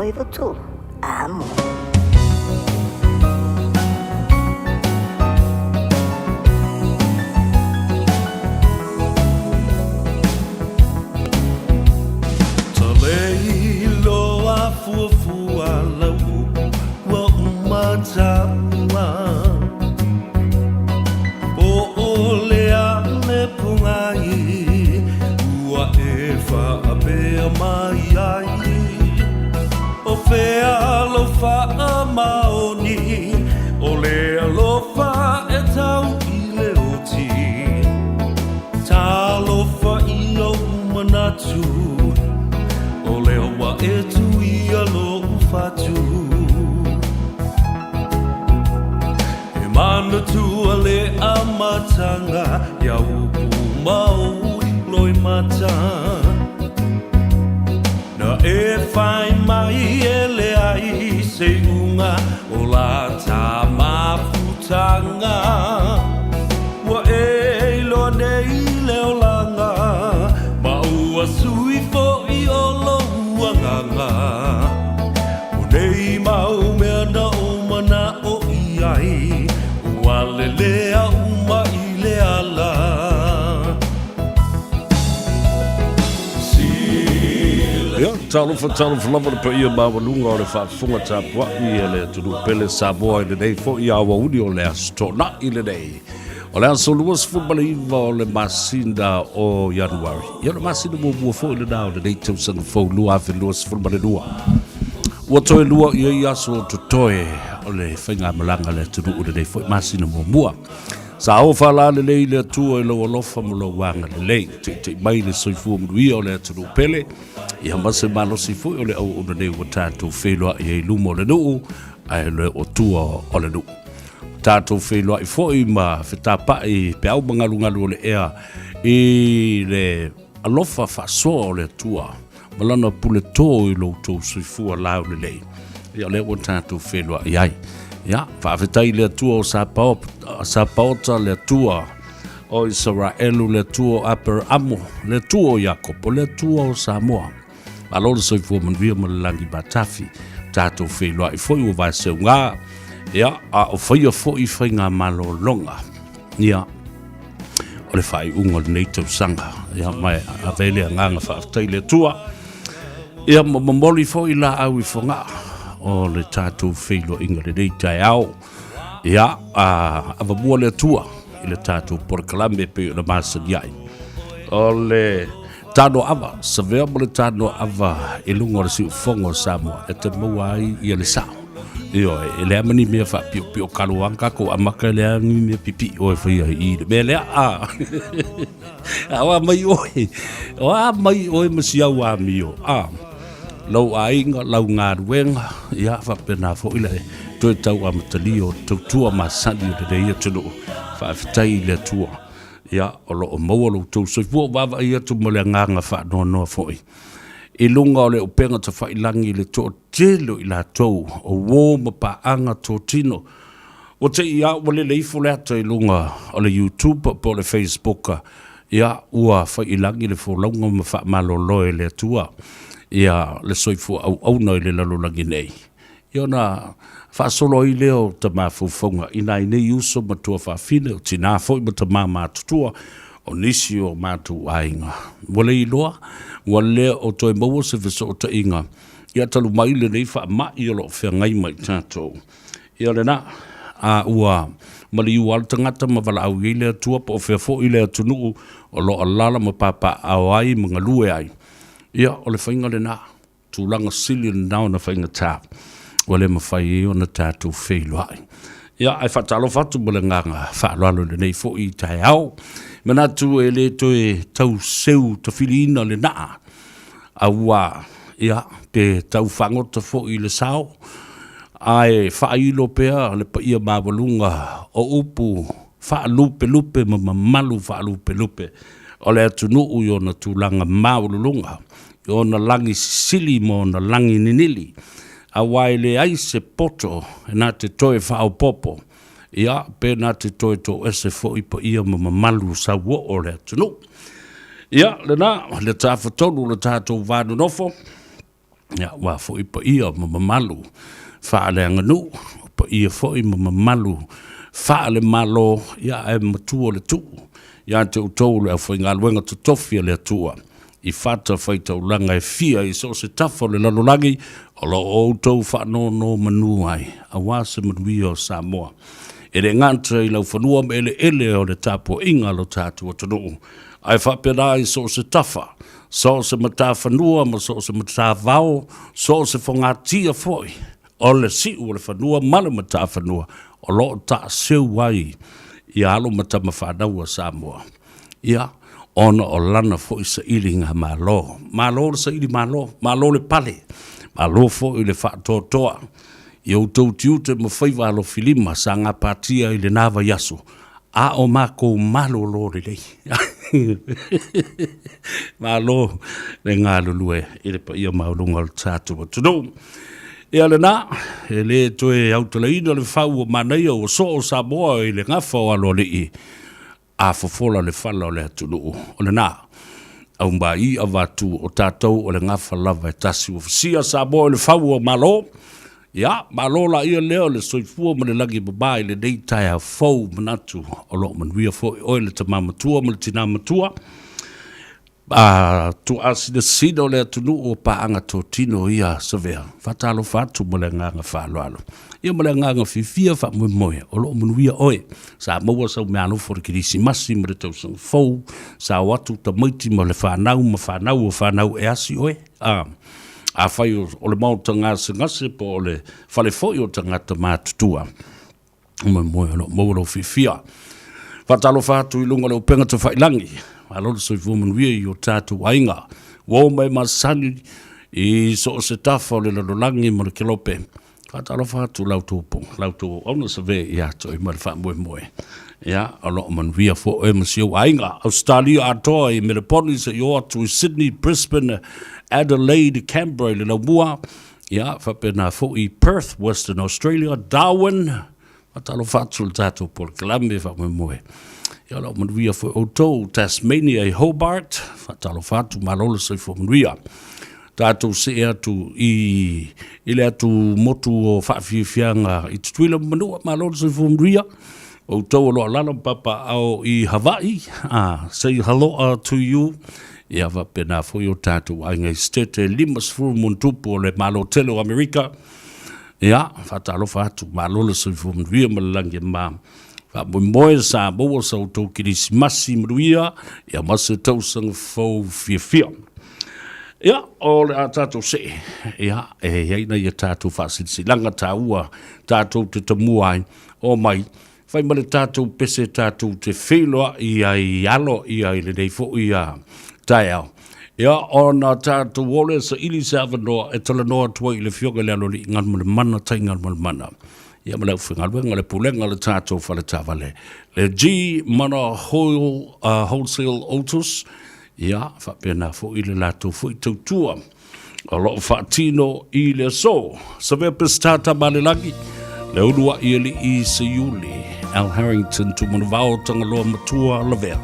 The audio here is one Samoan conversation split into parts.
93 Amo. Talei loa fuafua lau upu ua uma taua Po o le a le pogai ua e faapea mai ai O fea lou faamaoni o le alofa e tau i le oti Talofa i ou manatu O lea ua e tuia lou fatu E manatua le amataga Ia upu ma ou loimata Na e fai mai e leai se iuga o la ta mafutaga Ua e iloa nei le olaga Ma ua sui foi o lou agaga O nei mau mea na ou mana'o i ai Ua lelea uma i le ala. Ia, talofa, talofa lava le paia maualuga o le faafofoga tapuai a le atunuu pele Samoa i lenei foi aoauli o le Aso Toonai lenei. O le aso 29 o le masina o Ianuari. Ia, o le masina muamua foi lena o lenei tausaga fou 2022. Ua toe lua i ai aso o totoe o le faigamalaga a le atunuu i lenei foi masina muamua. Sa oo faalalelei le Atua i lou alofa ma lou agalelei, teitei mai le soifua manuia o le atunuu pele, ia ma se malosi foi o le auauna nei ua tatou feiloai ai i luma o le nuu, ae le o tua o le nuu. Tatou feiloai foi ma fetapai peau ma galugalu o le ea i le alofa faasoa o le Atua ma lana pule tō i lo outou soifua laulelei. Ia o lea ua tatou feiloai ai. Ia, faafetai i le Atua o Sapaota, le Atua o Isaraelu, le Atua o Aperamo, le Atua o Iakopo, le Atua o Samoa. Malo le soifua manuia ma le lagi matafi. Tatou feiloai foi ua vaeseuga. Ia, a o faia foi faiga malologa. Ia, o le faaiuga o lenei tausaga. Ia, ma e ave ai le agaga faafetai i le Atua. Ia, ma momoli foi laau i Fogaa o le tatou feiloaiga lenei taeao. Ia, a avamua le Atua i le tatou polokalame e pei ona masani ai. O le tano ava, savea mo le tano ava i luga o le siufogo o Samoa e te maua ai ia le sao. Ioe, e leai ma ni mea faapiopio talu lava ona tatou amata e leai ni mea pipii oe faia i le mea lea. A, a o a mai oe, o a mai oe ma si au amio. A, lou aiga, lau galuega, ia faapena foi le toe tau amatalia o tautua masani o lenei atunuu. Faafetai i le Atua, ia, o lo o maua lo outou soifua. Ua vaavaai atu ma le agaga faanoanoa foi i luga o le upega tafailagi i le toatele o i latou o uo ma paaga totino. Ua te i lava ua lele ifo le ata i luga o le YouTube po o le Facebook, ia ua fai i lagi le folauga ma faamalolo e le Atua ia le soifua auauna i le lalolagi nei. Ia ona faasolo ai lea o ta mafaufauga i nai nei uso ma tuafafine, o tinā foi ma tamā matutua, o nisi o matou aiga. Ua le iloa, ua le o toe maua se fesootaiga, ia talu mai lenei faamai o lo o feagai ma i tatou. Ia lena, a ua maliu lava le tagata ma valaau i ai le Atua po o fea foi le atunuu o lo o alaala ma papaaao ai ma galue ai, ia o le faiga lena. Tulaga sili lena ona faigata ua le mafai ai ona tatou feiloai. Ia, ae faatalofa atu ma le agaga faaaloalo i lenei foi taeao. Manatu e le toe tau seu tafiliina le naa, auā, ia, pe tau fagota foi i le sao, ae faailo pea le paia maualuga o upu faalupelupe ma mamalu faalupelupe o le atunuu i ona tulaga maualuluga i ona lagi sisili ma ona lagi ninili, aua e leai se poto na te toe faaopoopo, ia, pe na te toe toese foi paia ma mamalu sauoo o le atunuu. Ia, lena, le tafatolu o le tatou va nonofo. Ia, aua foi paia ma mamalu faaleaganuu, o paia foi ma mamalu faalemalo, ia ae matua le tuu ia te outou le aufaigaluega totofi a le Atua i fatafaitaulaga e fia i so o se tafa o le lalolagi o lo o outou faanonomanu ai aua se manuia o Samoa. E le gata i laufanua ma eleele o le tapuaiga a lo tatou atunuu, ae faapena i so o se tafa, so o se matafanua ma so o se matavao, so o se fogatia foi o le siu o le fanua ma le matafanua o lo o taaseu ai ia alo ma tama fanau a Samoa. Ia, ona o lana foi sailiga malo. Malo le saili malo, malo le pale, malo foi le faatoatoa i outou tiute ma faiva alofilima sa gapatia i lena vaiaso, a o makou malolo lelei. Malo le galulue i le paia maualuga o le tatou atunuu. Ia lena, e le toe autalaina le fau o manaia ua soo Samoa i le gafa o aloalii, a fofola le fala o le atunuu. O lena, aumai avatu o tatou o le gafa lava e tasi ua fusia Samoa i le fau o Malo. Ia, malo laia lea o le soifua ma le lagi mama i lenei taeao fou manatu o lo o manuia foi oe le tama matua ma le tina matua. A tuaasinasina o le atunuu o paaga totino ia Savea, faatalofa atu ma le agaga faaaloalo. Ia ma le agaga fiafia faamoemoe o lo o manuia oe. Sa maua sau meaalofa o le Kerisimasi ma le tausaga fou, sa o atu tamaiti ma le fanau ma fanau o fanau e asi oe. A, afai o le maota gasegase po o le fale foi o tagata matutua, moemoe o lo o maua lou fiafia. Faatalofa atu i luga o le upega tafailagi, malo le soifua manuia i o tatou aiga, ua oo mai masani i so o se tafa o le lalolagi ma le kelope. Faatalofa atu la outou po, la outou auauna save ia te oe ma le faamoemoe. Ia, o lo o manuia foi oe ma si ou aiga. Ausetalia atoa i Meleponi seia oo atu i Sydney, Brisbane, Adelaide, Canberra i le laumua. Ia, faapena foi i Perth, Western Australia, Darwin. Faatalofa atu i le tatou polokalame faamoemoe. Ia, o lo o manuia foi outou Tasmania i Hobart. Faatalofa atu, malo le soifua manuia. Tatou see atu i, i le atu motu o faafiafiaga i Tutuila ma Manua, malo le soifua manuia. Outou o lo o alaala ma papaaao i Hawaii, ah, say hello to you. Ia faapena foi o tatou aiga i Setete 50 ma ona tupu o le Malo tele o Amerika. Ia, faatalofa atu, malo le soifua manuia ma le lagi e mama. Faamoemoe sa maua sa outou Kerisimasi manuia, ia ma se tausaga fou fiafia. Ia, o le a tatou see, ia, e i ai nai a tatou faasilasilaga taua tatou te tamua ai, omai, fai ma le tatou pese tatou te feiloai ai i alo ia i lenei foi a taeao. Ia, ona tatou o lea saili se avanoa e talanoa atu ai i le Afioga i le Aloalii Galumalemana Tai Galumalemana. Ia ma le aufaigaluega, le pulega o le tatou fale taavale, le G Mana Wholesale Autos, ia, faapena foi le latou foi tautua o lo o faatino i le aso. Savea Peseta Tamalelagi, le uluai alii Seiuli, Al Harrington, Tumanuvao, Tagaloa Matua, Lavea.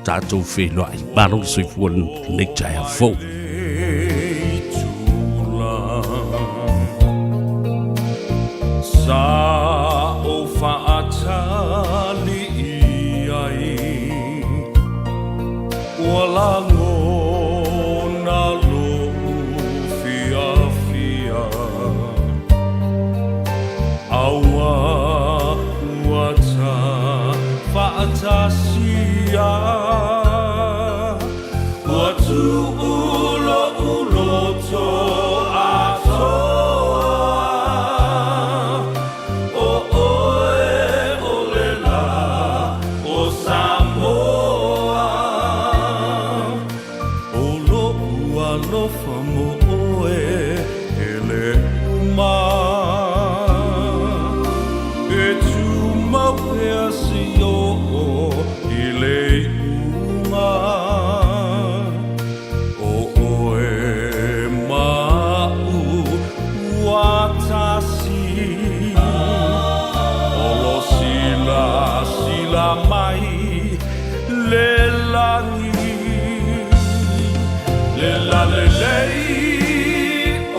Tatou feiloai, malo le soifua lenei taeao fou. Sa o faatali i ai Ua lagona lo'u fiafia Aua ua ta faatasia Ua tuu lo'u loto atoa O oe o le la o Samoa O lo'u alofa mo oe e le uma E tumau pea seia oo i le iuga O oe ma aʻu ua tasi O lo silasila mai le lagi Le lalelei o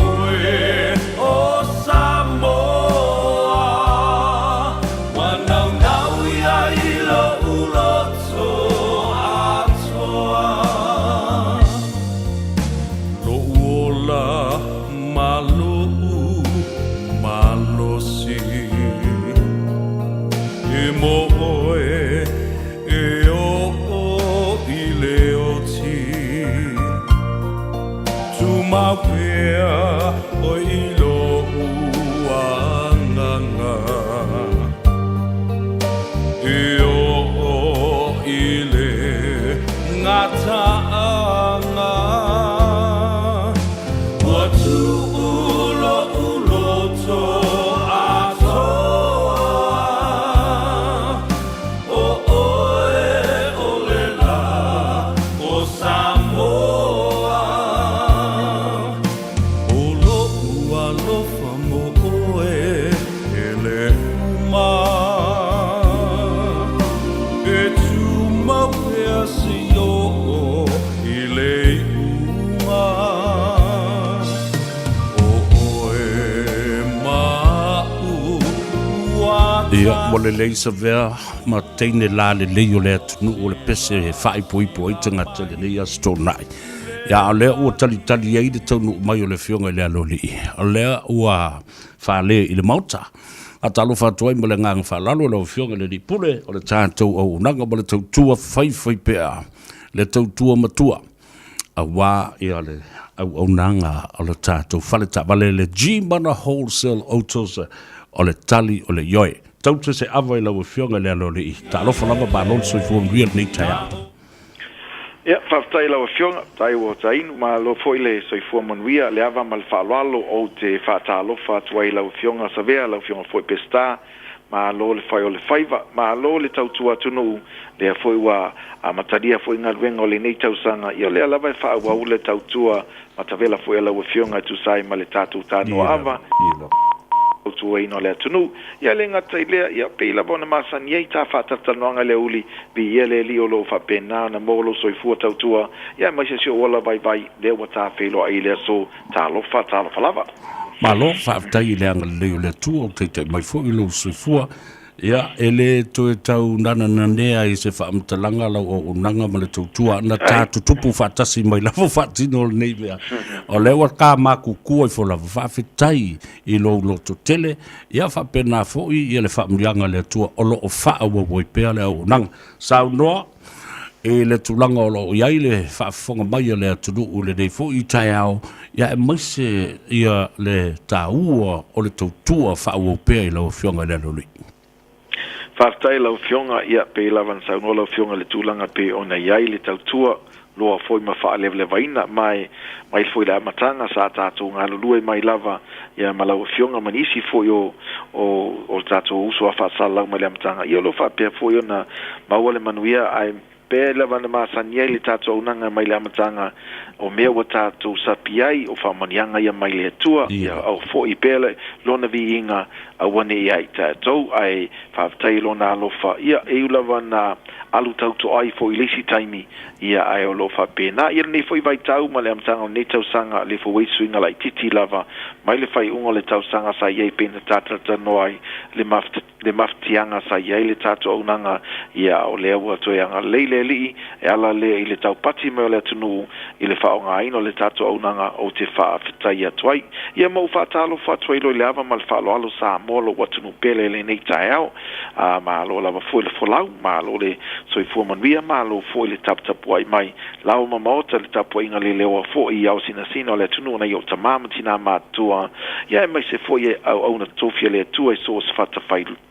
tumau pea ʻoe i loʻu agaga. E oʻo i le gataaga. Ua tuʻu loʻu loto atoa. ʻO ʻoe ʻo le lā o Samoa. ʻO loʻu alofa mo ʻoe e le uma. E tumau pea seia oo i le iuga. ʻO ʻoe maʻu ua Ia, ua lelei Savea ma teine lalelei o le atunuu o le pese e faaipoipo ai tagata i lenei Aso Toonai. Ia, a o lea ua talitali ai le taunuu mai o le Afioga i le Aloalii, o lea ua fale i le Maota. Faatalofa atu ai ma le agaga faaaloalo i lau Afioga i le Alii Pule o le tatou auaunaga ma le tautua faifaipea, le tautua matua, aua ia le auaunaga o le tatou fale taavale, le G-Mana Wholesale Autos, o le tali o le ioe. Tau se ava i lau Afioga i le Aloalii. Talofa lava, malo le soifua manuia lenei taeao. Ia, faafetai i lau Afioga, tai ua tainu, malo foi le soifua manuia, le ava ma le faaaloalo, ou te faatalofa atu ai i lau Afioga Savea, lau Afioga foi Peseta, malo le fai o le faiva, malo le tautua atunuu, lea foi ua amatalia foi galuega o lenei tausaga, ia o lea lava e faaauau le tautua matavela foi a lau Afioga e tusa ai ma le tatou tanoa ava, tautuaina o le atunuu. Ia e le gata i lea, ia pei lava ona masani ai ta faatalatalanoaga i le aoauli, viia le Alii o lo o faapena ona maua lou soifua tautua, ia aemaise si ou ola vaivai, lea ua ta feiloai i le aso. Talofa, talofa lava. Malo, faafetai i le agalelei o le Atua ua taitai mai foi lou soifua. Ia, e le toe tau nanananea i se faamatalaga lau auaunaga ma le tautua na ta tutupu faatasi mai lava faatino lenei mea. O lea ua ta makukua ifo lava, faafetai i lou loto tele, ia faapena foi ia le faamanuiaga a le Atua o lo o faaauau ai pea le auaunaga. Saunoa i le tulaga o lo o i ai le faafofoga mai a le atunuu i lenei foi taeao, ia aemaise ia le taua o le tautua faaauau pea i lau Afioga i le Aloalii. Faafetai i lau Afioga, ia pei lava ona saunoa lau Afioga i le tulaga pei ona i ai le tautua loa foi ma faalevalevaina mai mai foi le amataga sa tatou galulue mai lava ia ma lau Afioga ma nisi foi o o o le tatou uso a faasalalau mai le amataga, ia o lo o faapea foi ona maua le manuia ae pei lava ona masani ai le tatou auaunaga mai le amataga o mea ua tatou sapi ai o faamanuiaga ia mai le Atua, ia au foi pea le lona viiga aua ne i ia i tatou, ae faafetai i lona alofa, ia e iu lava na alu tautoai foi i le isi taimi, ia ae o lo o faapena ia lenei foi vaitau ma le amataga o lenei tausaga, le foi suiga laitiiti lava mai le faaiuga o le tausaga sa i ai pei na talatalanoa ai le le mafatiaga sa i ai le tatou auaunaga, ia o lea ua toe agalelei le Alii e ala lea i le taupati mai o le atunuu i le faaaogaina o le tatou auaunaga ou te faafetai atu ai. Ia ma ou faatalofa atu ai loa i le ava ma le faaaloalo Samoa lou atunuu pele i lenei taeao. A malo lava foi le folau, malo le soifua manuia, malo foi le taputapuai mai laua ma maota le tapuaiga leleoa foi i ao sinasina o le atunuu nai ou tamā ma tinā matutua, ia aemaise foi e auauna tofi a le Atua i so o se fata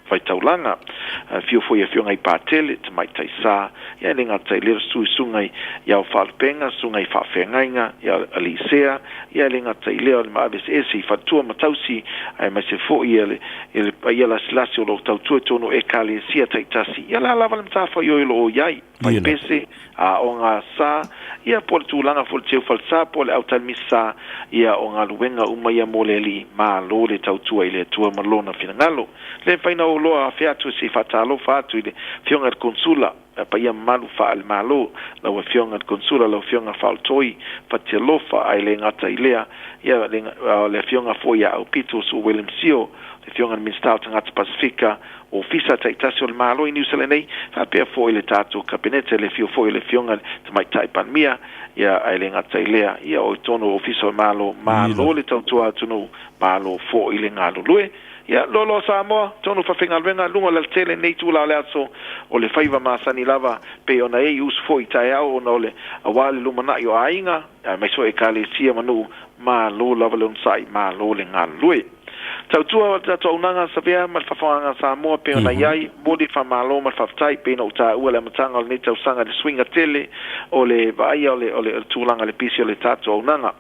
faitaulaga. Afio foi Afioga i Patele, Tamaitai Sa, ia e le gata i lea suisuga i ao faalupenga, susuga i faafeagaiga, ia Aliisea, ia e le gata i lea o le maaveseese i faletua ma tausi, aemaise foi ia le le paia lasilasi o lo o tautua i totonu o Ekalesia taitasi, ia la lava le matafaioi o lo o i ai, faipese, aoga sa, ia po o le tulaga foi o le teu falesa po o le autalimisa, ia o galuega uma ia mo le Alii, malo le tautua i le Atua ma Lona finagalo. Le mafai ona ou loa afe atu se i faatalofa atu i le Afioga i le Konesula, paia mamalu faale-Malo, lau Afioga i le Konesula, lau Afioga Faaolotoi Fatialofa, ae le gata i lea, ia le, le Afioga foi ia Aupito Soo William Sio, le Afioga i le Minisita o Tagata Pasefika, Ofisa taitasi o le Malo i Niu Sila nei, faapea foi le tatou Kapeneta, le afio foi o le Afioga i le Tamaitai Palemia, ia ae le gata i lea, ia o i totonu o Ofisa o le Malo, malo le tautua atunuu, malo foi le galulue. Ia, loaloa Samoa, tonu faafaigaluega luga o le alatele lenei itula o le aso, o le faiva masani lava pei ona e i usu foi i taeao ona o le aua le lumanai o aiga, aemaise foi Ekalesia ma nuu, malo lava le onosai, malo le galulue. Tautua o le tatou auaunaga Savea ma le faafofogaaga a Samoa pei ona i ai, momoli le faamalo ma le faafetai pei ona ou taua i le amataga o lenei tausaga i le suiga tele o le vaaia o le o le tulaga i le pisi o le tatou auaunaga.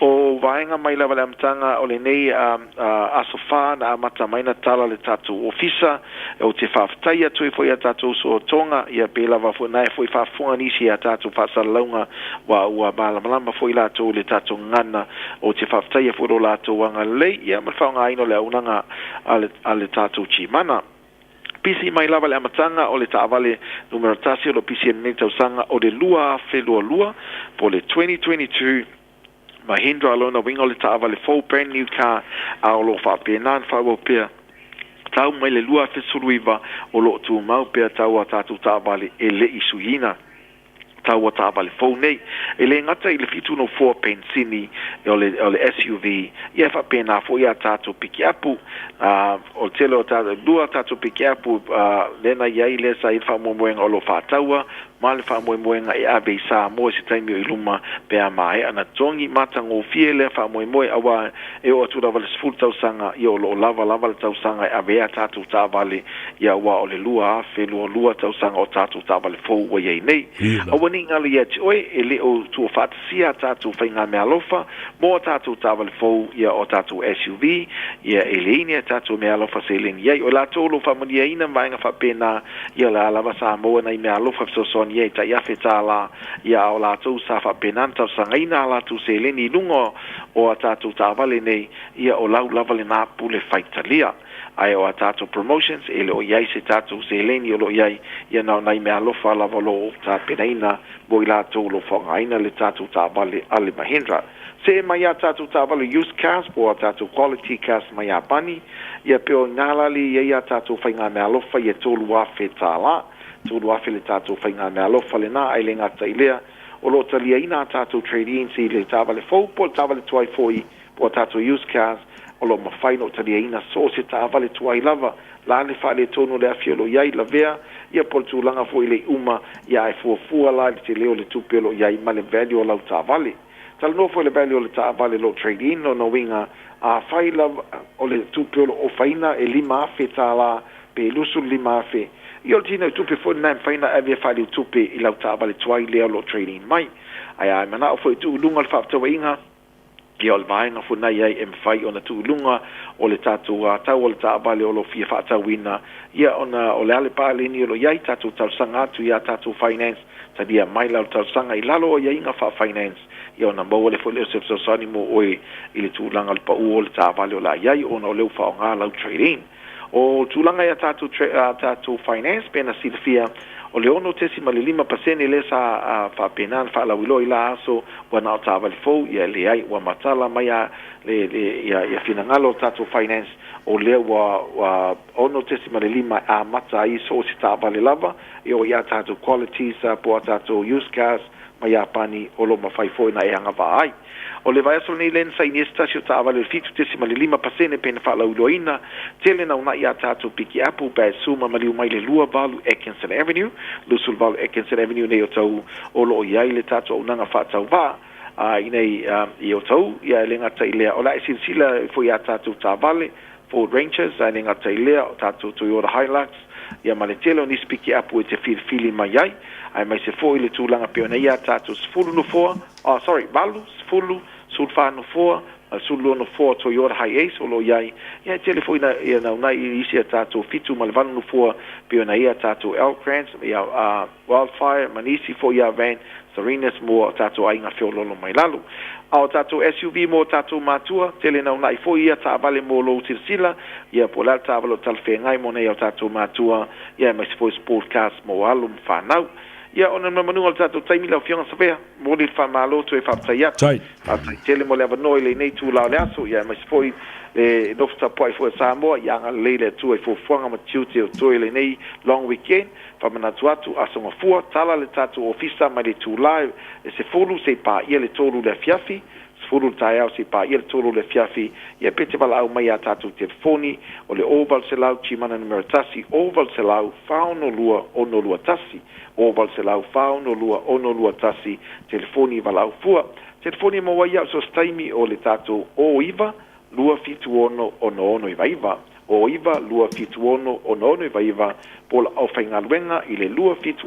O vaega mai lava i le amataga o lenei aso fa na amata mai na tala le tatou ofisa, ou te faafetai atu ai foi i a tatou uso o Tonga, ia pei lava foi na e foi faafofoga nisi i a tatou faasalalauga ua ua malamalama foi latou i le tatou gagana, ou te faafetaia foi lo latou agalelei ia ma le faaaogaina o le auaunaga a le a le tatou Tšimana. Pisi mai lava le amataga o le taavale numera tasi o lo o pisi ai lenei tausaga o le 2022 po o le 2022 Mahindra lona uiga o le taavale fou brand new car a o lo o faapena ona faaauau pea tau mai le 2019 o lo o tumau pea tau a tatou taavale e le i suiina. Taua taavale fou nei. E le gata i le fitu nofoa penisini o le, o le SUV, ia e faapena foi a tatou pikiapu. O le tele o tatou, lua tatou pikiapu lea na i ai lea sa i ai le faamoemoega o lo o faataua ma le faamoemoega e ave i Samoa i se taimi o i luma pe a maea ona totogi. Matagofie lea faamoemoe aua e oo atu lava i le 10 tausaga, ia o lo o lava lava le tausaga e ave ai a tatou taavale, ia aua o le 2022 tausaga o tatou taavale fou ua i ai nei. Aua ne i galo ia te oe, e le o tuufaatasia a tatou faigameaalofa mo a tatou taavale fou, ia o tatou SUV, ia e leai ni a tatou meaalofa seleni i ai. O i latou o lo o faamanuiaina ma vaega faapena, ia o le a lava sa maua nai meaalofa e fesoasoani ai i tai $1,000, ia a o latou sa faapena ona talosagaina a latou seleni i luga o a tatou taavale nei, ia o lau lava lena pule faitalia. Ae o a tatou promotions, e le o i ai se tatou seleni o lo o i ai, ia na o nai meaalofa lava o lo o tapenaina mo i latou o lo o faaaogaina le tatou taavale a le Mahindra. See mai a tatou taavale used cars po o a tatou quality cars mai Iapani, ia pe o i nā lale i ai a tatou faigameaalofa ia $3,000. $3,000 le tatou faigameaalofa lenā, ae le gata i lea, o lo o taliaina a tatou trade-ins i le taavale fou po o le taavale tuai foi po o a tatou used cars, o lo o mafai ona taliaina so o se taavale tuai lava, la le faaletonu o le afi o lo o i ai, lavea, ia po o le tulaga foi le uma, ia ae fuafua la i le tele o le tupe o lo o i ai ma le value o lau taavale. Talanoa foi i le value o le taavale o lo o trade in, lona uiga, afai lava o le tupe o lo o ofaina e $5,000 pe $25,000, ia o le tinei tupe foi lena e mafai ona ave e faaliutupe i lau taavale tuai lea o lo o trade in mai. Ae a e manao foi e tuu i luga le faafetauaiga, ia o le vaega foi lena i ai e mafai ona tuu i luga o le tatou tau o le taavale o lo o fia faatauina, ia ona o le a le paleni o lo o i ai, tatou talosaga atu i a tatou finance, talia mai lau talosaga i lalo o aiaiga faa-finance, ia ona maua lea foi lea o se fesoasoani mo oe i le tulaga o le pau o le taavale o le a i ai ona o lea ua faaaoga lau trade-in. O tulaga i a tatou, a tatou finance, pe na silafia, o le 6.5% lea sa faapena ona faalauiloa i la aso, ua na o taavale fou, ia leai, ua matala mai a le, le, ia, ia finagalo o tatou finance, o lea ua, ua 6.5 amata ai so o se taavale lava, e oo i a tatou qualities po o a tatou used cars mai Iapani o lo o mafai foi ona e agavaa ai. O le vaiaso lenei lea na saini ai se tasi o taavale o le 7.5% pei na faalauiloaina, tele na uunai a tatou pikiapu Bad Suma maliu mai le 28 Atkinson Avenue, 28 Atkinson Avenue nei o tau o lo o i ai le tatou auaunaga faatauvaa i nei i Otahuhu, ia e le gata i lea, o le a e silasila foi i a tatou taavale Ford Rangers, ae le gata i lea, o tatou Toyota Hilux, ia ma le tele o nisi pikiapu e te filifili mai ai, aemaise foi le tulaga pei ona i ai a tatou 10 nofoa, oh sorry, 8, 10, 14 nofoa, ma le 12 nofoa Toyota Hiace o lo o i ai, ia e tele foi na, ia na unai i isi a tatou 7 ma le 8 nofoa pei ona i ai a tatou Elkrans, ia Wildfire ma nisi foi ia van Serenas mo o tatou aiga feoloolo mai lalo. A o tatou SUV mo o tatou matua, tele na uunai foi ia taavale mo lou silasila, ia po o le a le taavale o talafeagai mo nei o tatou matua, ia aemaise foi sport cars mo alo ma fanau. Ia ona manumanuga o le tatou taimi lau Afioga Savea, momoli le faamalo toe faafetai atu. Faafetai tele mo le avanoa i lenei itula o le aso, ia aemaise foi le nofo tapuai foi a Samoa, ia agalelei le Atua i fuafuaga ma tiute o toe lenei long weekend. Faamanatu atu, Aso Gafua, tala le tatou ofisa mai le itula e 10 seia paia le 3 i le afiafi. 10 le taeao seia paia le 3 o le afiafi. Ia pe te valaau mai ia tatou telefoni o le 0800 Gmana numera 1 0800 462 621 0800 462 621 telefoni valaau fua. Telefoni e maua ai au so se taimi o le tatou 09 276 6699 09 276 6699 po o le aufaigaluega i le 270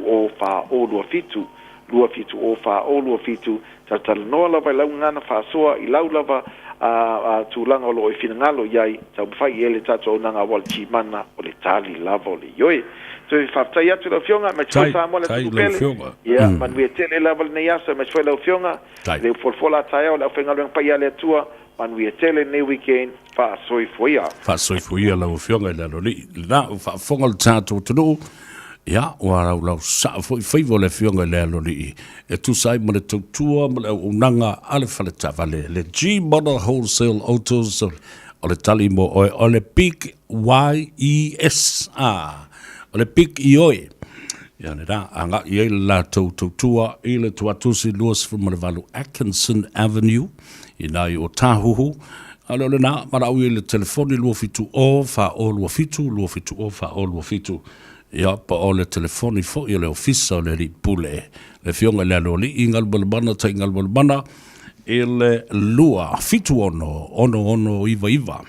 4027 270 4027. Talatalanoa lava i lau gagana faasoa i lau lava a tulaga o lo o e finagalo i ai, taumafai i ai le tatou auaunaga aua le Gmana o le tali lava o le ioe. Toe faafetai atu i lau Afioga, aemaise foi Tai, Samoa le tai atunuu lau pele. Afioga. Ia, manuia tele lava lenei aso, aemaise foi lau Afioga, Tai. le folafola a taeao le aufaigaluega paia a le Atua, manuia tele lenei weekend, faasoifua ia. Faasoifua ia lau Afioga i le Aloalii. Lena ua faafofoga le tatou atunuu, ia, ua laulau saa foi faiva o le Afioga i le Aloalii e tusa ai ma le tautua ma le auaunaga a le fale taavale, le G-Model Wholesale Autos, o le tali mo oe, o le Big YES, a, o le Big Ioe. Ia lena, agai ai le latou tautua i le Tuatusi 28 Atkinson Avenue, i nā i Ōtāhuhu. A le o lena, valaau i le telefoni 270 4027, 270 4027. Ia, po o le telefoni foi o le ofisa o le alii pule, le Afioga i le Aloalii Galumalemana Tai Galumalemana, i le 276 6699.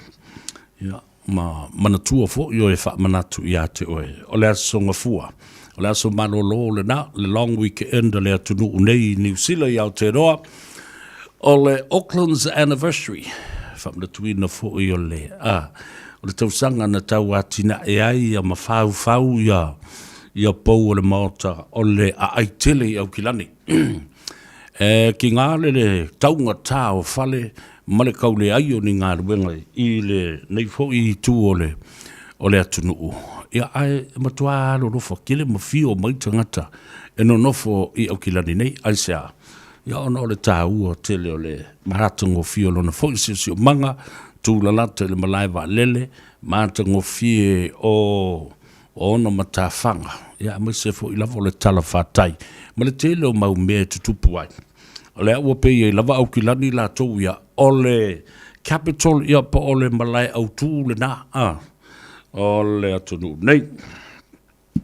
Ia, ma manatua foi oe e faamanatu ia te oe, o le aso Gafua, o le aso malolo lena, le long weekend a le atunuu nei i Niu Sila i Aotearoa, o le Auckland's Anniversary, faamanatuina foi o le, a, o le tausaga na tau atinae ai ia ma faufau ia, ia pou o le maota o le aai tele i Aukilani. E kiga le le taugata o fale ma le kauleai o ni galuega i lenei foi itu o le o le atunuu. Ia, ae matua alolofa tele ma fio mai tagata e nonofo i Aukilani nei. Aisea? Ia, ona o le taua tele o le matagofie o lona foi siosiomaga, tulalata i le malae vaalele, matagofie o o ona matafaga, ia aemaise foi lava o le talafatai ma le tele o mau mea e tutupu ai. O lea ua pei ai lava Aukilani latou ia, o le capital ia po o le malae autu lena a o le atunuu nei,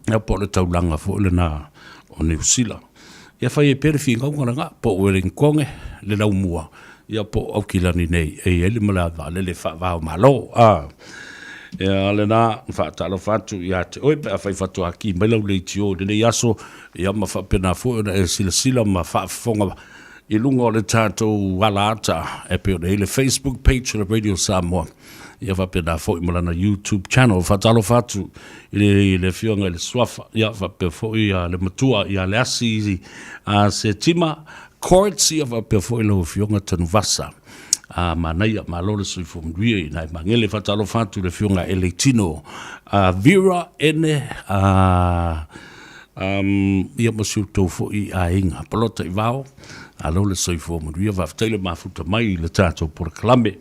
ia po o le taulaga foi lena o Niu Sila. Ia fai ai pea le finauga lena, po o Ueligitone le laumua, ia po o Aukilani nei e i ai le malae vaalele faava o Malo. A, ia lena, faatalofa atu ia te oe pe afai faatoa ki mai lau leitio i lenei aso, ia ma faapena foi ona e silasila ma faafofoga i luga o le tatou alaata e pei ona i ai le Facebook page o le Radio Samoa, ia faapena foi ma lana YouTube channel. Faatalofa atu i le, i le afioga i le Suafa, ia faapea foi ia le matua ia Leasi a Setima Courts, ia faapea foi lau afioga Tanuvasa. A manaia, malo le soifua manuia i nai magele. Faatalofa atu i le afioga Eleitino a Vera Ene a ia ma si outou foi aiga Palota i Vao. Malo le soifua manuia, faafetai le mafuta mai i le tatou polokalame.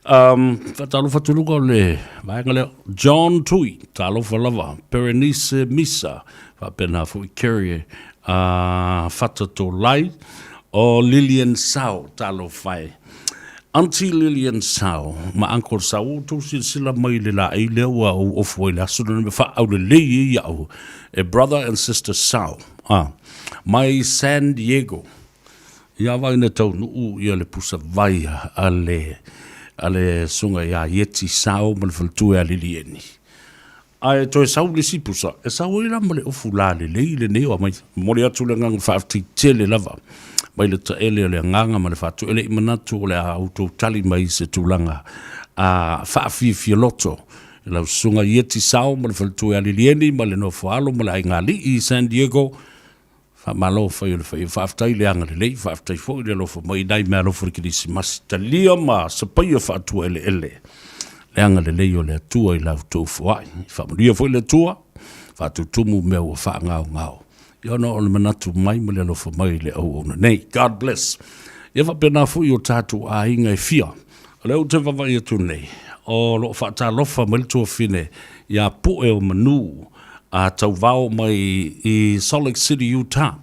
Faatalofa atu i luga o le vaega lea, John Tui, talofa lava, Berenice Misa, faapena foi Kerry Fatatolai, o Lilian Sao, talofa e. Aunty Lilian Sao ma Uncle Sao, ua outou silasila mai i le laei lea ua ou ofu ai i le aso lenei, ma faaaulelei ai iaʻu e brother and sister Sao, mai San Diego. Ia vaai na taunuu ia le pusa vai a le a le susuga ia Ieti Sao ma le faletua ia Lilieni. Ae toe sau le isi pusa, e sau ai la ma le ofu lalelei lenei o aumai. Momoli atu le agaga faafetai tele lava mai le taele o le agaga ma le faatuele i manatu o le a outou tali mai i se tulaga a faafiafia loto. I lau susuga Ieti Sao ma le faletua ia Lilieni ma le nofo alo ma le aiga alii i San Diego, Faamalo fai o le faiva. Faafetai le agalelei, faafetai foi le alofa mai i nai meaalofa o le Kerisimasi. Talia ma sapaia faatuaeleele le agalelei o le Atua i la outou foai. Faamanuia foi le Atua, faatutumu mea ua faagaogao. Ia ona o le manatu mai ma le alofa mai i le auauna nei. God bless. Ia faapena foi o tatou aiga e fia. O lea ou te vaavaai atu nei, o lo o faatalofa mai le tuafine ia Pue o Manu a tauvao mai i Salt Lake City, Utah.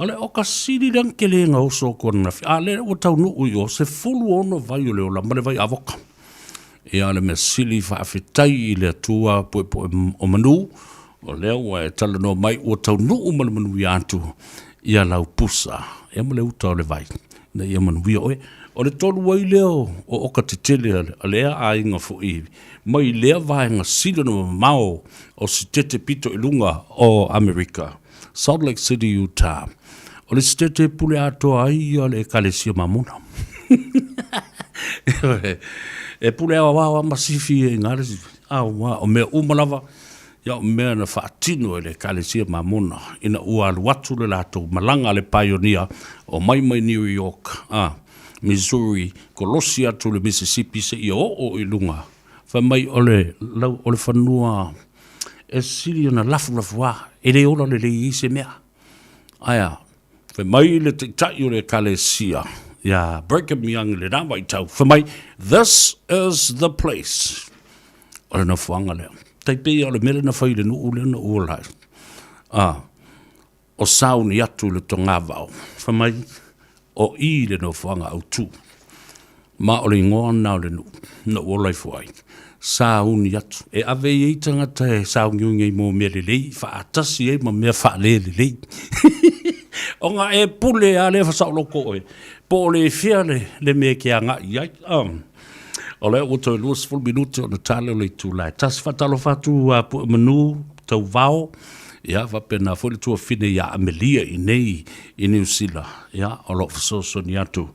O le oka sili lea na tele na oso atu ananafi, a lea ua taunuu i o, 16 vai o le ola ma le vai avoka. Ia, o le mea sili faafetai i le Atua puepu'e o manu, o lea ua e talanoa mai ua taunuu ma le manuia atu ia lau pusa, ia ma le uta o le vai, ina ia manuia oe. O le tolu ai lea o oka tetele a lea aiga foi mai lea vaega sili ona mamao o sitete pito i luga o Amerika, Salt Lake City, Utah. O le sitete e pule atoa ai ia le Ekalesia Mamona. E pule aoao lava ma sifi ai i ina le aoa, o mea uma lava, ia o mea na faatino e le Ekalesia Mamona ina ua alu atu le latou malaga a le paionia omai mai New York, a, Missouri, kolosi atu i le Mississippi seia oo i luga. Fai mai o le lau, o le fanua e sili ona lafulafuā, e le ola lelei ai se mea. Ae a? Fai mai le taitai o le Ekalesia iā Brigham Young i lena vaitau, fai mai, This is the place. O le nofoaga lea. Tai pei o le mea lea na fai i le nuu lea na ou ola ai. A, o sauni atu i le togavao, fai mai, o i le nofoaga autu. Ma o le igoa lena o le nuu na ou ola ifo ai, sauni atu. E ave i ai tagata e sauniuni ai mo mea lelei, faatasi ai ma mea faalelelei. Ona e pule lava lea fasaoloto oe, po o le fea le, le mea e te agai i ai. O lea ua toe 20 minute ona tale o le itula e tasi. Faatalofa atu a Pue Manu, Tauvao, ia faapena foi le tuafine ia Amelia i nei i Niu Sila, ia o lo o fesoasoani atu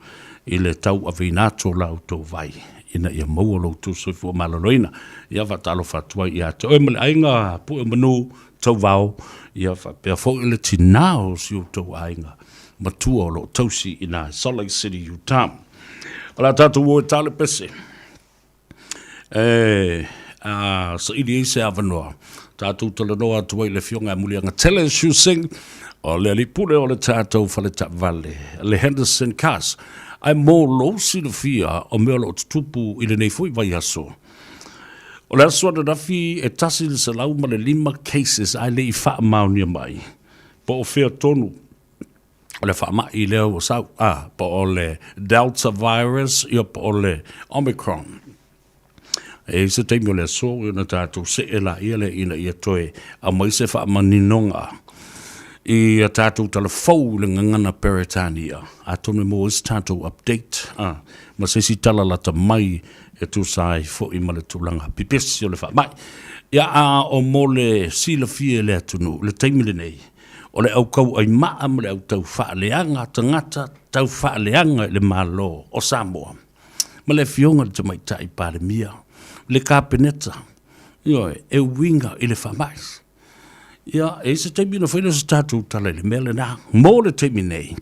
i le tauaveina atu o la outou vai ina ia maua lo outou soifua maloloina. Ia faatalofa atu ai ia te oe ma le aiga Pue Manu, Tauvao, ia faapea foi le tinā o si outou aiga matua o lo o tausi i ina i Salt Lake City, Utah. O le a tatou o e ta le pese e a saili ai se avanoa tatou talanoa atu ai i le Afioga ia Muliagatele Shu Singh o le alii pule o le tatou fale taavale le Henderson Cars. Ae mo lou silafia o mea o lo o tutupu i lenei foi vaiaso, o le aso ananafi e 105 cases ae le i faamaonia mai po o fea tonu o le faamai lea ua sau, a, po o le Delta virus, ia po o le Omicron. E i ai se taimi o le aso ona tatou see laia lea ina ia toe aumai se faamaninoga i a tatou tala fou i le gagana Peretania, atonu e maua ai se tatou update, a, ma se isi tala lata mai e tusa ai foi ma le tulaga pipisi o le faamai. Ia, a o mo le silafia e le atunuu i le taimi lenei, o le au tauaimaa ma le au taufaaleaga tagata taufaaleaga i le Malo o Samoa ma le Afioga i le Tamaitai Palemia, le Kapeneta, ioe, e uiga i le faamai. Ia, e i ai se taimi ona fai lea o se tatou tala i le mea lena. Mo le taimi nei,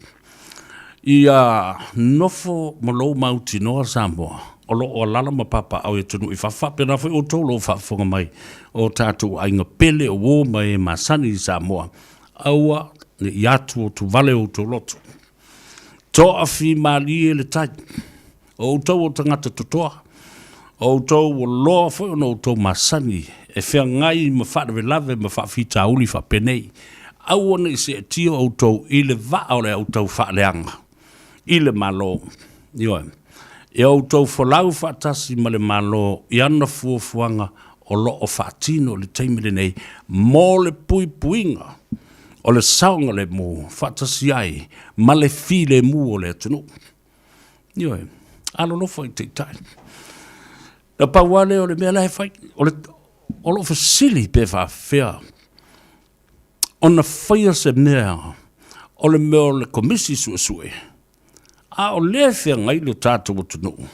ia nofo ma lou mautinoa Samoa, o lo o alaala ma papaaao i atunuu i fafo, faapena foi outou o lo o faafofoga mai, o tatou aiga pele o uo ma e masani i Samoa, aua ne i atuatuvale outou loto. Toafimalie le tai. O outou o tagata totoa, o outou ua loa foi ona outou masani e feagai ma faalavelave ma faafitauli faapenei, aua ne i seetia outou i le vaa o le autaufaaleaga i le Malo. Ioe, ia outou folau faatasi ma le Malo i ana fuafuaga o lo o faatino i le taimi lenei mo le puipuiga o le saogalemu faatasi ai ma le filemu o le atunuu. Ioe, alolofa i taitai. Na pau lava lea o le mea la e fai, o, le, o lou fesili pe faafefea ona faia se mea o le mea o le komisi suesue, a o lea e feagai lo tatou atunuu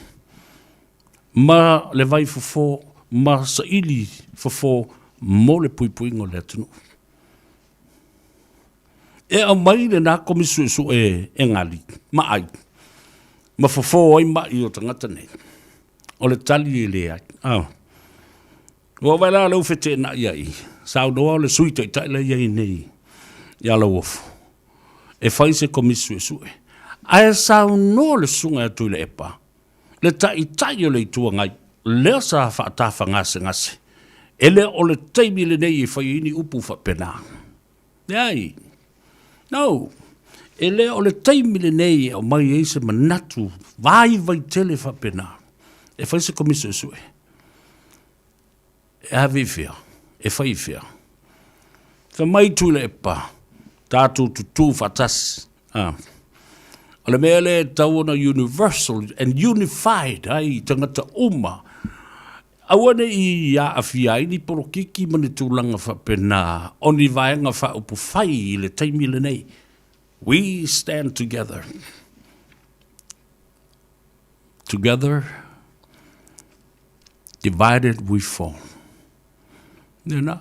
ma le vai fofo ma saili fofo mo le puipuiga o le atunuu. E aumai lena komisi suesue e gali ma ai ma fofo ai mai o tagata nei. O le tali e leai. Ah. Ua vaai la lea ua feteenai ai, saunoa o le Sui Taitai la e i ai nei ia Lauofo e fai se Komisi Suesue. Ae saunoa le Susuga ia Tuilaepa, le Taitai o le Itu Agai, lea sa faatafagasegase, e le o le taimi lenei e fai ai ni upu faapena. Leai. No. E le o le taimi lenei e aumai ai se manatu vaivai tele faapena e fai se Komisi Suesue. E ave i fea? E fai i fea? Fai mai Tuilaepa, tatou tutū faatasi. Ah. O le mea lea e tatau ona universal and unified ai tagata uma. Aua ne i aafia ai ni polokiki ma ni tulaga faapena o ni vaega faaupufai i le taimi lenei. We stand together. Together, divided we fall. Nena,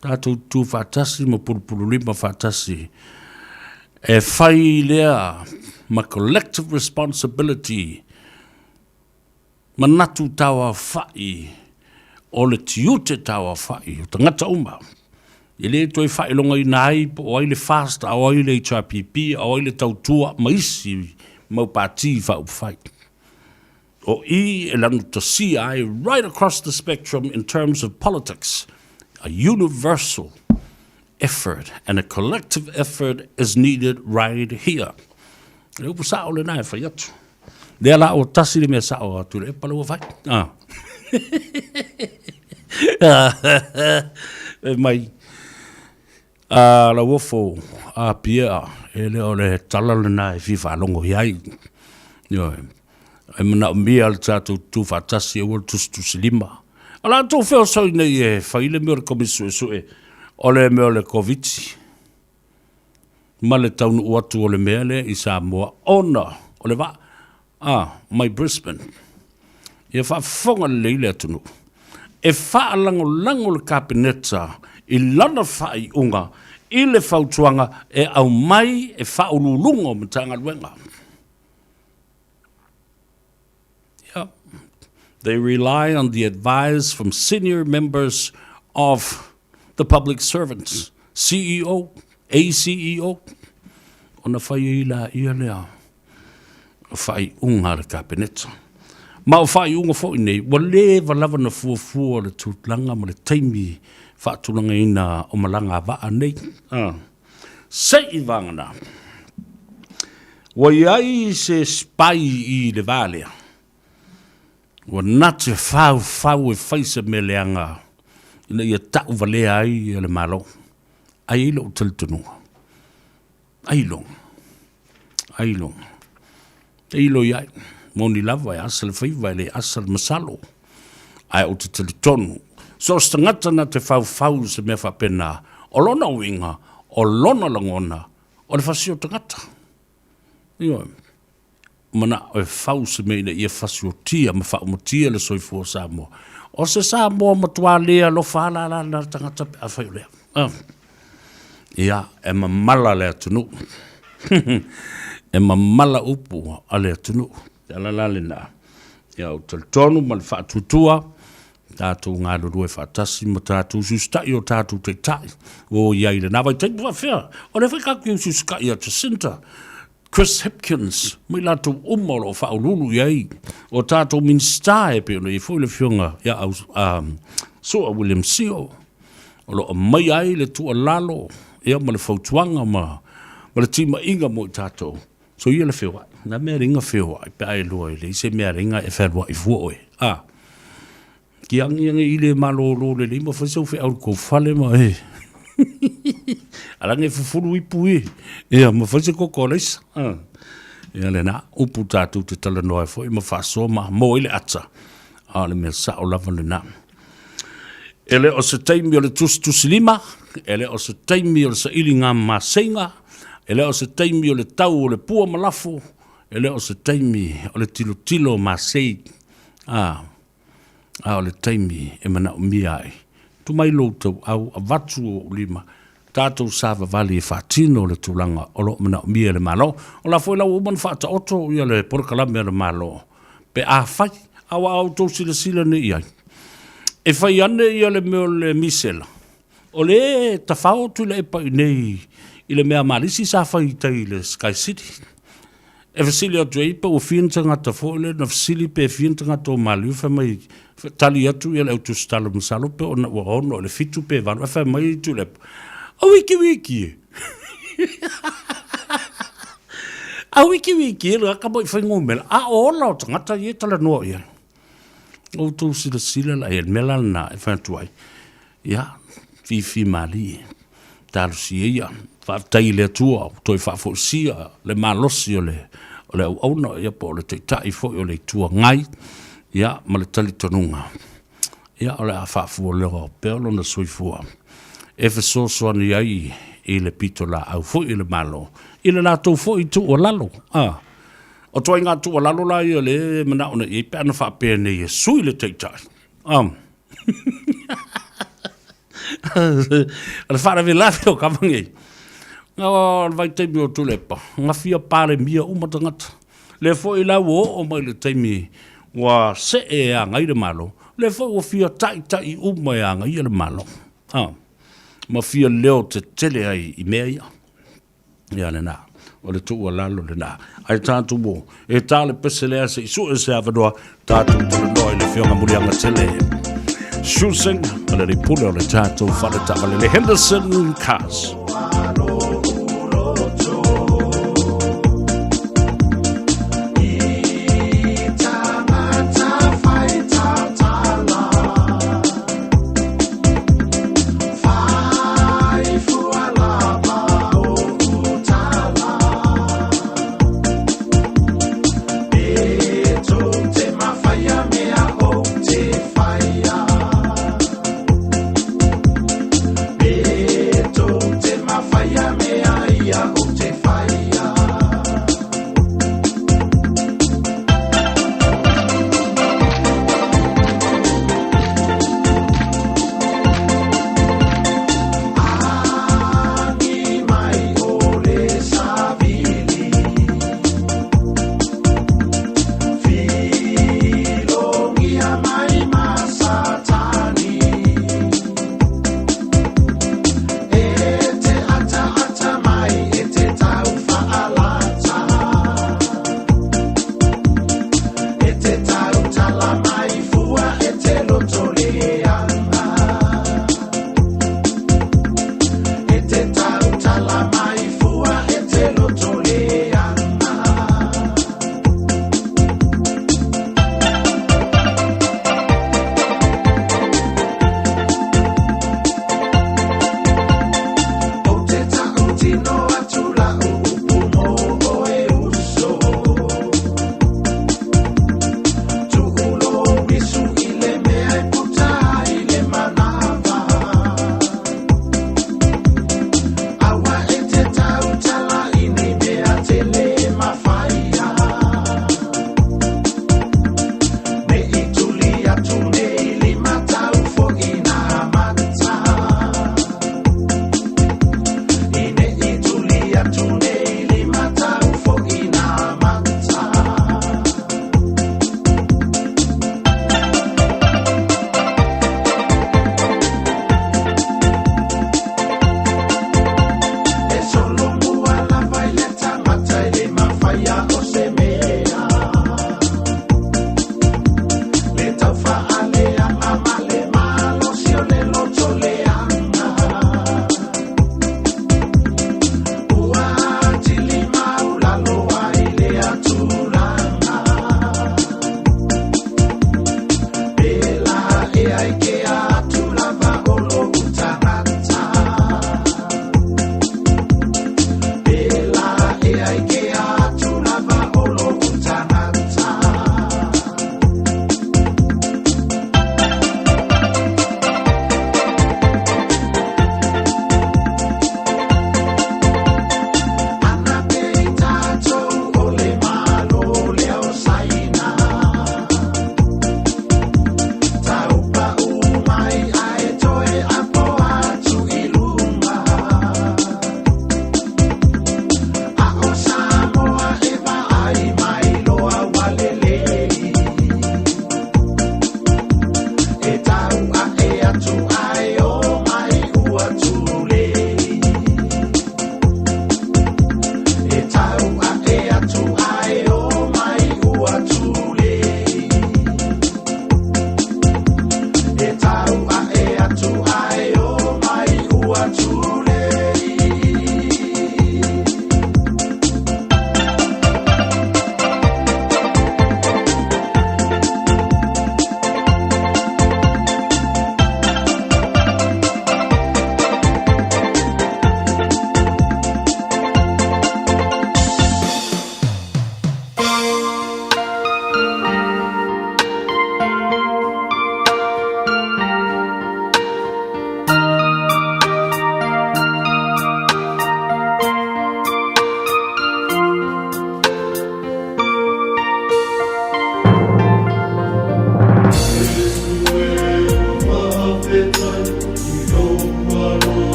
tatou tutū faatasi ma pulupululima faatasi e fai lea ma collective responsibility manatu tauaofai o le tiute tauaofai o tagata uma. E le toe faailogaina ai po o ai le FAST, a o ai le HRPP, a o ai le Tautua ma isi mau pati faaupufai. O i e lanutasia ai right across the spectrum in terms of politics, a universal effort and a collective effort is needed right here. Le upu sao lena e fai atu. Lea la ua tasi le mea sao atu le epa le ua fai. Ah. E mai, a Lauofo, a Pia, e le o le tala lena e fia faalogo i ai. Ioe. E manaomia le tatou tutū faatasi aua le tusitusilima. O la outou feosoi nei e fai le mea o le Komisi Suesue o le mea o le Koviti ma le taunuu atu o le mea lea i Samoa ona o le vaa a mai Brisbane. Ia faafofoga lelei le atunuu. E faalagolago le Kapeneta i lana faaiuga i le fautuaga e aumai e Faauluuluga o Matagaluega. Yeah. They rely on the advice from senior members of the public servants, CEO, ACEO, ona fai ai laia lea o faaiuga a le Kapeneta. Ma o faaiuga foi nei, ua leva lava na fuafua le tulaga ma le taimi faatulagaina o malaga a vaa nei. Ah. Se i vagana, ua i ai se spy i le va lea, ua nate faufau e fai se mea leaga ina ia tauvalea ai le Malo. Ai ai lou talitonuga. Ailoga. Ailoga. Tailo i ai. Moni lava e asa le faiva e le asa le masalo. Ae ou te talitonu, so o se tagata na te faufau i se mea faapena, o lona uiga, o lona lagona, o le fasi o tagata. Ioe. Manao e fau se mea ina ia fasiotia ma faaumatia le soifua o Samoa. O se Samoa matua le alofa ala la la tagata pe afai o lea. Ah. Ia, e mamala le atunuu. E mamala upu a le atunuu. Le ala la lena. Ia, ou talitonu ma le faatuatua, tatou galulue faatasi ma tatou usiusitai o tatou taitai. O i ai i lena vaitaimi faapefea. O lea foi tatou te usiusitai ia Jacinta, Chris Hipkins ma i latou uma o lo o faauluulu i ai o tatou Minisita e pei ona i ai foi le Afioga ia Su'a William Sio o lo o aumaia ai le tuualalo ia ma le fautuaga ma ma le timaiga mo i tatou. So ia le feoai. Na mea ringa feoai pe a e lua i leai se mea ringa e fealuai fua oe. A. Ki angiangi i le malōlō lelei ma fai sau feau i kou fale ma e. Alagi e fufulu ipu i. Ia, ma fai se koko o leisa. Ia lena, upu tātou te talanoa ai foi ma faasoa ma mo ai le ata. A o le mea sao lava lena. E le o se taimi o le tusitusilima, e le o se taimi o le sailiga maseiga, e le o se taimi o le tau o le pua ma lafo, e le o se taimi o le tilotilo masei. A, a o le taimi e manaomia ai. Tu mai lou tauau, avatu ou lima, tatou savavali e faatino le tulaga o lo o manaomia e le Malo. O la foi la ua uma ona faataoto ia le polokalame a le Malo pe afai, a ua outou silasila nei i ai, e fai ane ia le mea o le misela, o le tafao Tuilaepa i nei i le mea a Malisi sa fai i tai i le Sky City. E fesili atu ai pe ua fia ni tagata foi lea na fesili pe fia ni tagata o Maliu fai mai tali atu ia le au tusitala masalo pe ona ua 6 i le 7 pe 8 ae fai mai Tuilaepa, o wikiwiki e. A wikiwiki e le aka mai fuainumera, a o ola o tagata ia e talanoa i ai. Outou silasila la i ai, le mea la lena e fai atu ai, ia, fifi malie, talosia ia, faafetai i le Atua ua toe faafoisia le malosi o le, o le auauna, ia po o le Taitai foi o le Itu Agai, ia, ma le talitonuga, ia, o le a faafualoa pea lona soifua e fesoasoani ai i le pitolaau foi i le Malo, i le latou foi tuualalo. A, o ituaiga tuualalo la ia lea e manao nei i ai pe ana faapea nei e sui le Taitai. A. O le faalavelave o kava nei, o le vaitaimi o Tuilaepa, na fia Palemia uma tagata. Lea foi la ua oo mai le taimi ua see e agai le Malo, lea foi ua fia taitai uma e agaia le Malo, a, ma fia leo tetele ai i mea ia. Ia lena, o le tuualalo lena. Ae tatou o, e ta le pese lea se i sue se avanoa, tatou talanoa i le Afioga Muliagatele. Susan, o le pule o le tatou fale taavale le Henderson Cars.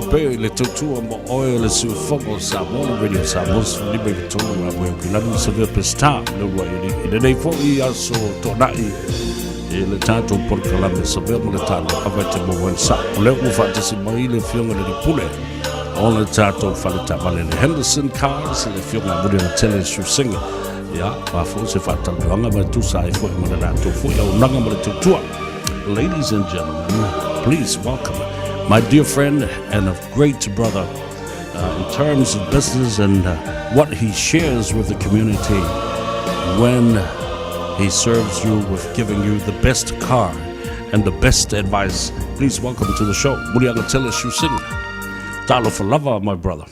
lava pea i le tautua ma oe o le siufogo o Samoa, le Radio Samoa 15 a moe kilani Savea Peseta le ua i lenei foi aso toanai i le tatou polokalame Savea ma le talo ava te maua sa. O lea ua faatasi mai le afioga le Pule o le tatou fale taavale le Henderson Cars, le afioga Muliagatele Siusinga. Ia, ma foi se faatalanoaga ma tusa ai foi ma le latou foi auaunaga ma le tautua. Ladies and gentlemen, please welcome my dear friend and a great brother in terms of business and what he shares with the community when he serves you with giving you the best car and the best advice. Please welcome to the show, Muliagatele Siusiga. Talofa lava, my brother.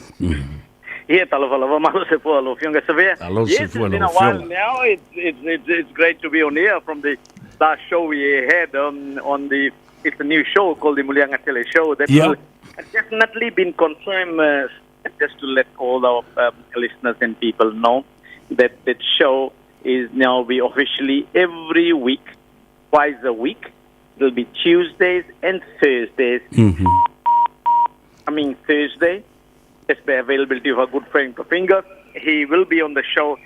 Yeah, talofa lava, malo se fua lau afioga Savea. Alo Yes, se it's fua been a lau while afioga. now. It's great to be on here from the last show we had on the, it's a new show called the Muliagatele Show that will definitely been confirmed, just to let all our listeners and people know that that show is now be officially every week, twice a week. It'll be Tuesdays and Thursdays. Coming Thursday, it's the availability of our good friend Tofinga. He will be on the show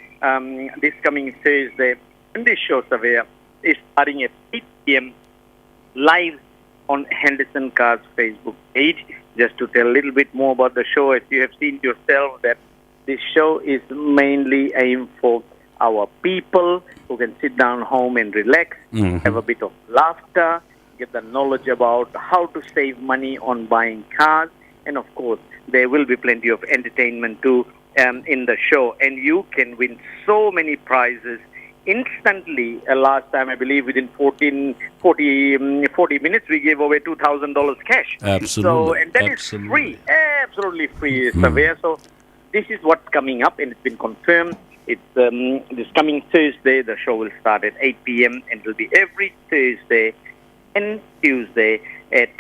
this coming Thursday. And this show, Savea, is starting at 8 p.m. live on Henderson Cars Facebook page. Just to tell a little bit more about the show, if you have seen yourself that this show is mainly aimed for our people who can sit down home and relax, have a bit of laughter, get the knowledge about how to save money on buying cars, and of course, there will be plenty of entertainment too in the show. And you can win so many prizes instantly. Last time, I believe, within 40 minutes, we gave away $2,000 cash. Absolutely. So, and that is free, absolutely free, Savea. So this is what's coming up, and it's been confirmed. It's this coming Thursday. The show will start at 8 p.m. and it will be every Thursday and Tuesday at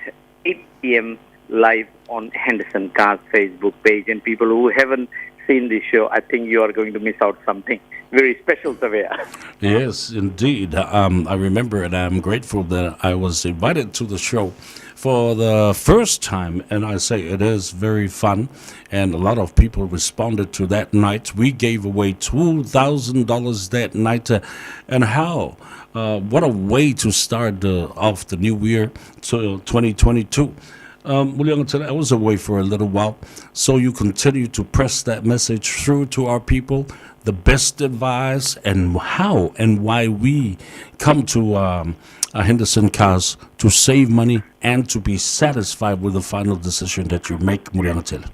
8 p.m. live on Henderson Cars Facebook page. And people who haven't seen this show, I think you are going to miss out something very special, Savea. Yes, indeed. I remember, and I'm grateful that I was invited to the show for the first time. And I say it is very fun, and a lot of people responded to that night. We gave away $2,000 that night, and how? What a way to start off the new year, to 2022. Muliagatele, I was away for a little while, so you continue to press that message through to our people, the best advice and how and why we come to Henderson Cars to save money and to be satisfied with the final decision that you make, Muliagatele.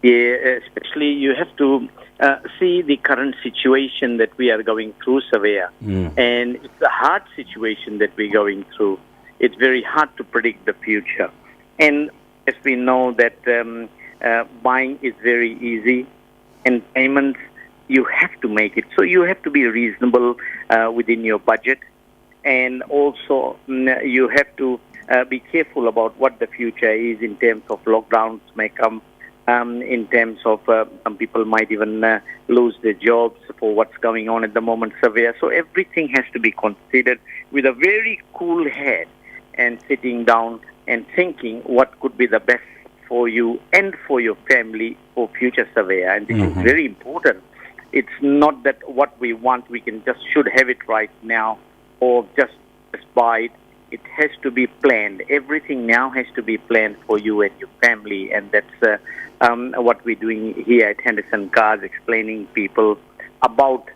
Yeah, especially you have to see the current situation that we are going through, Savea. And it's a hard situation that we're going through. It's very hard to predict the future. And as we know that buying is very easy and payments, you have to make it. So you have to be reasonable within your budget. And also you have to be careful about what the future is in terms of lockdowns may come, in terms of some people might even lose their jobs for what's going on at the moment, Savea. So everything has to be considered with a very cool head and sitting down and thinking what could be the best for you and for your family for future, Savea. And this is very important. It's not that what we want, we can just should have it right now or just buy it. It has to be planned. Everything now has to be planned for you and your family. And that's what we're doing here at Henderson Cars, explaining people about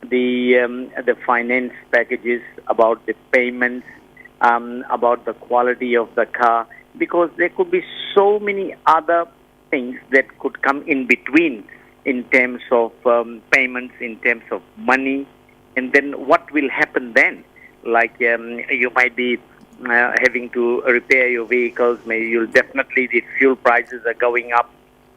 the finance packages, about the payments, about the quality of the car, because there could be so many other things that could come in between in terms of payments, in terms of money, and then what will happen then? Like you might be having to repair your vehicles. Maybe you'll definitely, the fuel prices are going up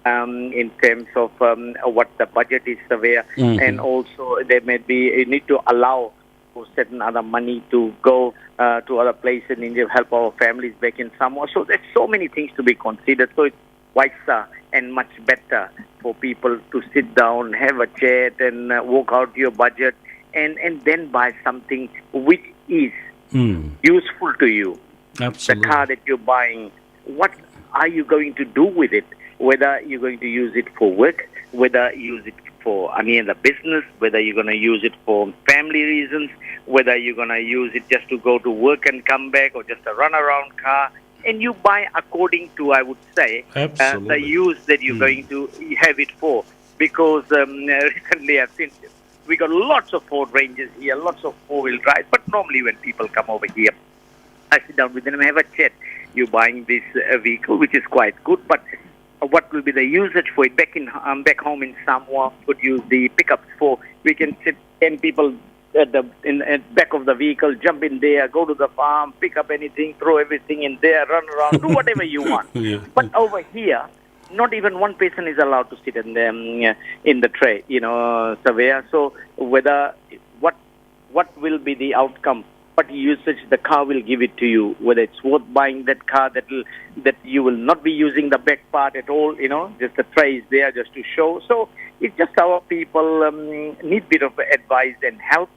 in terms of what the budget is there. And also there may be, you need to allow for certain other money to go to other places and help our families back in Samoa. So there's so many things to be considered. So it's wiser and much better for people to sit down, have a chat, and work out your budget, and then buy something which is useful to you. Absolutely. The car that you're buying, what are you going to do with it, whether you're going to use it for work, whether you use it for any other business, whether you're going to use it for family reasons, whether you're going to use it just to go to work and come back or just a runaround car. And you buy according to, I would say, the use that you're going to have it for. Because recently I've seen we got lots of Ford Rangers here, lots of four-wheel drive. But normally when people come over here, I sit down with them and have a chat. You're buying this vehicle, which is quite good, but what will be the usage for it? Back in back home in Samoa, could use the pickups for. We can sit 10 people at the in at back of the vehicle, jump in there, go to the farm, pick up anything, throw everything in there, run around, do whatever you want. Yeah. But over here, not even one person is allowed to sit in the in the tray, you know, Savea. So whether what will be the outcome, what usage the car will give it to you, whether it's worth buying that car that you will not be using the back part at all, you know, just the tray is there just to show. So it's just our people need bit of advice and help.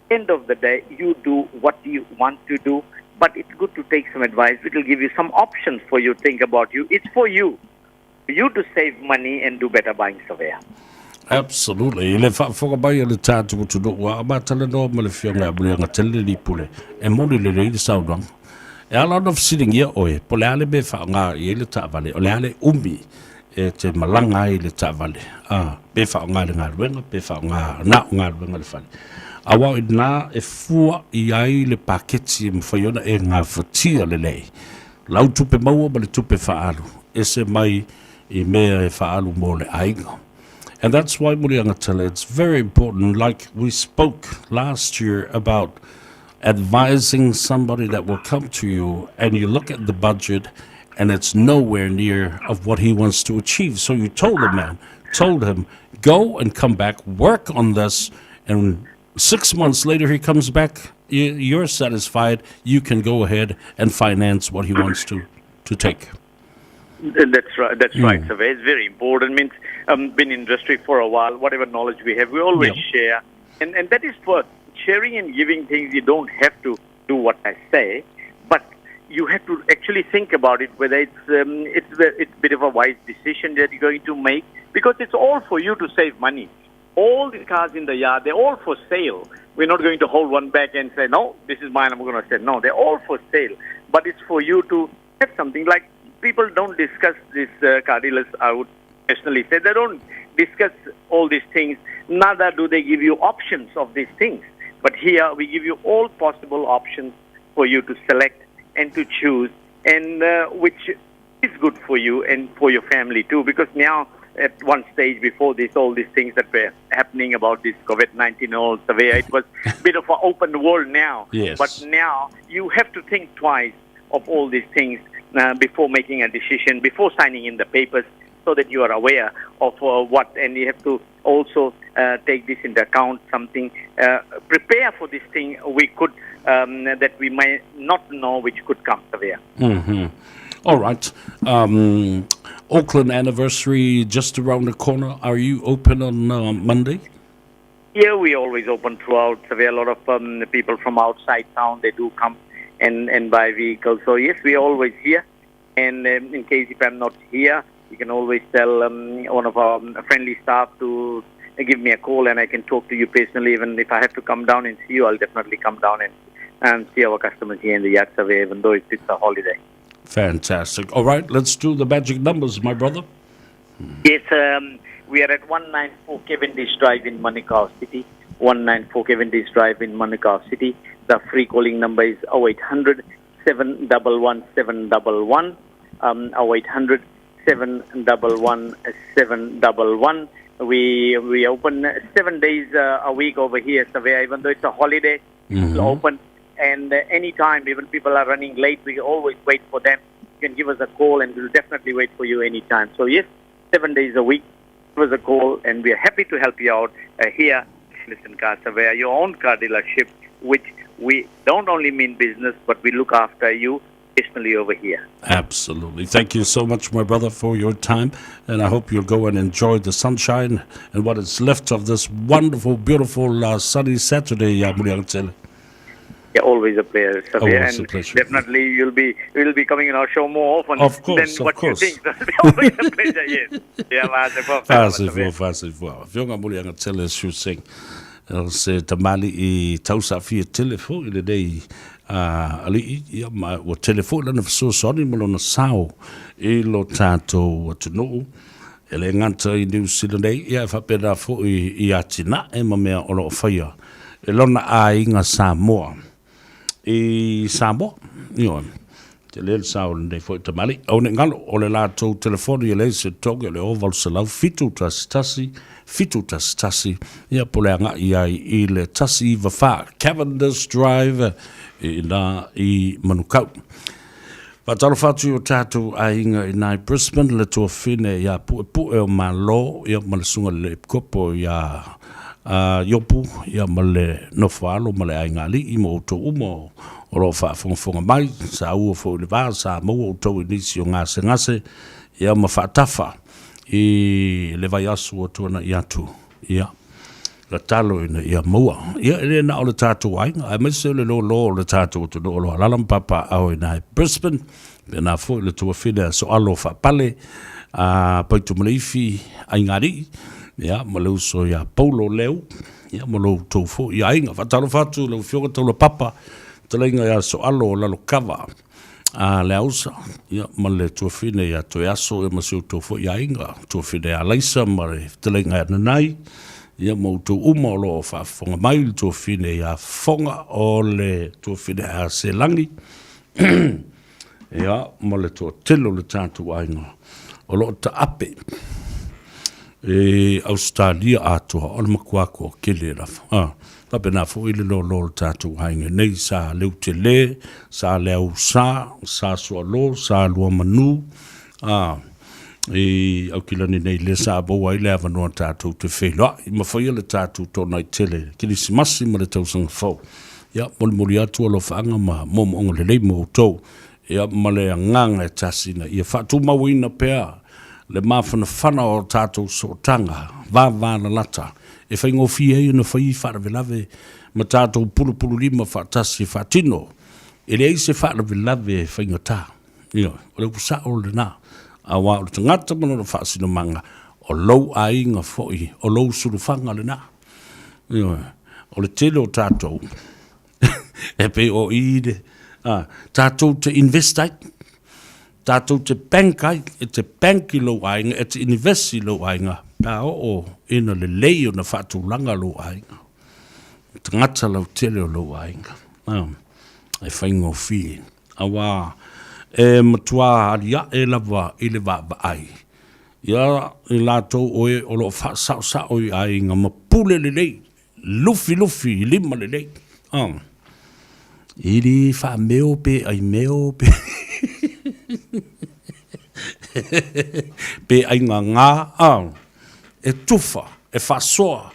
End of the day, you do what you want to do, but it's good to take some advice. It will give you some options for you to think about you. It's for you to save money and do better buying, Savea. Absolutely. Le faafofoga mai a le tatou atunuu a matalanoa ma le Afioga ia Muliagatele Lipule e moni lelei le saunoaga. E ala ona fesiligia oe, po o le a le mea e faaaoga i ai le taavale, o le a le umi e te malaga ai le taavale, a, pe faaaoga i le galuega, pe faaaoga na o galuega i le fale. Aua o i ina e fua i ai le paketi e mafai ona e gafatia lelei. Lau tupe maua ma le tupe faaalu, ese mai i mea e faaalu mo le aiga. And that's why, Muliagatele, it's very important, like we spoke last year about advising somebody that will come to you and you look at the budget and it's nowhere near of what he wants to achieve. So you told the man, told him, go and come back, work on this, and 6 months later he comes back, you're satisfied, you can go ahead and finance what he wants to take. That's right. That's right, Savea. It's very important. Means been in industry for a while. Whatever knowledge we have, we always share, and that is for sharing and giving things. You don't have to do what I say, but you have to actually think about it, whether it's a bit of a wise decision that you're going to make, because it's all for you to save money. All the cars in the yard, they're all for sale. We're not going to hold one back and say, no, this is mine, I'm going to say no. They're all for sale, but it's for you to have something. Like, people don't discuss this, car dealers, I would personally say. They don't discuss all these things. Neither do they give you options of these things. But here we give you all possible options for you to select and to choose, and which is good for you and for your family too. Because now, at one stage before this, all these things that were happening about this COVID-19 all survey, it was a bit of an open world now. Yes. But now you have to think twice of all these things before making a decision, before signing in the papers, so that you are aware of what, and you have to also take this into account, something, prepare for this thing we could, that we might not know, which could come, Savea. Mm-hmm. All right. Auckland anniversary just around the corner. Are you open on Monday? Yeah, we always open throughout. Savea. A lot of people from outside town, they do come and buy vehicles. So yes, we're always here. And in case if I'm not here, you can always tell one of our friendly staff to give me a call, and I can talk to you personally. Even if I have to come down and see you, I'll definitely come down and see our customers here in the yard survey, even though it's a holiday. Fantastic. All right, let's do the magic numbers, my brother. Yes, we are at 194 Cavendish Drive in Manukau City. 194 Cavendish Drive in Manukau City. The free calling number is 0800 711 711. 0800 711 711. We open 7 days a week over here, Savea, even though it's a holiday, it's open. And any time, even people are running late, we always wait for them. You can give us a call and we'll definitely wait for you anytime. So yes, 7 days a week, give us a call and we are happy to help you out here. Listen, Car Savea, your own car dealership, which we don't only mean business, but we look after you personally over here. Absolutely. Thank you so much, my brother, for your time. And I hope you'll go and enjoy the sunshine and what is left of this wonderful, beautiful sunny Saturday. Yeah, always a pleasure, Savea. Always a And pleasure. definitely you'll be coming in our show more often Of course, than of what course. you think. So it'll be always a pleasure, yes. Yeah, ma, Fahasoifua, fahasoifua. Afioga Muliagatele Siu Sing, o se tamalii tausaafia tele foi lenei alii, ia, ma ua tele foi lana fesoasoani ma lona sao i lo tatou atunuu, e le gata i Niu Sila nei, ia e faapena foi i atinae ma mea o lo o faia e lona aiga Samoa i Samoa. Ioe. Tele le sao o lenei foi tamalii. Aua ne i galo, o le latou telefoni e leai se totogi o le 0800 711 711, ia po o le agai ai i le 194 Cavendish Drive i ina i Manukau. Faatalofa atu i o tatou aiga i ina i Brisbane, le tuafine ia Puepue o Malo, ia ma le susuga i le Epikopo ia Iopu, ia ma le nofoaalo ma le aiga alii ma outou uma o lo o faafogafoga mai. Sa ua foi i le va sa maua outou i nisi o gasegase, ia ma faatafa i le vaiaso ua tuanai atu, ia, tatalo ina ia maua. Ia, e le na o le tatou aiga, aemaise o le lōlō o le tatou atunuu o lo o alaala ma papaaao i ina i Brisbane, pēnā foi le tuafine a Soalo Faapale, a Paitumaleifi Aigaalii, ia, ma le uso ia Paulo Leu, ia, ma lo outou foi aiga. Faatalofa atu i lau Afioga Taulapapa, fetalaiga ia Soalo o Lalokava, a Leausa, ia, ma le tuafine ia Toeaso, ia ma si outou foi aiga, tuafine ia Laisa ma le fetalaiga ia Nanai, ia ma outou uma o lo o faafofoga mai, le tuafine ia Fofoga o le tuafine ia Selagi, ia, ma le toatele o le tatou aiga o lo o taape i Ausetalia atoa, o le matua toatele lava. Ah. Faapena foi le lōlō o le tatou aiga nei, Sa Leutele, Sa Leausa, Sa Sualo, Sa Luamanu, ā, i Aukilani nei lea sa maua ai le avanoa tatou te feiloai ma faia le tatou tonai tele Kerisimasi ma le tausaga fou. Ia, molimoli atu alofaaga ma moomooga lelei mo outou, ia, ma le agaga e tasi ina ia faatumauina pea le mafanafana o tatou sootaga vavalalata e faigofie ai ona fai faalavelave ma tatou pulupululima faatasi e faatino. E leai se faalavelave e faigata. Ioe, o le upu sao lena, aua o le tagata ma lona faasinomaga, o lou aiga foi, o lou sulufaga lena. Ioe, o le tele o tatou, e pei o i le, a, tatou te invest ai, tatou te bank ai, e te bank i lou aiga, e te invest i lou aiga, pe a oo ina lelei ona faatulaga lou aiga, tagata lautele o lou aiga, a, e faigofie, aua e matua aliae lava i le vaavaai ia i latou o e o lo o faasaosao i aiga ma pule lelei Lufilufi i lima lelei. Oh. E le faameo pe aimeo pe pe aigagā. Oh. E tufa, e faasoa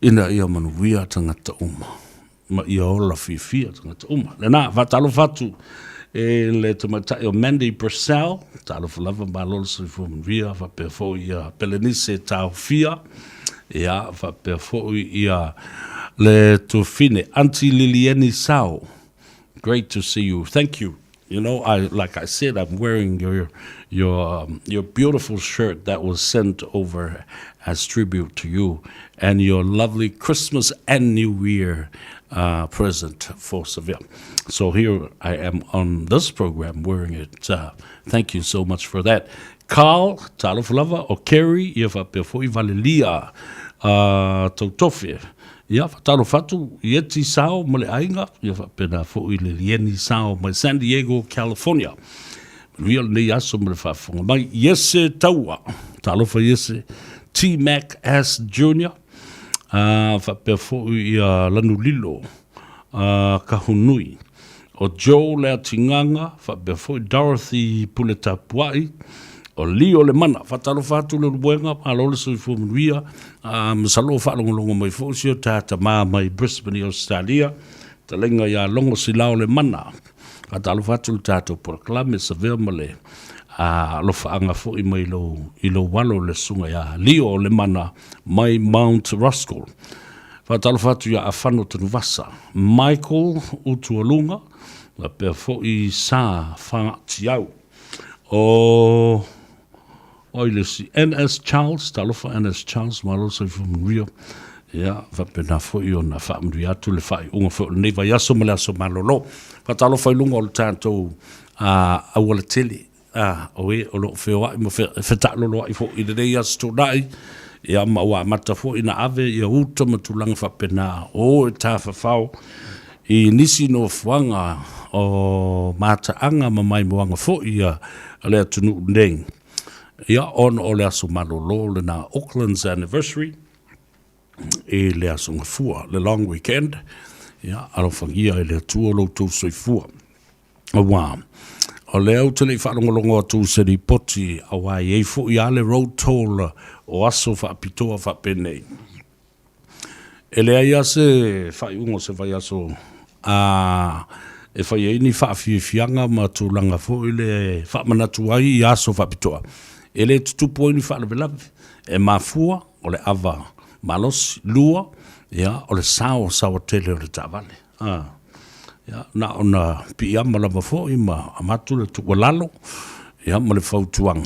ina ia manuia tagata uma ma ia ola fiafia tagata uma. Lena, faatalofa atu e le tamaitai o Mandy Brassell, talofa lava, malo le soifua manuia, faapea foi ia Pelenise Taofia, Ia, faapea foi ia le tuafine, Aunty Lilieni Sao. Great to see you. Thank you. You know, I like I said, I'm wearing your your your beautiful shirt that was sent over as tribute to you and your lovely Christmas and New Year present for Seville. So here I am on this program wearing it. Thank you so much for that. Carl, talofa lava, o Kerry, ia faapea foi Valelia a Tautofe. Ia, faatalofa atu i Eti Sao ma le aiga, ia faapena foi le Lieni Sao mai San Diego, California. Manuia lenei aso ma le faafofoga mai. Iese Taua, talofa Iese, T. Mac S. Jr., a faapea foi ia Lanulilo a Kahunui. O Joe Leatiganga, faapea foi Dorothy Puletapua'i, o Leo Lemana. Faatalofa atu Leulumoega, malo le soifua manuia. Masalo o faalogologo mai foi si o ta tama mai Brisbane i Ausetalia, fetalaiga ia Logo Silao Lemana. Faatalofa atu le tatou polokalame Savea ma le alofaaga foi mai lou, i lou alo le susuga ia Leo Lemana mai Mount Roskill. Faatalofa atu ia Afano Tanuvasa, Michael Utualuga, faapea foi Sa Fagatiau. O o ai le isi? NS Charles, talofa NS Charles, malo le soifua manuia. Ia, faapena foi ona faamanuia atu le faaiuga foi o lenei vaiaso ma le aso malolo. Faatalofa i luga o le tatou aualatele, o e o lo o feoai ma fetaaloloai foi i lenei Aso Toonai, ia ma ua amata foi ona ave ia uta ma tulaga faapena o e tafafao i nisi nofoaga o mataaga ma maimoaga foi a le atunuu nei. Ia, ona o le aso malolo lena Auckland's Anniversary i le Aso Gafua, le long weekend, ia, alofagia e le Atua lo outou soifua. Aua, o lea ou te le i faalogologo atu i se lipoti, aua e i ai foi lava le road toll o aso faapitoa faapenei. E leai lava se faaiuga o se vaiaso a e fai ai ni faafiafiaga ma tulaga foi le e faamanatu ai i aso faapitoa. E le tutupu ai ni faalavelave. E mafua o le ava malosi. Lua, ia, o le saoasaoa tele o le taavale. Ia, na ona piiama lava foi ma avatu le tuualalo, ia, ma le fautuaga,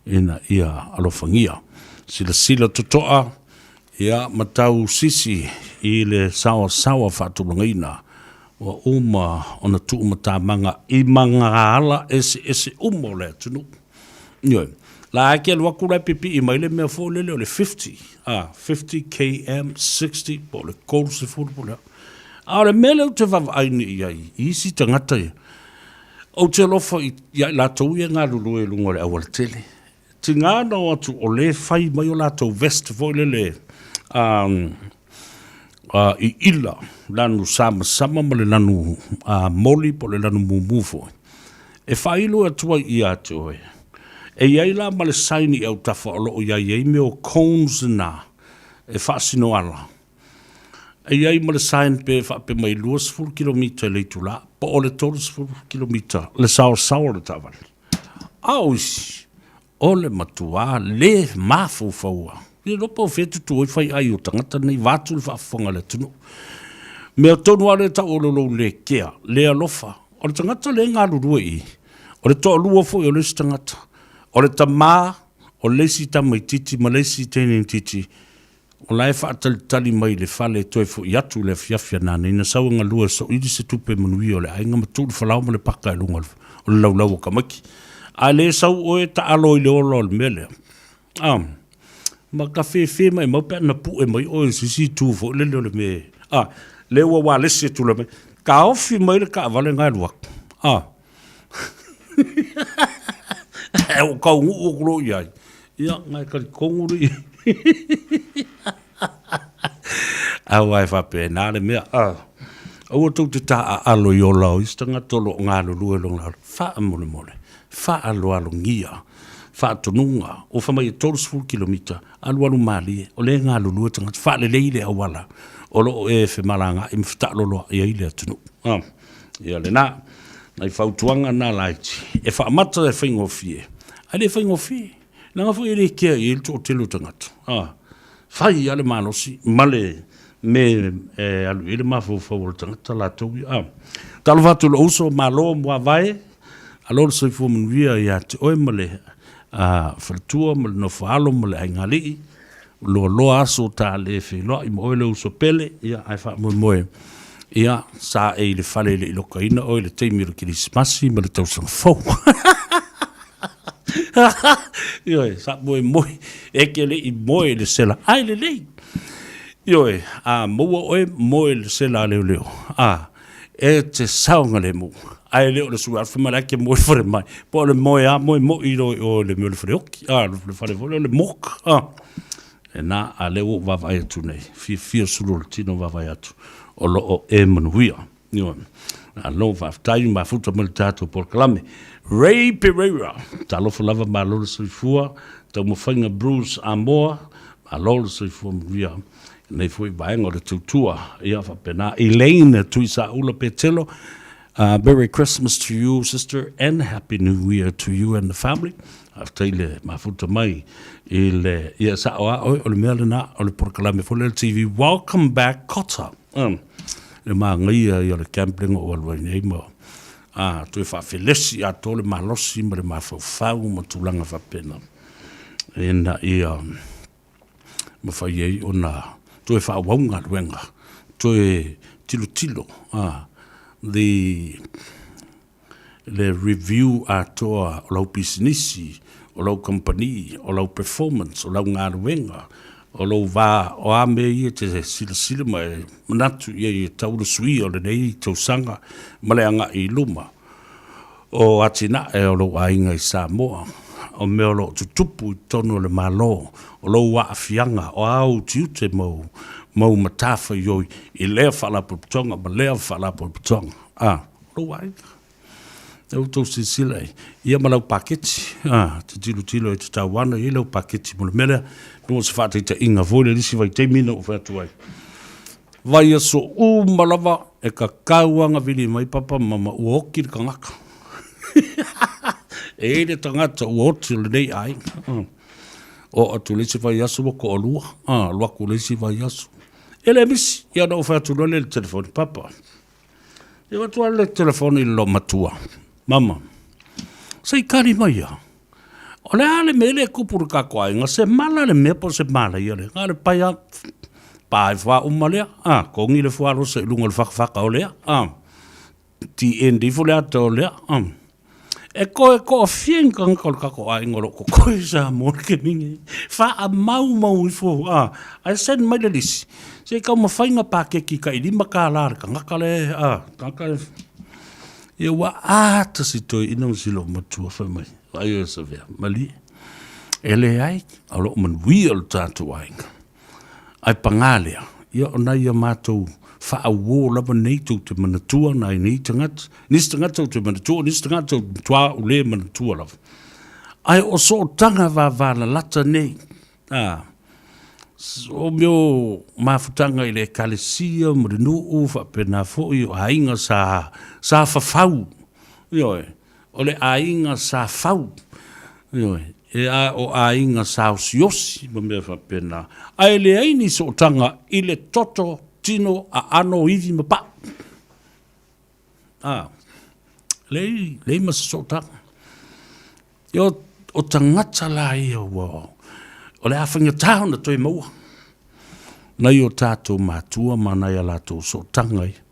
ina ia alofagia. Silasila totoa, ia, ma tau sisi i le saoasaoa faatulagaina ua uma ona tuumatamaga i magaala eseese uma o le atunuu. Ioe. La e te alu atu la e pipii mai le mea foi lele o le 50, 50 km, 60, po o le 30 po o le a. A o le mea lea ou te vaavaai nei i ai i isi tagata ia, ou te alofa ia i latou ia e galulue i luga o le aualatele. Tiga ona o atu o lea e fai mai o latou vest foi lele i ila, lanu samasama ma le lanu moli po o le lanu mumu foi. E faailo atu ai ia te oe. E i ai la ma le sign i autafa o lo o i ai ai mea o cones na e faasino ala. E i ai ma le sign pe faapea mai 20 kilomita i le itula po o le 30 kilomita le saosaoa o le taavale. A o isi, o le matuā le mafaufau lava. Le iloa po o fea e tutu ai faiai o tagata nei vaeatu le faafofoga a le atunuu. Mea tonu lava lea e tau o le lou le kea, le alofa. O le tagata lea e galulue i i, o le toalua foi o le isi tagata, o le tama o le isi tamaitiiti ma le isi teine itiiti, o la e faatalitali mai i le fale e toe foi atu i le afiafi a nanei na sau e galue e soili se tupe manuia o le aiga ma tuu le falao ma le paka i luga o le laulau o tamaiti. A le sau oe taalo i le ola o le mea lea, a, ma ka fefe maimau pe a na pue mai oe i se isi itu foi lele o le mea, a, lea ua ualesi e tulai mai, taofi mai le taavale na e alu atu, a. E ua taunuu atu loa i ai, ia, na e talitonu le Aua e faapena le mea, a. Aua tou te taaalo i ola o isi tagata o lo o galulue i lona ola. Faamolemole, faaaloalogia, faatonuga, ua fai mai e 30 kilomita, alualu malie, o lea e galulue tagata, faalelei le auala o lo o e femalagaai ma fetaaloloai ai le atunuu. A. Ia lena, nai fautuaga na laiti, e faamata e faigofie, ae le faigofie. Leaga foi e le kea i ai le toatele o tagata. A, fai lava le malosi ma le mea e alu i ai le mafaufau o le tagata latou ia. A, talofa atu i lou uso, malo muavae, alo le soifua manuia ia te oe ma le faletua ma le nofoaalo ma le aigaalii. Loaloa aso ta le feiloai ma oe le uso pele, ia ae faamoemoe, ia sa e i le fale e le i lokaina oe i le taimi o le Kerisimasi ma le tausaga fou. Ioe, sa moemoe, e te le i moe i le sela, ae lelei. Ioe, a maua oe moe i le sela a leoleo, a, e te saogalemu, ae le o le sui alfa ma le ake moe fale mai, po o le moe a moe moi loa i o i le mea o le faleoki, a, le fale foi lea o le morgue, a. Lena, a lea ua ou vaavaai atu nei, fiafia sulu o le tino vaavaai atu, o lo o e manuia. Ioe. Malo faafetai, mafuta mai le tatou polokalame. Ray Pereira, talofa lava malo le soifua, taumafaiga Bruce Amoa, malo le soifua manuia. Lenei foi vaega o le tautua, ia faapena. Elaine Tuisaula Petelo, Merry Christmas to you sister and Happy New Year to you and the family. Faafetai le mafuta mai i le, ia sa'o a oe, o le mea lena, o le polokalame foi lea le TV, Welcome Back Kotter. Le magaia ia o le gambling o alu ai nei ma a toe faafelesi atoa le malosi ma le mafaufau ma tulaga faapena ina ia mafai ai ona toe faaauau galuega, toe tilotilo a the le review atoa o lau pisinisi, o lau kamupani, o lau performance, o lau galuega, o lou va, o a mea ia e te silasila ma e manatu i ai e tau le suia o lenei tausaga ma le agai i luma o atinae o lou aiga i Samoa, o mea o lo o tutupu i totonu o le Malo, o lou aafiaga, o a ou tiute ma ou matafaioi i lea faalapotopotoga ma lea faalapotopotoga. A, o lou aiga. E outou silasila i ia ma lau paketi, a, te tilotilo e tatau ana i ai lau paketi mo le mea lea, mo se faataitaiga foi le isi vaitaimi na ou fai atu ai. Vaiaso uma lava e kakau aga vili mai papa ma mama ua oti le tagata. E i ai le tagata ua oti o lenei aiga. Oo atu i le isi vaiaso ua toalua, a, alu atu i le isi vaiaso. E le misi, ia ona ou fai atu loa lea i le telefoni, Papa, E avatu lava le telefoni i le loomatua, Mama, se i kali mai ia. O le a le mea lea e tupu i le tatou aiga, se mala le mea po o se malaia le, na o le pai lava, pa ifo lava uma lea, a, togi le fualosa i luga o le fatafata o lea, a, TND ifo le ata o lea, a. E toe toafia ni tagata o le tatou aiga o lo o totoe i Samoa i le taimi lenei. Faamaumau ifo, a, ae send mai le lisi, se i taumafai na paketi tai $5 a le tagata le, a, tagata le, ia ua ata si toeaina ma si loomatua fai mai, vaai oe Savea, malie, e leai, o lo o manuia lo tatou aiga. Ae pagā lea, ia o nai a matou faauō lava nei tou te manatua nai nei tagata, nisi tagata ou te manatua, o nisi tagata ou te matua ou le manatua lava. Ae o sootaga vavalalata nei, a, o mea o mafutaga i le ekalesia ma le nuu faapena foi o aiga sa, sa fafau, ioe, O le aiga sa fau, ioe, e a o aiga sa osiosi ma mea faapena, ae leai ni sootaga i le toto, tino, aano, ivi ma pau. A, leai, leai ma se sootaga. Ia, o, o tagata la ia ua, o le a faigata ona toe maua nai o tatou matua ma nai a latou sootaga ia.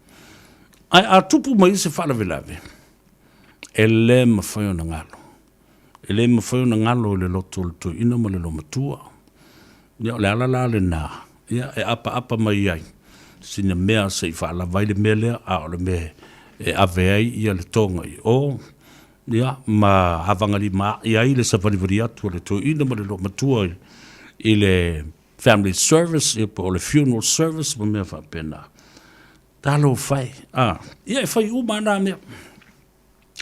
Ae a tupu mai se faalavelave, E le mafai ona galo. E le mafai ona galo i le loto o le toeaina ma le loomatua. Ia, o le ala la lena, ia, e apaapa mai ai sina mea se i faalava ai le mea lea, a o le mea e ave ai ia le toga i o, ia, ma avagalima ai le savalivali atu a le toeaina ma le loomatua i le family service, ia, po o le funeral service ma mea faapena. Talofa e, a, ia e fai uma lava na mea.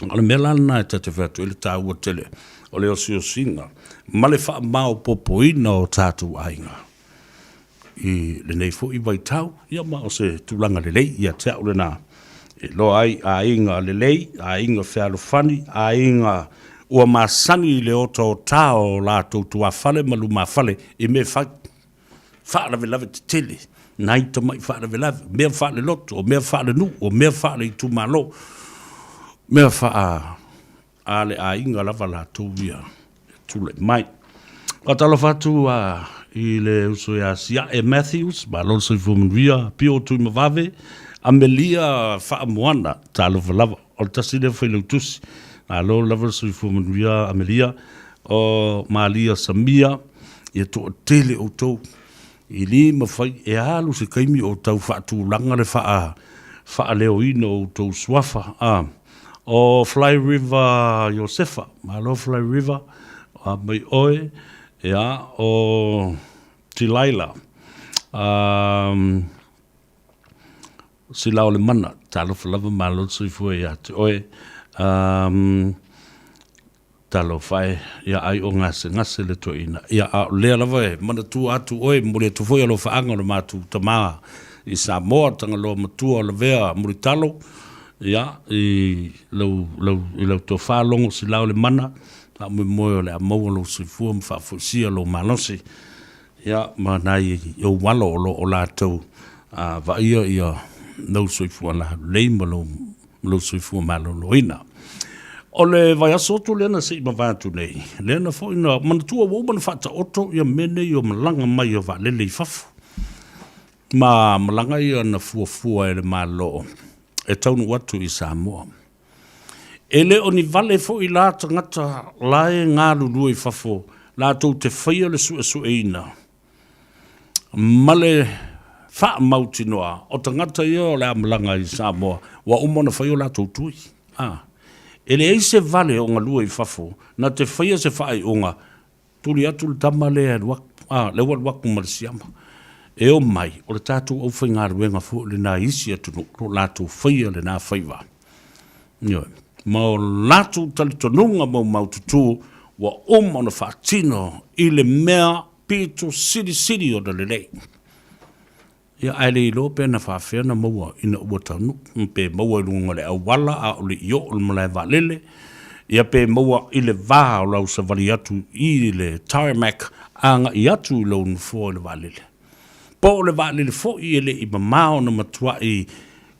O le mea la lena e ta te fai atu ai le taua tele o le osiosiga ma le faamaopoopoina o tatou aiga i lenei foi vaitau, ia ma o se tulaga lelei ia te au lena e iloa ai aiga lelei, aiga fealofani, aiga ua masani i le otaota o latou tuafale ma lumafale i mea e fai. Faalavelave tetele, nai tamai faalavelave, o mea faalelotu, o mea faalenuu, o mea faaleitumalo, mea faa a le aiga lava latou ia e tulai mai. Faatalofa atu i le uso ia Siae Matthews, malo le soifua manuia, Pio Tuimavave, Amelia Faamoana, talofa lava, o le tasi lea failautusi, malo lava le soifua manuia Amelia, o Malia Samia, Ia toatele outou, e le mafai e alu se taimi o tau faatulaga le faa, faaleoina o outou suafa. A, o Fly River Iosefa, malo Fly River, o a mai oe, ia, o Delilah, um, Silaolemana, talofa lava malo le soifua ia te oe. Um, Talofa e, ia ai o gasegase le toeaina. Ia, a o lea lava e manatua atu oe, momoli atu foi alofaaga o le matou tama i Samoa, Tagaloa Matua o Lavea Mulitalo. Ia, i lau, lau, i lau tofa logo silau le mana, faamoemoe o le a maua lou soifua ma faafoisia lou malosi. Ia, ma nai ou alo o lo o latou a, vaaia ia lou soifua lalelei ma lou, lou soifua maloloina. O le vaiaso atu lea na se i mavae atu nei, lea na foi na manatua ua uma ona faataoto ia mea nei o malaga mai o vaalele i fafo. Ma malaga ia na fuafua e le Malo e taunuu atu i Samoa. E le o ni vale foi la tagata la e galulue i fafo latou te faia le suesueina ma le faamautinoa o tagata ia o le a malaga i Samoa ua uma ona fai o latou tui. A, e leai se vale o galue i fafo na te faia se faaiuga Tuli atu le tama lea e alu atu, a, lea ua alu atu ma le siama. E omai, o le tatou aufaigaluega foi lena i isi atunuu, o lo o latou faia lena faiva. Ioe. Ma o latou talitonuga maumaututu ua uma ona faatino i le mea pito silisili ona lelei. Ia, ae le iloa pe na faafefea ona maua ina ua taunuu, pe maua i luga o le auala a o le i oo i le malae vaalele, ia pe maua i le va o lau savali atu i le tarmac agai atu i lou nofoa i le vaalele. Po o le vaalele foi e le i mamao ona matuai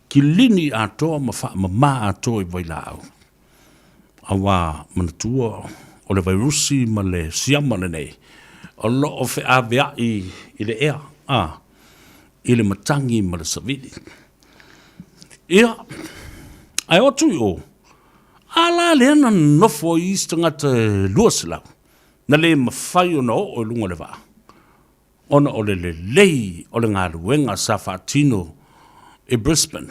kilini atoa ma faamama atoa i vailaau. Aua manatua o le vairusi ma le siama lenei o lo o feaveai i le ea, a, i le matagi ma le savili. Ia, ae o atu i o, a la lea na nonofo ai isi tagata e 200, na le mafai ona oo i luga o le vaa, ona o le lelei o le galuega sa faatino i Brisbane.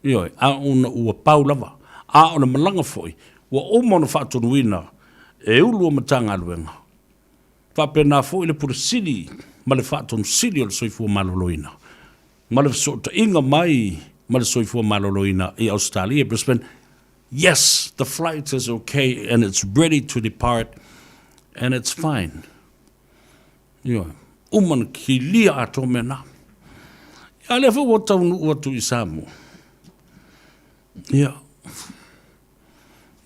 Ioe, a ona ua pau lava. A o le malaga foi, ua uma ona faatonuina e Ulu o Matagaluega, faapena foi le Pule Sili ma le Faatonu Sili o le Soifua Maloloina, ma le fesootaiga mai ma le Soifua Maloloina i Ausetalia, Brisbane, Yes, the flight is okay and it's ready to depart and it's fine. Ioe. Uma na kilia atoa mea na. Ia lea foi ua taunuu atu i Samoa. Ia,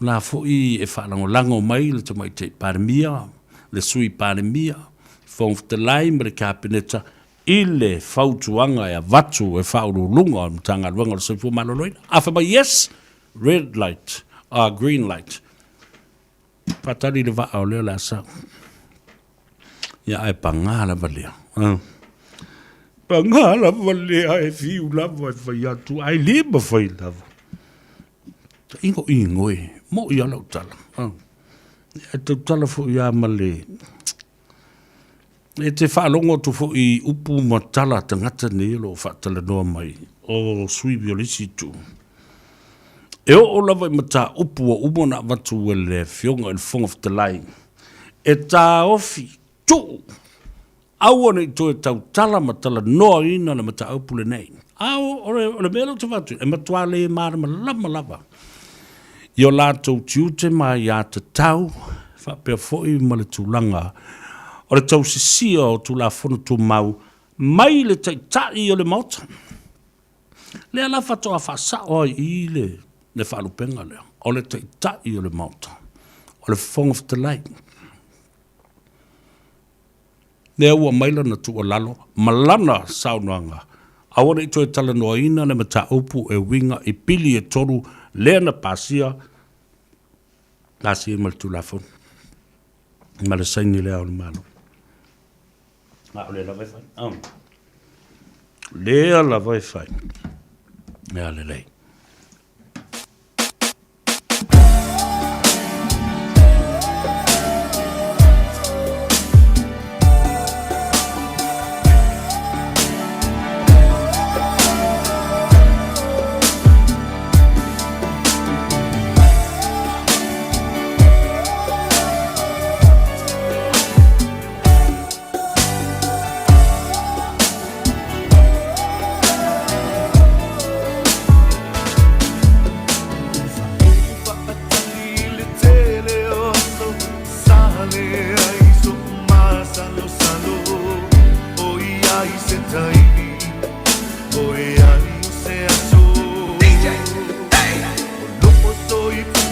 la foi e faalagolago mai le Tamaitai Palemia, le Sui Palemia, Fofoga Fetalai ma le Kapeneta i le fautuaga e avatu e Faauluuluga o le Matagaluega o le Soifua Maloloina. A fai mai yes, red light, green light. Faatali le vaa o lea o le a sau. Ia ae pagā lava lea. Pagā lava lea e fiu lava e fai atu, ae le mafai lava. Ingo ingo e, moʻi lava lau tala. E tautala foi lava ma le... E te faalogo atu foi i upu ma tala a tagata nei o lo o faatalanoa mai, o sui o le isi itu. E oo lava i mataupu ua uma ona avatu e le Afioga i le Fofoga Fetalai e taofi tuu aua ne i toe tautala ma talanoaina le mataupu lenei. A o le mea lea ou te vaai atu, e matua le malamalama lava i o latou tiute ma aiatatau faapea foi ma le tulaga o le tausisia o Tulafono Tumau mai le Taitai o le Maota. Lea la faatoa faasao ai i i le faalupega lea, o le Taitai o le Maota, o le Fofoga Fetalai. Lea ua aumai lana tuualalo ma lana saunoaga, aua ne i toe talanoaina le mataupu e uiga i pili e tolu lea na pasia, pasia ma le Tulafono ma le saini lea o le Malo. A o lea lava e fai. Oh. Lea lava e fai. Ia lelei.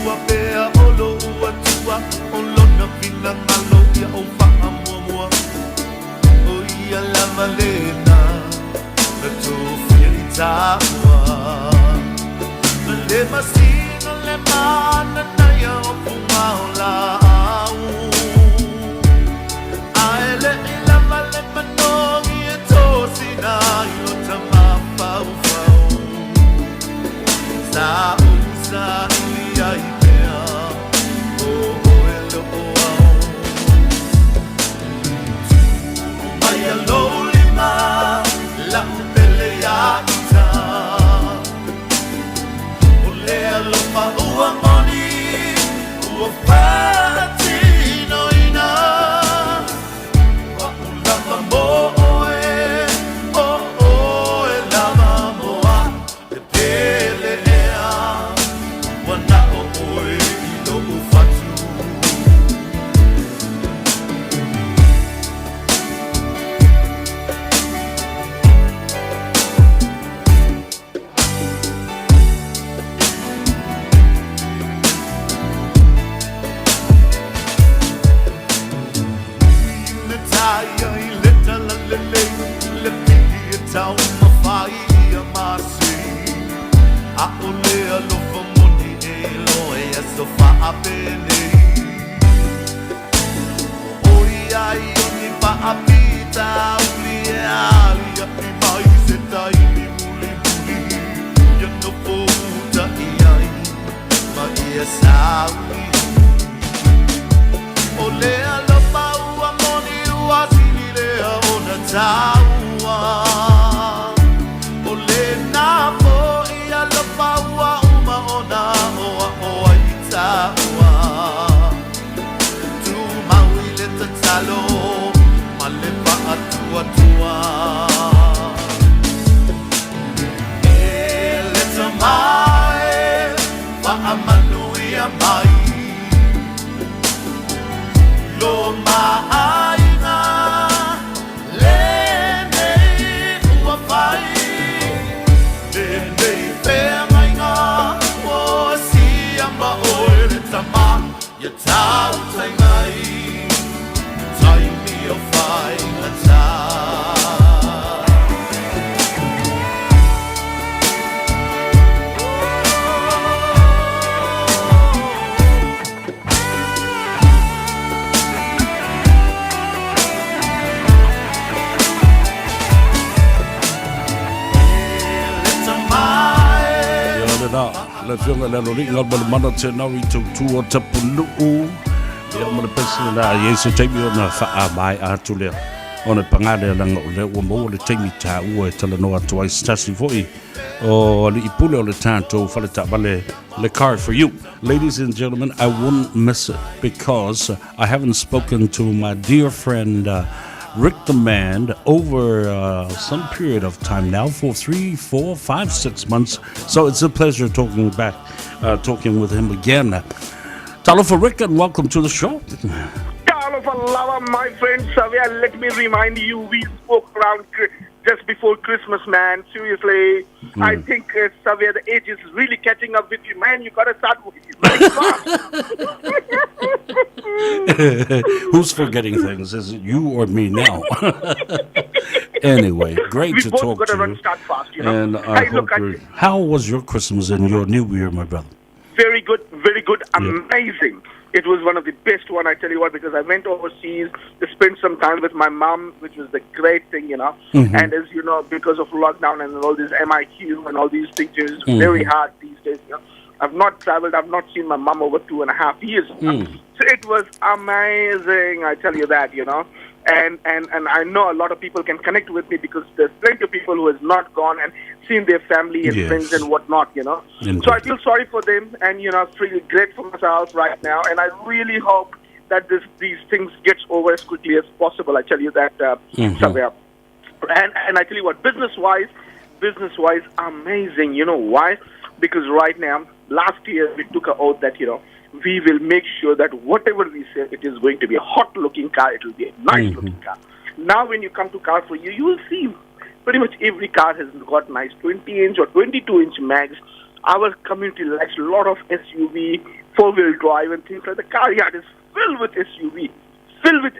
Ua pea o lou Atua o lona finagalo ia ou faamuamua, o ia lava lena na tofia i taua. Le masina le mananaia o fuga o laau, ae leʻi lava le manogi e tosina ai lota mafaufau. Sa ou saili ai pea o oe loo au. Mai a lou lima lau pele ia ita, o le alofa ua moni ua faatinoina. O a'u lava mo oe, o oe lava mo a'u, e pele ea ua na o oe i lo'u fatu. Le taia i le talalelei, le pili e taumafai ia masei, a o le alofa moni e iloa i aso faapenei. Oi ai o ni faafitauli e aliaʻi mai se taimi mulimuli, ia nofo uta i ai ma ia sauni. O le alofa ua moni ua sili lea ona taua, o lena foʻi alofa ua uma ona oaʻo ai i taua. Tumau i le tatalo ma le faatuatua. E le tamae faamanuia mai lo maaiga lenei ua fai, lenei feagaiga ua sia ma oe le tama ia tautaigai taimi o faigata. Le tamae. Ia le la, le afioga i le Aloalii Galumalemana Tenari Tautua Tapunuu. Ia ma le pesi lena i ai se taimi ona faamaea atu lea. Ona e pagā lea leaga o lea ua maua le taimi taua e talanoa atu ai se tasi foi o alii pule o le tatou fale taavale le Car For You. Ladies and gentlemen, I wouldn't miss it because I haven't spoken to my dear friend Rick the Man over some period of time now for 3, 4, 5, 6 months. So it's a pleasure talking with him again. Talofa Rick, and welcome to the show. Talofa lava, my friend Savea. Let me remind you, we spoke around just before Christmas, man. Seriously, I think Savea, the age is really catching up with you, man. You gotta start running fast. Who's forgetting things? Is it you or me now? Anyway, great We to both talk gotta to run you. start fast, you know. And I Hey, look, hope you're. How was your Christmas and your New Year, my brother? Very good, amazing. It was one of the best one, I tell you what, because I went overseas to spend some time with my mom, which was the great thing, you know. And as you know, because of lockdown and all this MIQ and all these things, it's very hard these days, you know. I've not traveled, I've not seen my mom over 2.5 years. So it was amazing, I tell you that, you know. And I know a lot of people can connect with me because there's plenty of people who has not gone and seen their family and friends and whatnot, you know. So I feel sorry for them and, you know, feel great for myself right now. And I really hope that these things gets over as quickly as possible. I tell you that, Savea. And I tell you what, business-wise, amazing. You know why? Because right now, last year we took an oath that, you know, we will make sure that whatever we sell, it is going to be a hot-looking car. It will be a nice-looking car. Now when you come to Car For You, you will see pretty much every car has got nice 20-inch or 22-inch mags. Our community likes a lot of SUV, four-wheel drive and things like that. The car yard is filled with SUV, filled with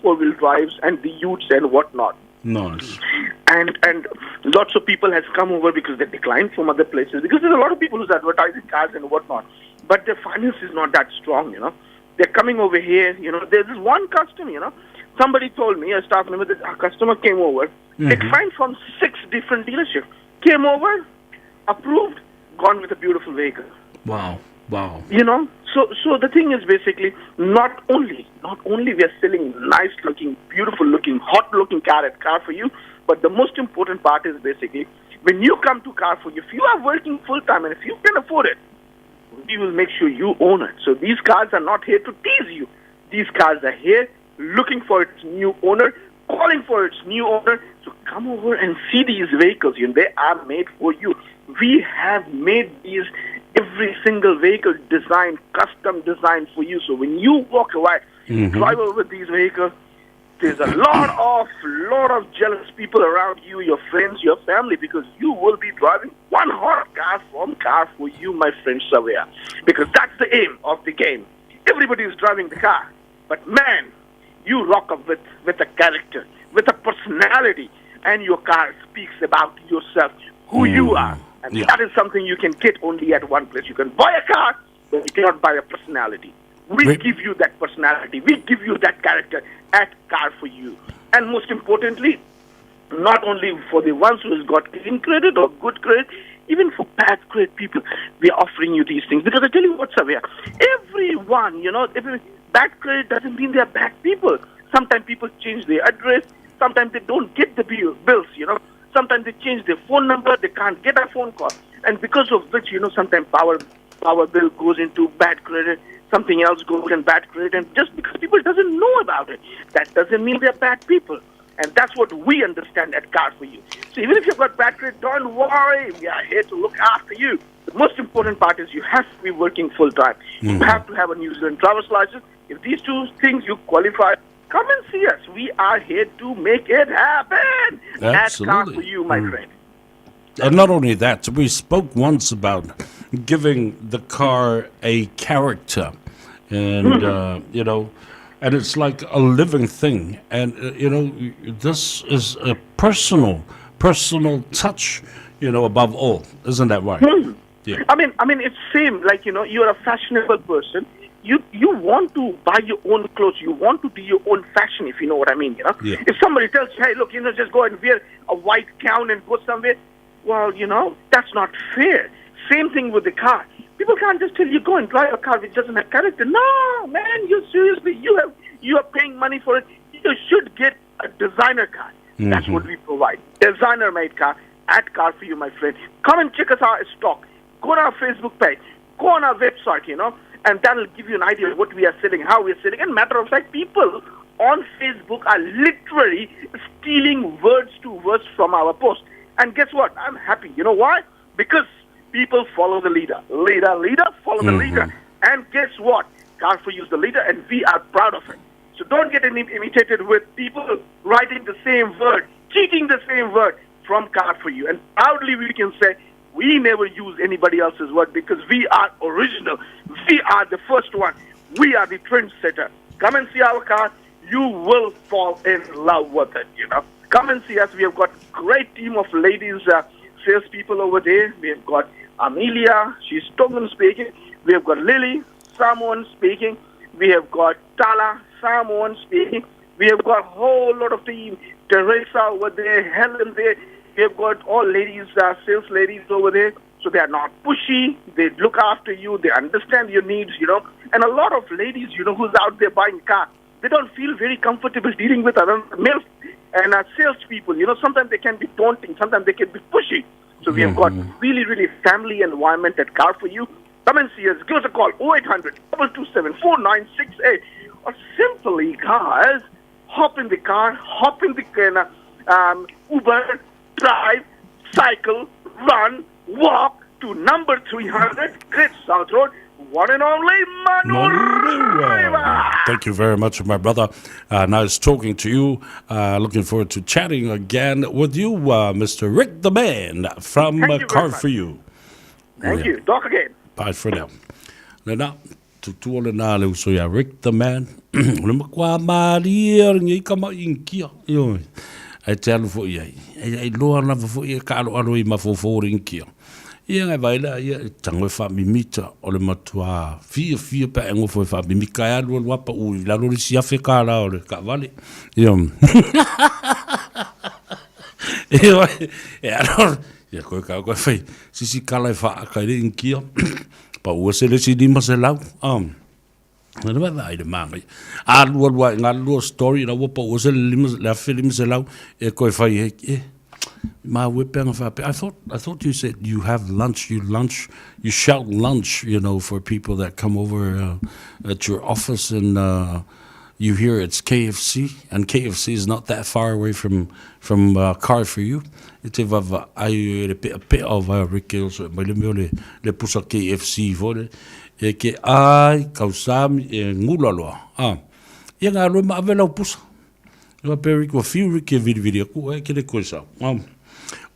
four-wheel drives and the utes and whatnot. Nice. And lots of people has come over because they declined from other places, because there's a lot of people who's advertising cars and whatnot, but their finance is not that strong, you know. They're coming over here, you know. There's this one customer, you know. Somebody told me, a staff member, that a customer came over, declined from 6 different dealerships, came over, approved, gone with a beautiful vehicle. Wow, wow. You know, so the thing is basically not only we are selling nice looking, beautiful looking, hot looking car at Car For You, but the most important part is basically when you come to Car For You, if you are working full time and if you can afford it, we will make sure you own it. So these cars are not here to tease you. These cars are here looking for its new owner, calling for its new owner. So come over and see these vehicles. You know, they are made for you. We have made these, every single vehicle designed, custom designed for you. So when you walk away, drive over these vehicles, there's a lot of jealous people around you, your friends, your family, because you will be driving one hot car from Car For You, my friend Savea. Because that's the aim of the game. Everybody is driving the car. But man, you rock up with a character, with a personality, and your car speaks about yourself, who you are. And that is something you can get only at one place. You can buy a car, but you cannot buy a personality. We give you that personality. We give you that character at Car For You. And most importantly, not only for the ones who has got clean credit or good credit, even for bad credit people, we are offering you these things. Because I tell you what, Savia, everyone, you know, bad credit doesn't mean they are bad people. Sometimes people change their address. Sometimes they don't get the bills, you know. Sometimes they change their phone number. They can't get a phone call. And because of which, you know, sometimes power bill goes into bad credit. Something else goes in bad credit. And just because people doesn't know about it, that doesn't mean they're bad people. And that's what we understand at Car For You. So even if you've got bad credit, don't worry. We are here to look after you. The most important part is you have to be working full-time. You have to have a New Zealand driver's license. If these two things you qualify, come and see us. We are here to make it happen. Absolutely. At Car For You, my friend. And not only that, we spoke once about giving the car a character. And, you know, and it's like a living thing. And, you know, this is a personal touch, you know, above all. Isn't that right? Yeah. I mean, it's same. Like, you know, you're a fashionable person. You want to buy your own clothes. You want to do your own fashion, if you know what I mean, you know. Yeah. If somebody tells you, hey, look, you know, just go and wear a white gown and go somewhere, well, you know, that's not fair. Same thing with the car. People can't just tell you, go and drive a car which doesn't have character. No, man, you seriously, you are paying money for it. You should get a designer car. That's what we provide. Designer-made car at Car For You, my friend. Come and check us out stock. Go on our Facebook page. Go on our website, you know, and that'll give you an idea of what we are selling, how we are selling. And matter of fact, people on Facebook are literally stealing words to words from our post. And guess what? I'm happy. You know why? Because people follow the leader. Leader, leader, follow the leader. And guess what? Car For You is the leader, and we are proud of it. So don't get imitated with people writing the same word, cheating the same word from Car For You. And proudly we can say, we never use anybody else's word because we are original. We are the first one. We are the trendsetter. Come and see our car. You will fall in love with it, you know. Come and see us. We have got great team of ladies, salespeople over there. We have got Amelia. She's Tongan speaking. We have got Lily, Samoan speaking. We have got Tala, Samoan speaking. We have got a whole lot of team. Teresa over there, Helen there. We have got all ladies, sales ladies over there. So they are not pushy. They look after you. They understand your needs, you know. And a lot of ladies, you know, who's out there buying car, they don't feel very comfortable dealing with other male and salespeople. You know, sometimes they can be daunting. Sometimes they can be pushy. So we have got really, really family environment at Car For You. Come and see us. Give us a call, 0800 227 4968. Or simply, guys, hop in the car, hop in the Uber, drive, cycle, run, walk to number 300 Great South Road, one and only Manurewa. Thank you very much, my brother. Nice talking to you. Looking forward to chatting again with you, Mr. Rick the Man from Car For You. Thank you. Talk again. Bye for now. Lena, tutua lena le uso ia Rick the man. O le matua mālie o lenei kama inikia. Ioe. Ae te alu foi ai. Ai, ai loa lava foi e kaaloalo i mafaufau o le inikia. Ia ngai vai lea, ia, e tago e faamimita o le matua fiafia pe a e nofo e faamimika e alu alu lava paʻu i lalo le isi $1000 o le taavale. Ia, ioe, e alu, ia koe ka koe fai, sisi kala e faaka i le inikia, paʻu ese le isi 500. Le vaavaai le manaia. Alu alu ae galulua story la ua pau ese le lima, le 1500 e koe fai ai, e, maua e peanga faapea. I thought you said you have lunch, you lunch, you shout lunch, you know, for people that come over at your office and you hear it's KFC, and KFC is not that far away from, from car for you. E te vaavaai e le peapea o vaea reke o so e mai le mea o le, le pusa KFC foi le, e ke ai, kausami, e gula loa. A, ia ngā lue ma ave lau pusa. Ua pe Rick, ua fiu Rick e viriviri aku, e ke le koe sau.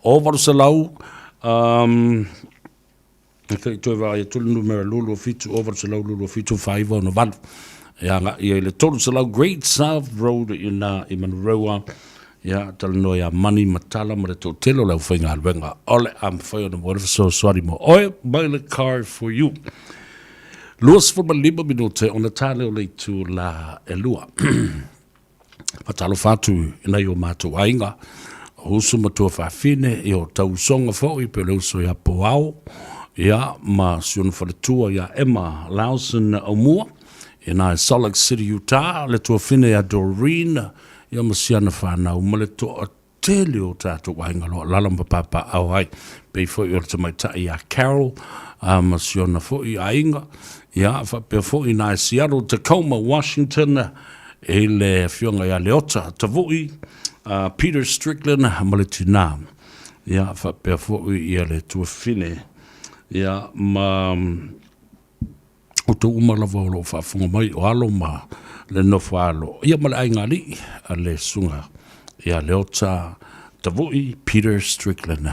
O valu selau, e te toe vaai atu le numera 27 o 800 27 4 6 8. E anga ia i le 300 Great South Road i nā i Manurewa. Ia, talanoa ia Mani Matala ma le toatele o le aufaigaluega o le a mafai ona maua le fesoasoani mo oe mai le Car for You. 25 minute ona tā lea o le itu la e lua. Faatalofa atu i nai o matou aiga, o uso ma tuafafine, ia o tausoga foi pe o le uso ia Poao, ia ma si ona faletua ia Emma Lawson Aumua, i na i Salt Lake City, Utah, le tuafine ia Doreen, ia ma si ana whanau, ma le toa tele o tātou aiga loa lala ma pāpāʻao ai. Pei foi o le tamaitai ia Carol ma si ona foi aiga, ia, faapea foi i nā i Seattle, Tacoma, Washington, i le afioga ia Leota Tavui, Peter Strickland ma le tinā. Ia, faapea foi ia le tuafafine, ia, ma outou uma lava o lo o faafofoga mai, o alo ma le nofo alo, ia ma le aiga alii a le susuga ia Leota Tavui Peter Strickland,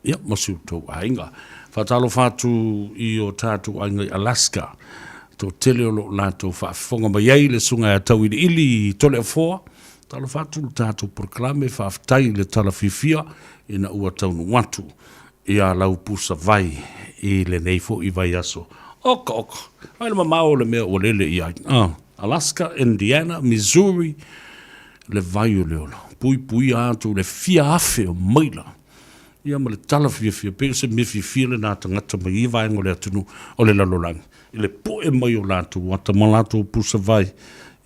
ia ma si outou aiga. Faatalofa atu i o tatou aiga i Alaska, toatele o lo o latou faafofoga mai ai le susuga ia Tauiliili i Toleafoa. Talofa atu le tatou polokalame, faafetai i le tala fiafia ina ua taunuu atu ia lau pusa vai i lenei foi vaiaso. Oka oka, ai le mamao o le mea ua lele i ai. Alaska, Indiana, Missouri, le vai o le ola. Puipuia atu le fia afe o maila. Ia ma le tala fiafia, pei o se mea fiafia lena tagata mai ia vaega o le atunuu o le lalolagi. I le poe mai o latou ata ma latou pusa vai,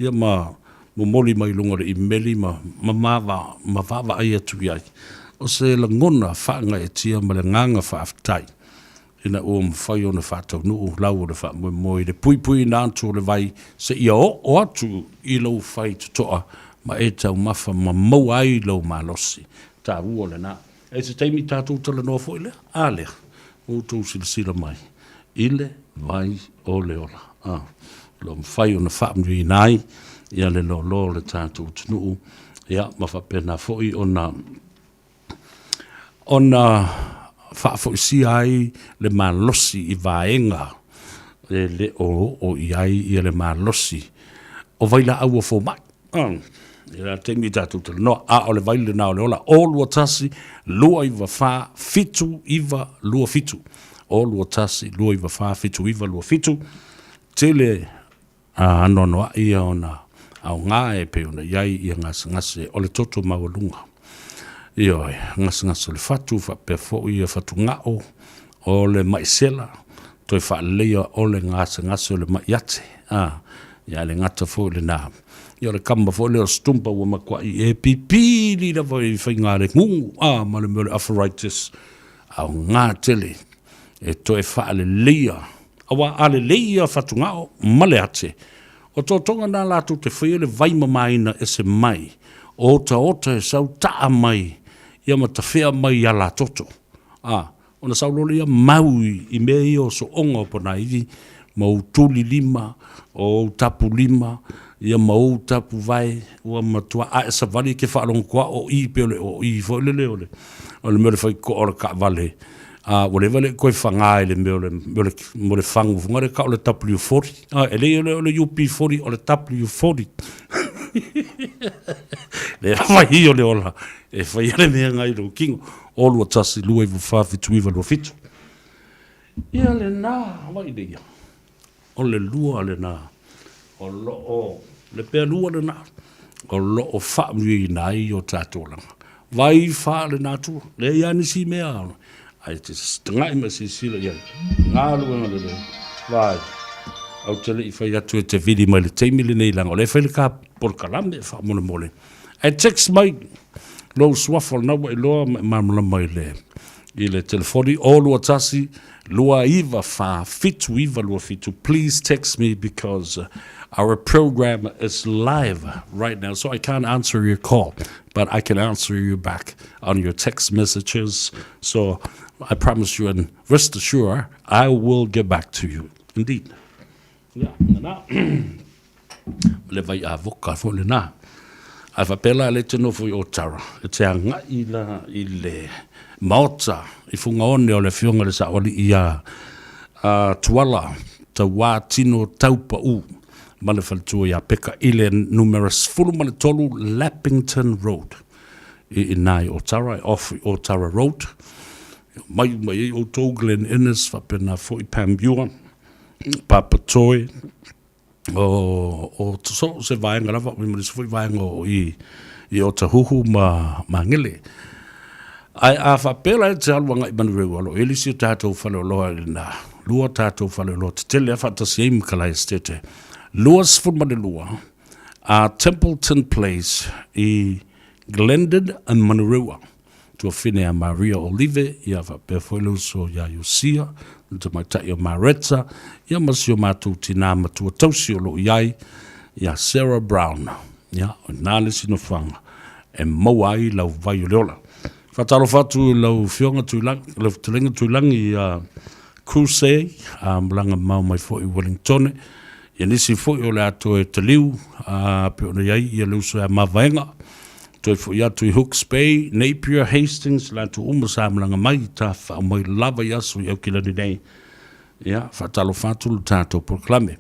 ia ma momoli mai luga o le imeli ma ma ma vaavaai atu i ai. O se lagona faagaeetia ma le agaga faafetai ina ua mafai ona faataunuu lau o le faamoemoe i le puipuiina atu o le vai seia oo atu i lou faitotoa ma e taumafa ma maua ai lou malosi. Taua lena. E se taimi tatou talanoa foi lea, a lea, ua outou silasila mai i le vai o le ola. A, o lo o mafai ona faamanuiaina ai ia le loaloa o le tatou atunuu, ia, ma faapena foi ona ona faafoisia ai le malosi i vaega e le o oo i ai ia le malosi o vailaau o fomai. I le taimi i tatou talanoa, a o le vai lena o le ola, o 21 294 7927. O 21 294 7927. Tele anoanoai ia ona aoga e pei ona i ai ia gasegase o le toto maualuga. Ioe, gasegase o le fatu, faapea foi ia fatugao o le mai sela, toe faaleleia o le gasegase o le mai ate, a, ia le gata foi lena. Ia o le kama foi lea o Stumpa ua matuai e pipili lava i faiga le gugu, a, ma le mea o le arthritis, aoga tele e toe faaleleia, aua a lelei ia fatugao ma le ate, o totoga na latou te faia le vai mamaina ese mai, o otaota e sau taa mai, ia ma tafea mai i alatoto, a, Ona sau loa lea mau i mea ia o sooga o ponaivi, ma ou tuli lima, o ou tapu lima, ia ma ou tapu vae, ua matua ae savali ke faalogo koa o i pe o le o i foi lele o le o le mea o le faitotoa o le taavale. A ua leva le i toe fagā i le mea o le, o le, mo le fagu foi lea tau o le W40. A, e le o le UP40, o le W40. Le fai o le ola, e fai le mea ngai lou kino. O 21, 2, 4, 7, 9, 2, 7. Ia lena, vai le ia. O le lua lena, o loo, le pea lua lena, o loo faamanuiaina ai o tatou olaga. Vai fa lena atua, leai lava nisi mea, ae te tagai ma silasila i ai, galuega lelei, vai, ou te le i fai atu e te vili mai le taimi lenei leaga o lea e fai le ta polokalame faamolemole. Ae text mai lou suafa lena ua iloa ma e malamalama i le i le telefoni 021 294 7927. Please text me because our program is live right now, so I can't answer your call, but I can answer you back on your text messages. So I promise you and rest assured, I will get back to you. Indeed. Yeah, na. Le vai a voka fo le na. Ae faapea la le te nofo i Otara, e te agai la i le maota i Fugaone o le afioga i le Saoalii ia a Tuala Tauā Tino Taupau ma le faletua ia Peka i le numera 13 Lappington Road i ina i Otara, e off i Otara Road. Mai mai ai outou Glen Innes faapena foi Pam Ewan, Papa Toi, o, o so se vaega lava, ma le isi foi vaega o i, i Otahuhu ma Magele. Ae a faapea la e te alu agai Manurewa, o lo o i ai le isi o tatou faleoloa i lena, lua tatou faleoloa tetele a faatasi ai ma Kalae Estate, 22 a Templeton Place i Glendon and Manurewa. Tuafine a Maria Olive, ia faapea foi le uso ia Iosia, le tamaitai o Mareta, ia ma si o matou tinā matua tausi o lo o i ai, ia Sarah Brown. Ia, o ina le isi nofoaga e maua ai lau vai o le ola. Faatalofa atu i lau Afioga Tuilagi, lau Fetalaiga Tuilagi ia Crusade, a malaga mamao mai foi i Wellingtone, ia nisi foi o le a toe taliu, a pei ona i ai ia le uso ia Mavaega, Toe foi atu i Hooks Bay, Napier, Hastings, latou uma sa malaga mai i tafafao mai lava i aso i Aukilani nei. Ia, faatalofa atu le tatou polokalame.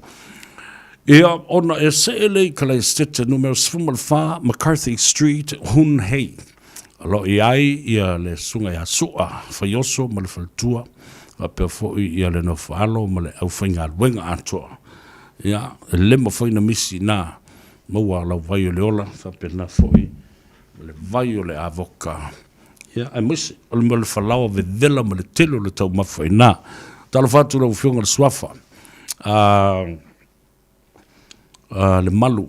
Ia, ona e see lea i Kalaesetete numera 14, McCarthy Street, Hun Hei. O lo o i ai ia le susuga ia Sua Faioso ma le faletua, faapea foi ia le nofoalo ma le aufaigaluega atoa. Ia, e le mafai ona misi i ina Maua lau vai o le ola, faapena foi ma le vai o le avoka. Ia, aemaise o le mea o le falaoa vevela ma le tele o le taumafa i ina. Talofa atu i lau Afioga i le Suafa, a, a le malu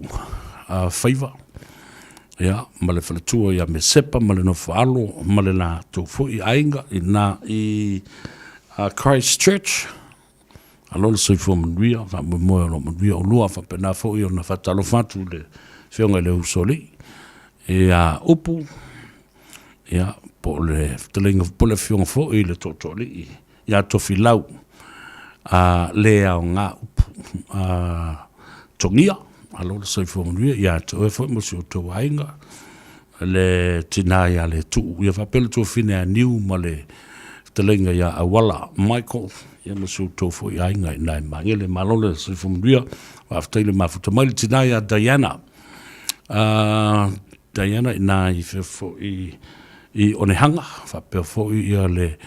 a Faiva, ia, ma le faletua ia Mesepa ma le nofo-alo ma le latou foi aiga i ina i Christchurch. Malo le soifua manuia, faamoemoe o lo o manuia oulua, faapena foi ona faatalofa atu i le Afioga i le Usoalii, ia Upu, ia, po o le fetalaiga, po o le Afioga foi i le Tootooalii ia Tofilau, a le aoga Upu, a Togia, malo le soifua manuia ia te oe foi ma si outou aiga, le tina ia Letuu, ia faapea le tuafine a Niu ma le fetalaiga ia Auala Michael, ia ma si outou foi aiga i ina i Magele. Malo le soifua manuia, faafetai le mafuta mai le tina ia Diana. Diana ina i fea foi i Onehanga, faapea foi ia le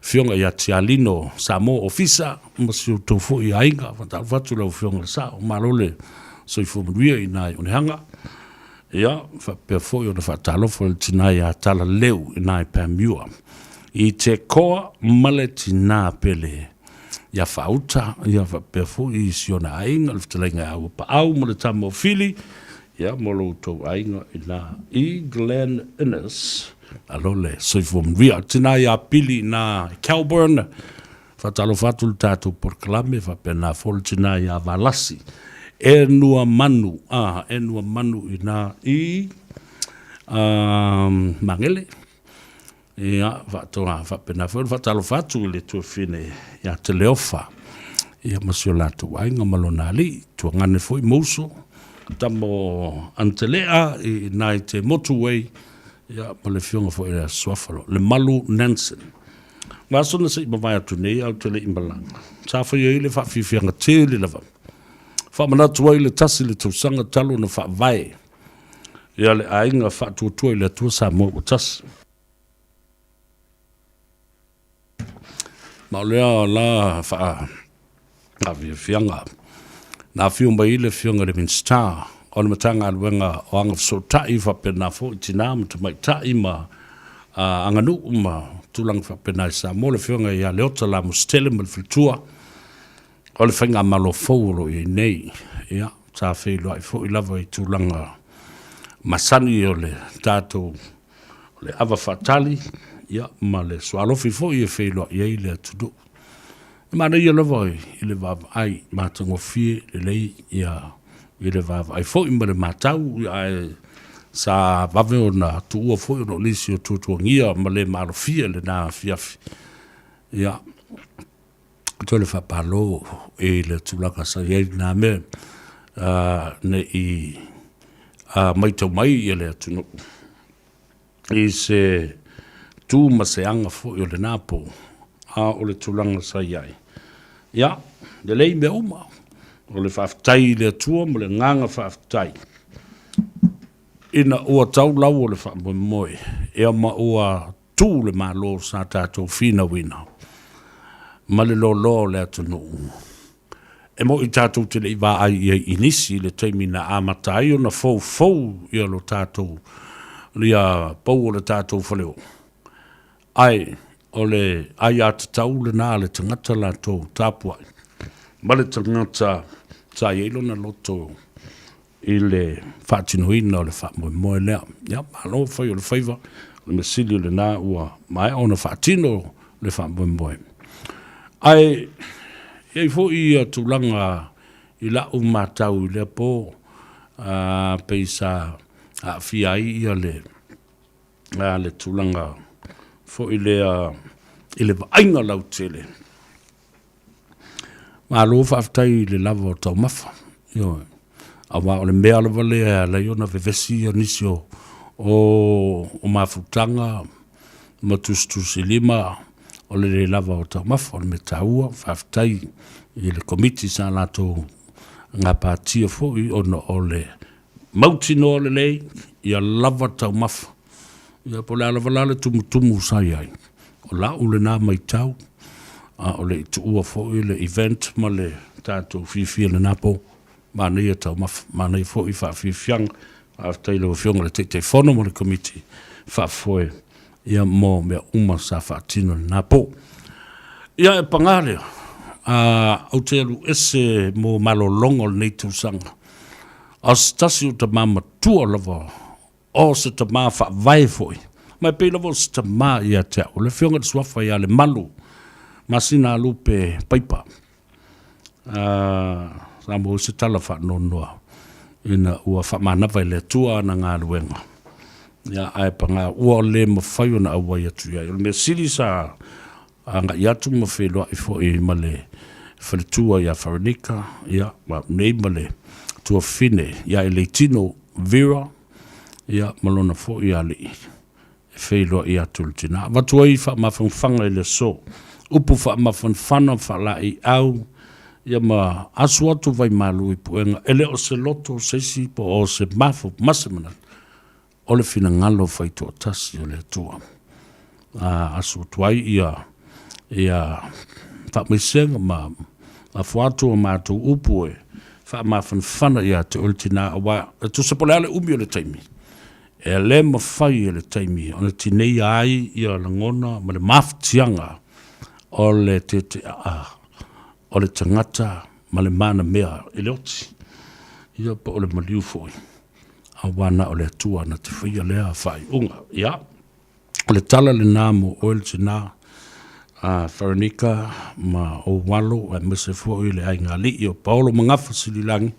afioga ia Tialino Samoa Ofisa ma si outou foi aiga. Faatalofa atu lau afioga i le Sao, malo le soifua manuia i ina i Onehanga. Ia, faapea foi ona faatalofa i le tina ia Talaleu i nai Panmure, i te koa ma le tina pele ia Faauta, ia faapea foi i si ona aiga, le fetalaiga ia Auapaau ma le tama o Fili, ia ma lo outou aiga i na i Glen Innes. Alo le soifua manuia. Tina ia Pili i na Kelburn, Faatalofa atu le tatou polokalame faapena foi le tina ia Valasi e nua manu a e nua manu ina i Magele. Ia faatoa faapena foi le faatalofa atu i le tuafine ia Teleofa ia ma si o latou aiga ma lona alii, tuagane foi Mouso, tama o Antelea i ina i te motuway, ia ma le afioga foi ia Suafalo, le Malu Nansen. Ma aso na se i mavae atu nei ae ou te le i malaga, sa faia ai le faafiafiaga tele lava. Faamanatu ai le tasi le tausaga talu ona faavae ia le aiga faatuatua i le Atua Samoa ua tasi. Ma o lea la faafiafiaga na afio mai ai le Afioga i le Minisita o le Matagaluega o Agafesootai faapena foi Tina ma Tamaitai ma Aganuu ma tulaga faapena i Samoa, le Afioga ia Leota Lamositele ma le faletua o le faigamalo fou o lo o i ai nei. Ia, sa feiloai foi lava i tulaga masani o le tatou o le ava faatali, ia, ma le sualofi foi e feiloai ai le atunuu. E manaia lava i le vaavaai matagofie lelei, ia, i le vaavaai foi ma le matau, ia, ae sa vave ona tuua foi ona o nisi o tuatuagia ma le malofia i lena afiafi. Ia, toe le faapalo i le tulaga sa i ai lena mea, ne i matau mai ia le atunuu i se tu ma se aga foi o lena po, a o le tulaga sa i ai. Ia, lelei mea uma, o le faafetai i le Atua ma le agaga faafetai, ina ua tau lau o le faamoemoe, ia ma ua tu le Malo sa tatou finauina ma le loaloa o le atunuu. E moni tatou te le i vaai i ai i nisi i le taimi na amata ai ona foufou ia lo tatou ia pou o le tatou faleoo, ae o le aiatatau lena a le tagata latou tapuai ma le tagata sa i ai lona loto i le faatinoina o le faamoemoe lea. Ia, malo fai o le faiva, o le mea sili o lena ua maea ona faatino le faamoemoe. Ae i ai foi ia tulaga i lau matau i lea po, pei sa aafia ai ia le, le tulaga foi lea i le vaaiga lautele. Malo faafetai i le lava o taumafa, ioe, aua o le mea lava lea e ala ai ona vevesi ia nisi o, o mafutaga ma tusitusilima o le le lava o taumafa. O le mea taua, faafetai i le Komiti sa latou gapatia foi ona o le mautinoa lelei ia lava taumafa. Ia po o le a lava la le tumutumu sa i ai, o lau lena matau, a o le i tuua foi le event ma le tatou fiafia i lena po, manaia taumafa, manaia foi faafiafiaga. Faafetai i lau Afioga i le Taitaifono ma le Komiti Faafoe ia mo mea uma sa faatino i lena po. Ia e paga lea, ou te alu ese mo malologa o lenei tausaga, a o se tasi o tama matua lava O se tama faavae foi, ma e pei lava o se tama ia te au, o le Afioga i le Suafa ia Lemalu Masinalupe Paipa. Sa maua se tala faanoanoa ina ua faamanava e le Atua ana galuega, ia, ae paga ua le mafai ona auai atu i ai. O le mea sili sa agai atu ma feiloai foi ma le faletua ia Faranika, ia, ma au nei ma le tuafafine ia Eleitino Vera, ia, ma lona foi alii e feiloai atu i le tina. Avatu ai faamafanafanaga i le aso, upu faamafanafana, faalaeiau, ia ma asu atu vaimalu i puega, e le o se loto o se isi po o se mafu ma se manatu, o le finagalo faitoatasi o le Atua. A asu atu ai ia ia faamaisega ma afua atu a matou upu e faamafanafana ia te oe le tina, aua e tusa po o le a le umi o le taimi, e le mafai e le taimi ona tineia ai ia lagona ma le mafatiaga o le teteaa o le tagata ma le manamea i le oti, ia po o le maliu foi. Aua na o le Atua na te faia lea faaiuga. Ia, o le tala lena mo oe le tina, a Feronika ma ou alo, aemaise foi le aigaalii o Paolo ma Gafa Sililagi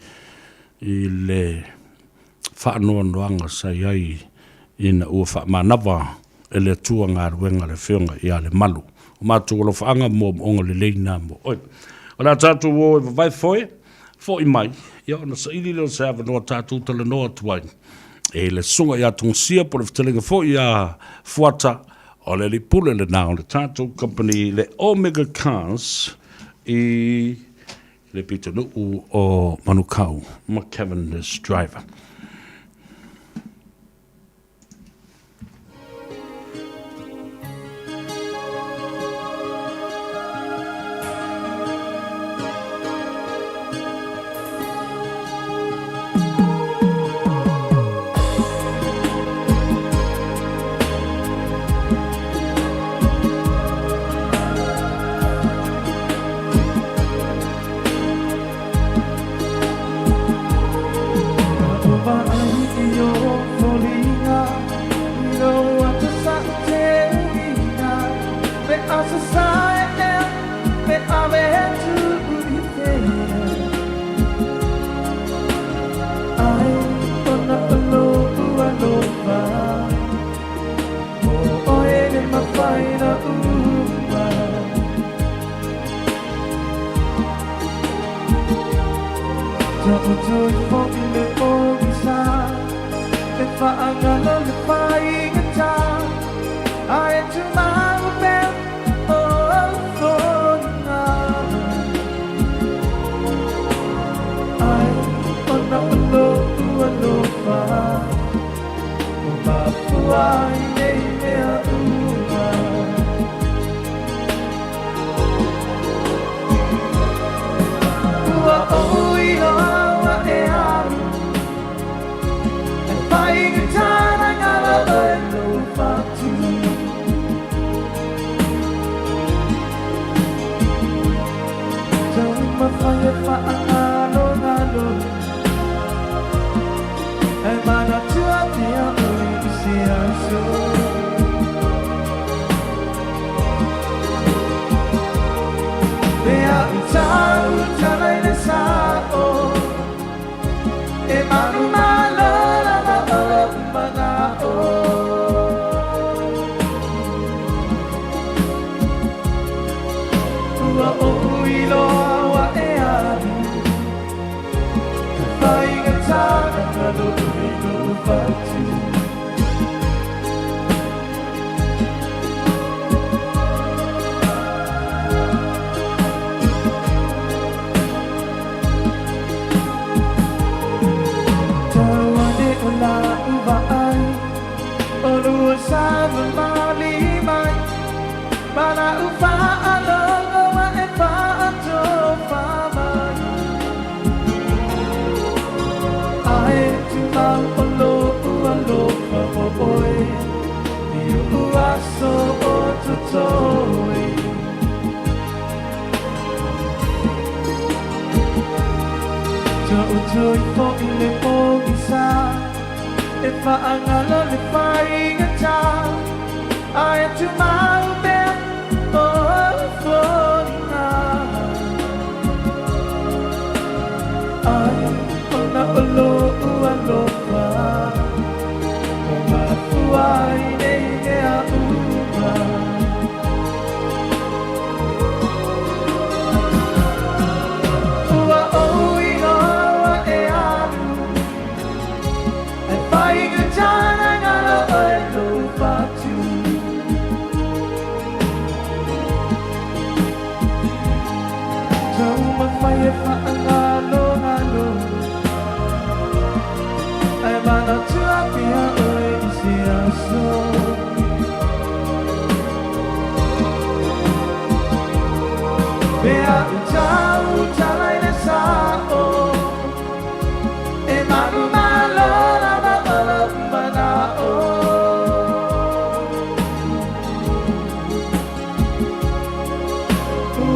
i le faanoanoaga sa i ai ina ua faamanava e le Atua galuega a le Afioga ia Lemalu. O matou alofaaga mo moomooga lelei na mo oe. O le a tatou o e vavae foe, foi mai, ia ona saili lea o se avanoa tatou talanoa atu ai e le Susuga ia Togasia po o le fetalaiga foi ia Fuata. O le alii pule lena o le tatou company le Omega Cars i le pitonuu o Manukau ma Cavendish Driver.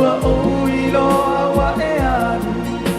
Ua oi loa wa e alu.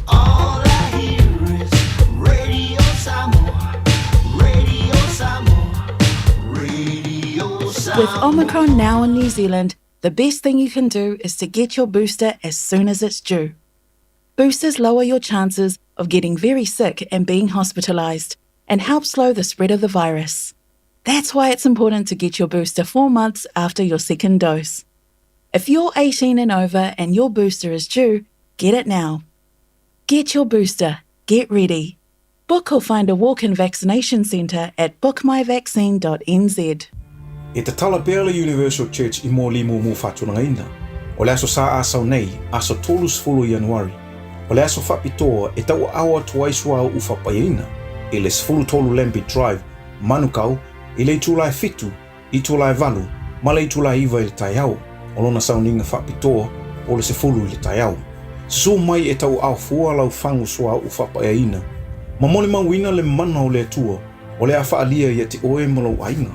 All I hear is Radio Samoa, Radio Samoa, Radio Samoa. With Omicron now in New Zealand, the best thing you can do is to get your booster as soon as it's due. Boosters lower your chances of getting very sick and being hospitalised and help slow the spread of the virus. That's why it's important to get your booster four months after your second dose. If you're 18 and over and your booster is due, get it now. Get your booster. Get ready. Book or find a walk in vaccination centre at bookmyvaccine.nz. E tatala pea le Universal Church i Mōlimu mo Faatulagaina. O le aso Sa Asau nei, aso 30 Ianuari. O le aso faapitoa e tauaao atu ai suauu faapaiaina i le 13 Lambie Drive, Manukau, i le itula e fitu, itula e valu, ma le itula e iva i le taeao, o lona sauniga faapitoa o le sefulu i le taeao. Susu mai e tauaao fua lau fagu suauu faapaiaina, ma molimauina le mana o le Atua o le a faaalia ia te oe ma lou aiga.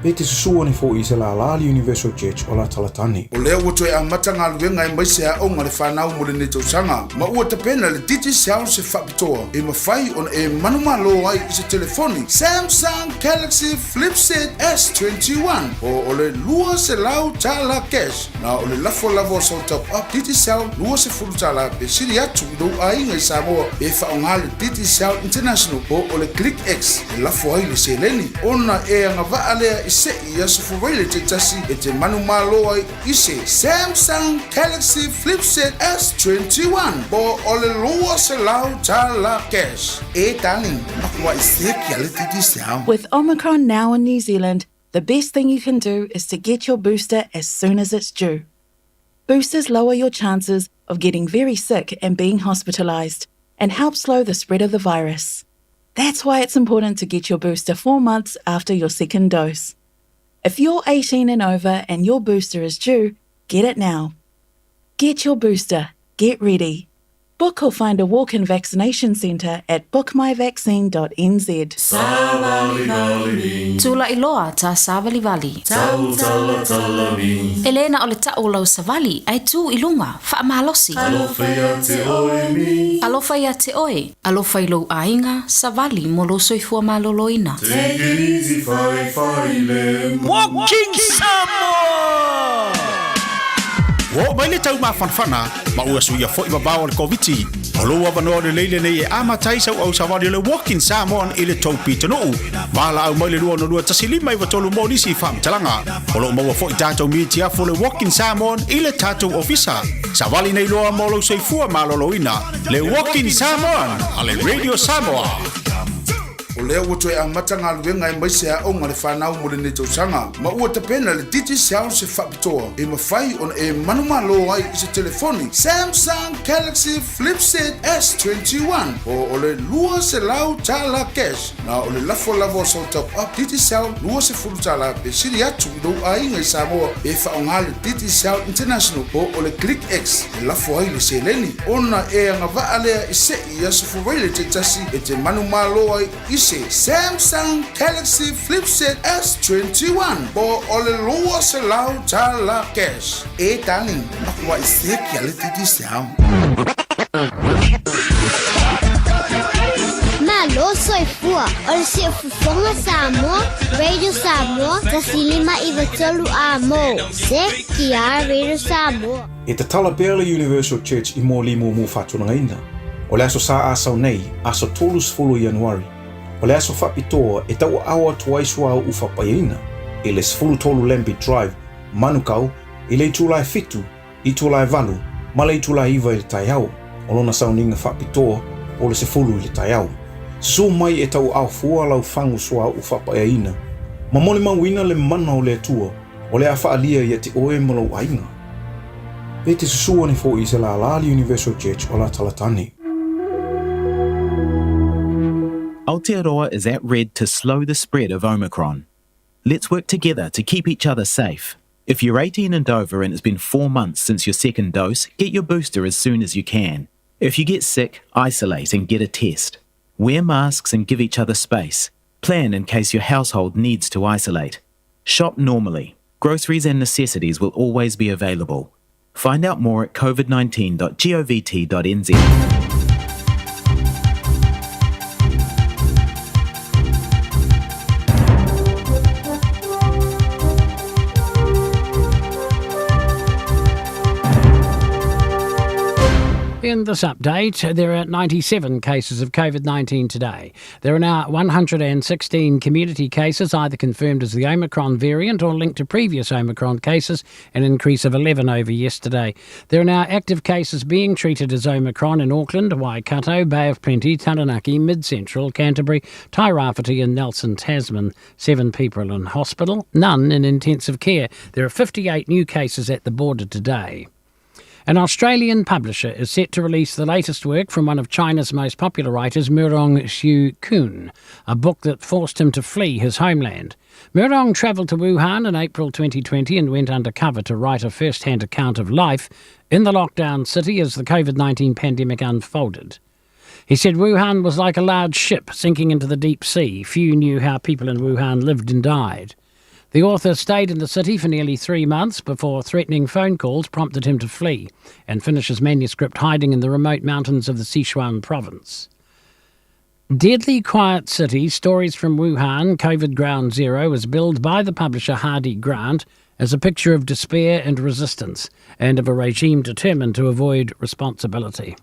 Pe te susu ane foi i se lālā le Universal Church o la Talatane. O lea ua toe amata galuega aemaise aoga le fanau mo lenei tausaga, ma ua tapena le Digicel se faapitoa e mafai ona e manumalo ai i se telefoni Samsung Galaxy Flip Set S21 po o le $200 cash. Na o le lafo lava o sau top up Digicel $20 pe sili atu i lou aiga i Samoa pe faaaoga le Digicel International po o le Click X e lafo ai le seleni ona e agavaa lea i se'i i aso Fuvaile taitasi e te manumalo ai i se Samsung Galaxy Flip Set S21 po o le $200 cash. E darling, makua'i seki a le Digicel. With Omicron now in New Zealand, the best thing you can do is to get your booster as soon as it's due. Boosters lower your chances of getting very sick and being hospitalised and help slow the spread of the virus. That's why it's important to get your booster four months after your second dose. If you're 18 and over and your booster is due, get it now. Get your booster. Get ready. Book or find a walk in vaccination centre at bookmyvaccine.nz. Tulaʻi loa tā savalivali. E lē na o le taʻu o lau savali, ae tu i luga, faamalosi. Alofa ia te oe, alofa i lou aiga, savali mo lou soifua malōlōina. Walking Samoa! Ua oo mai le tau mafanafana ma ua suia foi vavao o le Koviti. O lou avanoa lelei lenei e amata ai sau au savali o le Walking Samoan i le tou pitonuu. Valaau mai le 262 1593 mo nisi faamatalaga. O lo o maua foi tatou mitiafu o le Walking Samoan i le tatou ofisa. Savali nei loa mo lou soifua maloloina. Le Walking Samoan a le Radio Samoa. O lea ua toe amata galuega aemaise aoga a le fanau mo lenei tausaga, ma ua tapena le Digicel se faapitoa e mafai ona e manumalo ai i se telefoni Samsung Galaxy Flip Set S21 po o le $200 cash. Na o le lafo lava o sau top up Digicel $20 pe sili atu i lou aiga i Samoa pe faaaoga le Digicel International po o le ClickX e lafo ai le seleni ona e agavaa lea i se i aso fuvaile taitasi e te manumalo ai i se Samsung Galaxy Flip Set S21 po o le $200 cash. E darling, makuaʻi seki a le Digicel. Malo soifua, o le Siufofoga Samoa, Radio Samoa, 1593 A mo, CKR Radio Samoa. E tatala pea le Universal Church i Mōlimu mo Faatulagaina. O le Aso Sa Asau nei, aso 30 Ianuari. O le aso faapitoa e tauaao atu ai suauu faapaiaina i le 13 Lambie Drive, Manukau, i le itula e fitu, itula e valu, ma le itula e iva i le taeao. O lona sauniga faapitoa o le sefulu i le taeao. Susu mai e tauaao fua lau fagu suauu faapaiaina ma molimauina le mana o le Atua o le a faaalia ia te oe ma lou aiga. E te susu ane foʻi i se lālā le Universal Church o Latalatane. Aotearoa is at red to slow the spread of Omicron. Let's work together to keep each other safe. If you're 18 and over and it's been four months since your second dose, get your booster as soon as you can. If you get sick, isolate and get a test. Wear masks and give each other space. Plan in case your household needs to isolate. Shop normally. Groceries and necessities will always be available. Find out more at covid19.govt.nz. In this update, there are 97 cases of COVID 19 today. There are now 116 community cases either confirmed as the Omicron variant or linked to previous Omicron cases, an increase of 11 over yesterday. There are now active cases being treated as Omicron in Auckland, Waikato, Bay of Plenty, Taranaki, Mid Central, Canterbury, Tairāwhiti and Nelson Tasman. Seven people in hospital, none in intensive care. There are 58 new cases at the border today. An Australian publisher is set to release the latest work from one of China's most popular writers, Murong Xuecun, a book that forced him to flee his homeland. Murong travelled to Wuhan in April 2020 and went undercover to write a first hand account of life in the lockdown city as the COVID 19 pandemic unfolded. He said Wuhan was like a large ship sinking into the deep sea. Few knew how people in Wuhan lived and died. The author stayed in the city for nearly three months before threatening phone calls prompted him to flee and finish his manuscript hiding in the remote mountains of the Sichuan province. Deadly Quiet City Stories from Wuhan, COVID Ground Zero, was billed by the publisher Hardy Grant as a picture of despair and resistance and of a regime determined to avoid responsibility.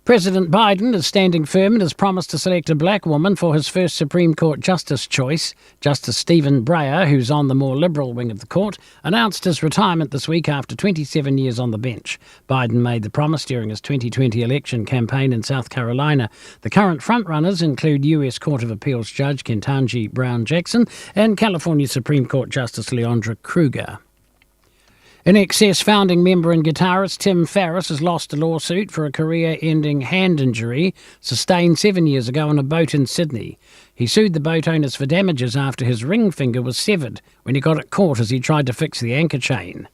President Biden is standing firm and has promised to select a black woman for his first Supreme Court justice choice. Justice Stephen Breyer, who's on the more liberal wing of the court, announced his retirement this week after 27 years on the bench. Biden made the promise during his 2020 election campaign in South Carolina. The current frontrunners include U.S. Court of Appeals Judge Ketanji Brown Jackson and California Supreme Court Justice Leondra Kruger. INXS founding member and guitarist Tim Farriss has lost a lawsuit for a career ending hand injury sustained seven years ago on a boat in Sydney. He sued the boat owners for damages after his ring finger was severed when he got it caught as he tried to fix the anchor chain.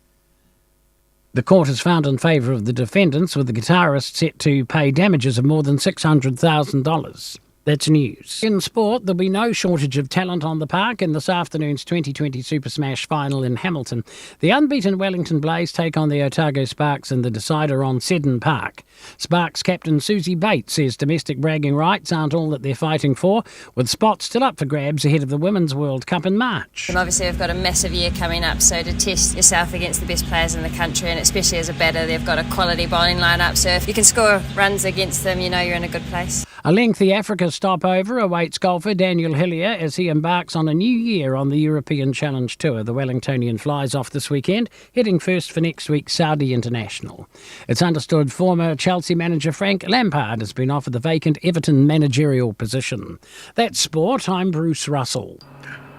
The court has found in favour of the defendants, with the guitarist set to pay damages of more than $600,000. That's news. In sport, there'll be no shortage of talent on the park in this afternoon's 2020 Super Smash final in Hamilton. The unbeaten Wellington Blaze take on the Otago Sparks in the decider on Seddon Park. Sparks captain Susie Bates says domestic bragging rights aren't all that they're fighting for, with spots still up for grabs ahead of the Women's World Cup in March. And obviously, we've got a massive year coming up, so to test yourself against the best players in the country, and especially as a batter, they've got a quality bowling lineup. So if you can score runs against them, you know you're in a good place. A lengthy Africa stopover awaits golfer Daniel Hillier as he embarks on a new year on the European Challenge Tour. The Wellingtonian flies off this weekend, heading first for next week's Saudi International. It's understood former Chelsea manager Frank Lampard has been offered the vacant Everton managerial position. That's sport. I'm Bruce Russell.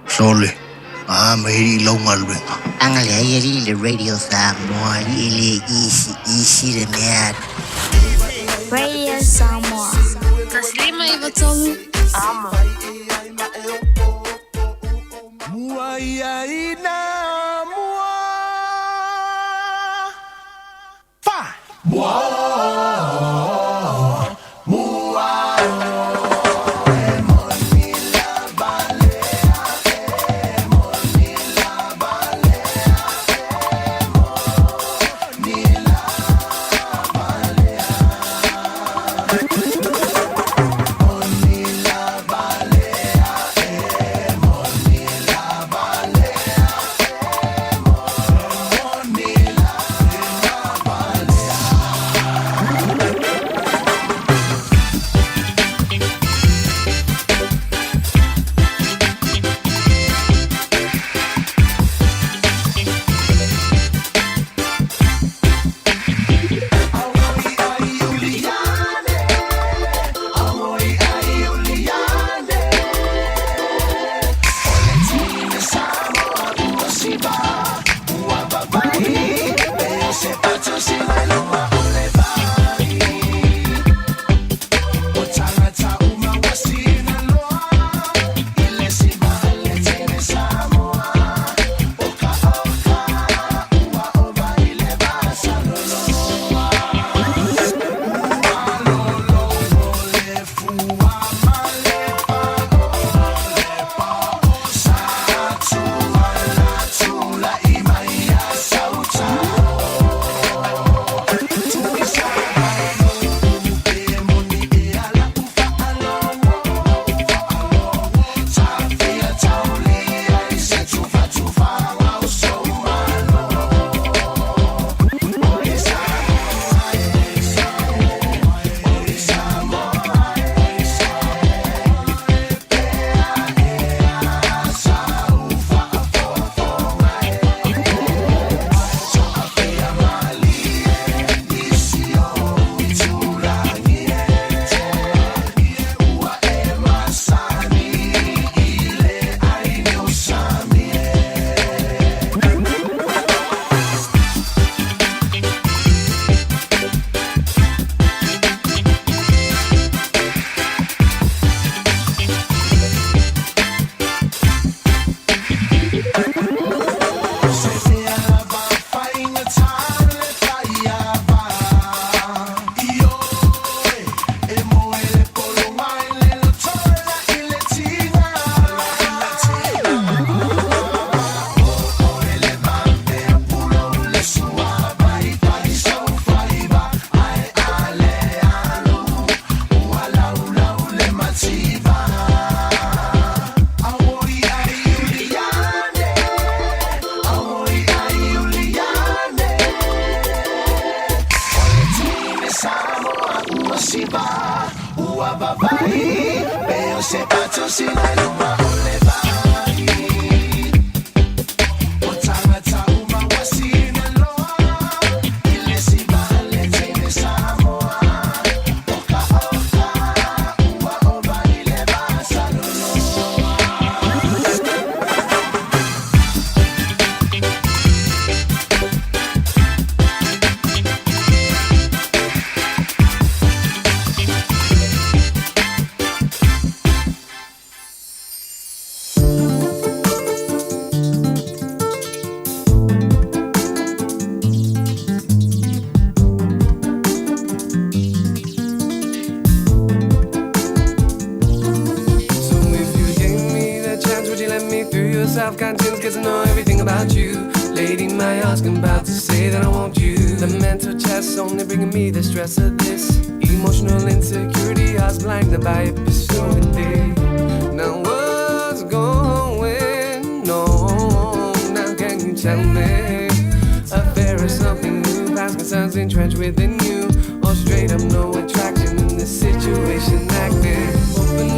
Sole, a ma i lau galuega. Agalelei alii le Radio Samoa alii e le isi isi le mea. Radio Samoa. 153 Amo. Mua ia ina mua. Fa. Mua. Mua. Within you, or straight up no attraction in this situation like this. Open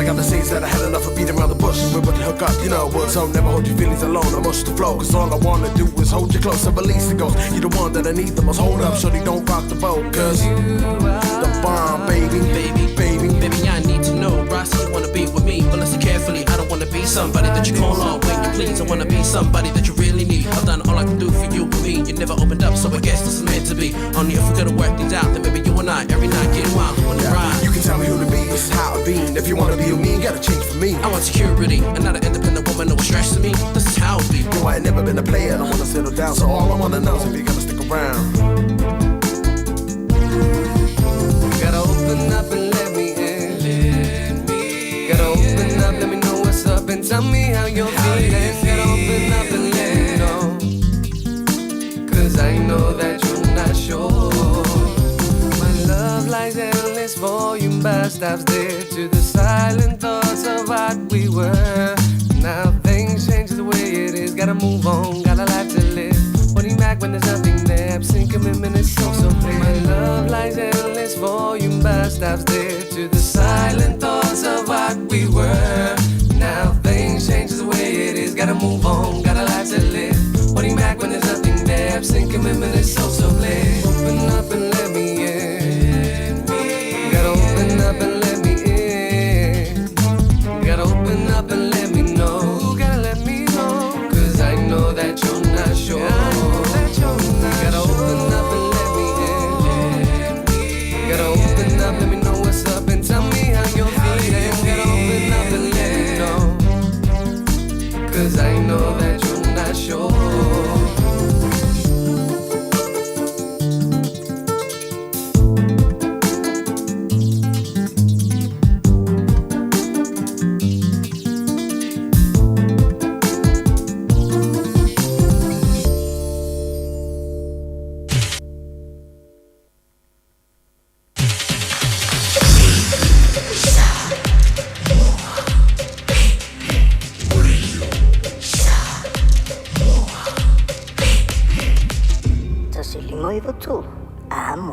I gotta say is that I had enough of beating around the bush. We're about to hook up, you know it works. So never hold your feelings alone. I'm to flow, cause all I wanna do is hold you close and release the ghost. You're the one that I need the most. Hold up, shorty, don't rock the boat, cause you the bomb, baby. Baby, baby. Baby, I need to know. Rossi, you wanna be with me, but listen carefully. I don't wanna be somebody that you call on when you please. I wanna be somebody that you really need. I've done all I can do for you and me. You never opened up, so I guess this is meant to be. Only if we gotta work things out, then maybe you and I every night get wild and wanna ride. You can tell me who to be, it's how I been. If you wanna be with me, you gotta change for me. I want security and not an independent woman no stress to me. This is how it be. No, I ain't never been a player, I don't wanna settle down. So all I wanna know is if you're gonna stick around. Gotta open up and let me in. Gotta open up, let me know what's up and tell me how you're feeling. Gotta open up and let me know. Cause I know that you're not sure. My love lies endless volume, but stops there to the silent thoughts of what we were. Now things change the way it is. Gotta move on, got a life to live. Holding back when there's nothing there. Absent commitment is so, so clear. My love lies endless volume, but stops there to the silent thoughts of what we were. Now things change the way it is. Gotta move on, got a life to live. Holding back when there's nothing there. Absent commitment is so, so clear. Open up and let me in. Gotta open up and let me in. Gotta open up and let me know. Gotta let me know. Cause I know that you're not sure. Gotta open up and let me in. Gotta open up, let me know what's up and tell me how you're feeling. Gotta open up and let me know. Cause I know that you're not sure. 1 5 9 3 Amo.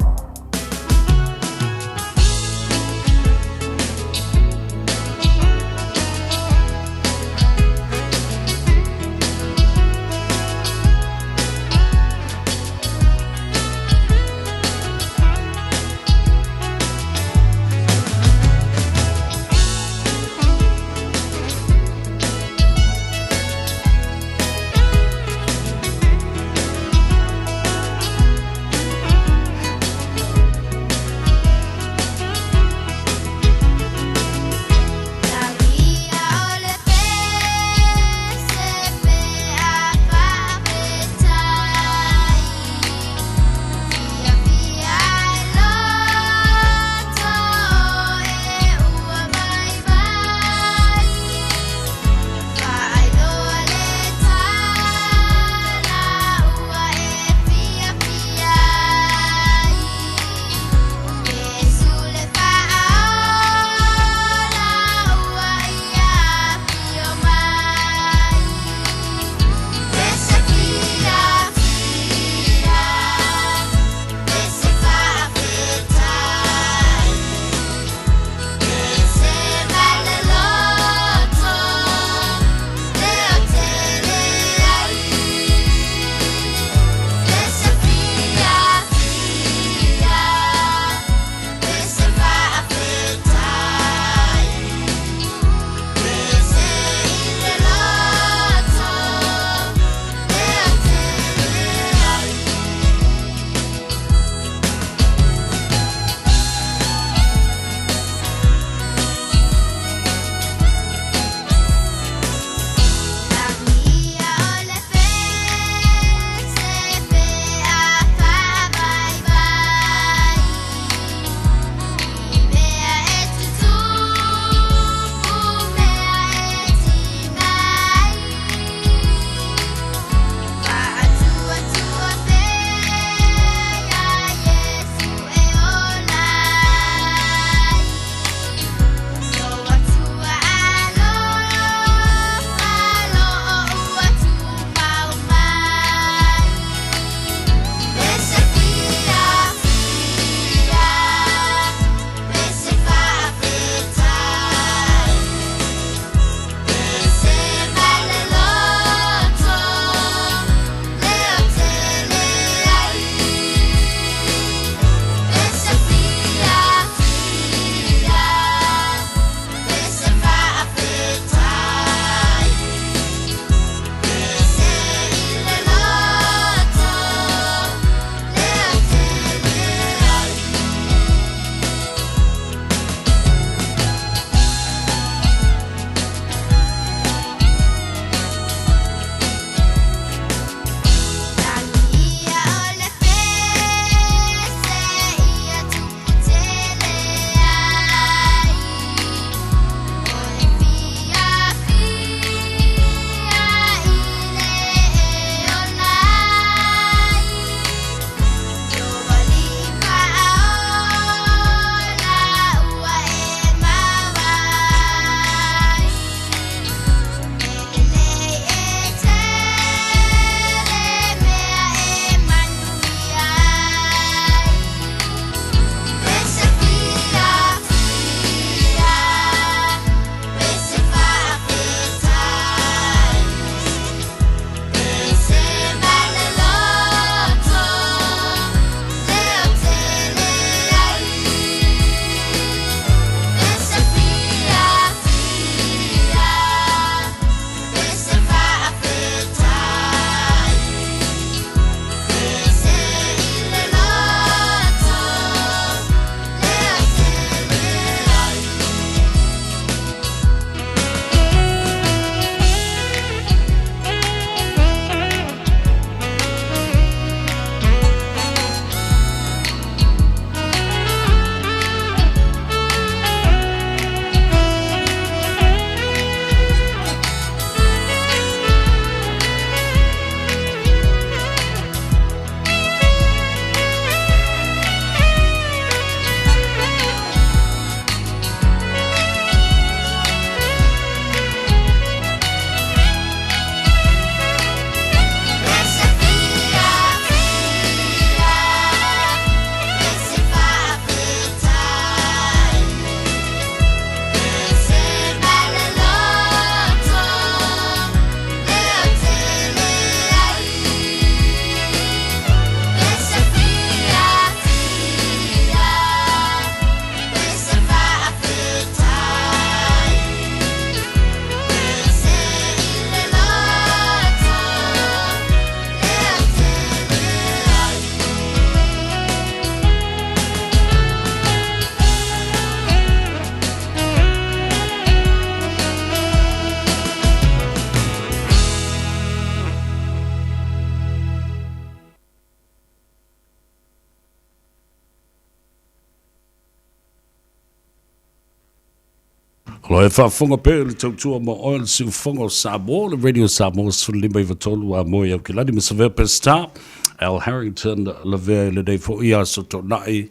O lo e faafofoga pea i le tautua mo oe le siufofoga o Samoa, le Radio Samoa 15 93 a moe Aukilani ma Savea Pestar, Al Harrington lavea i lenei foi aso toonai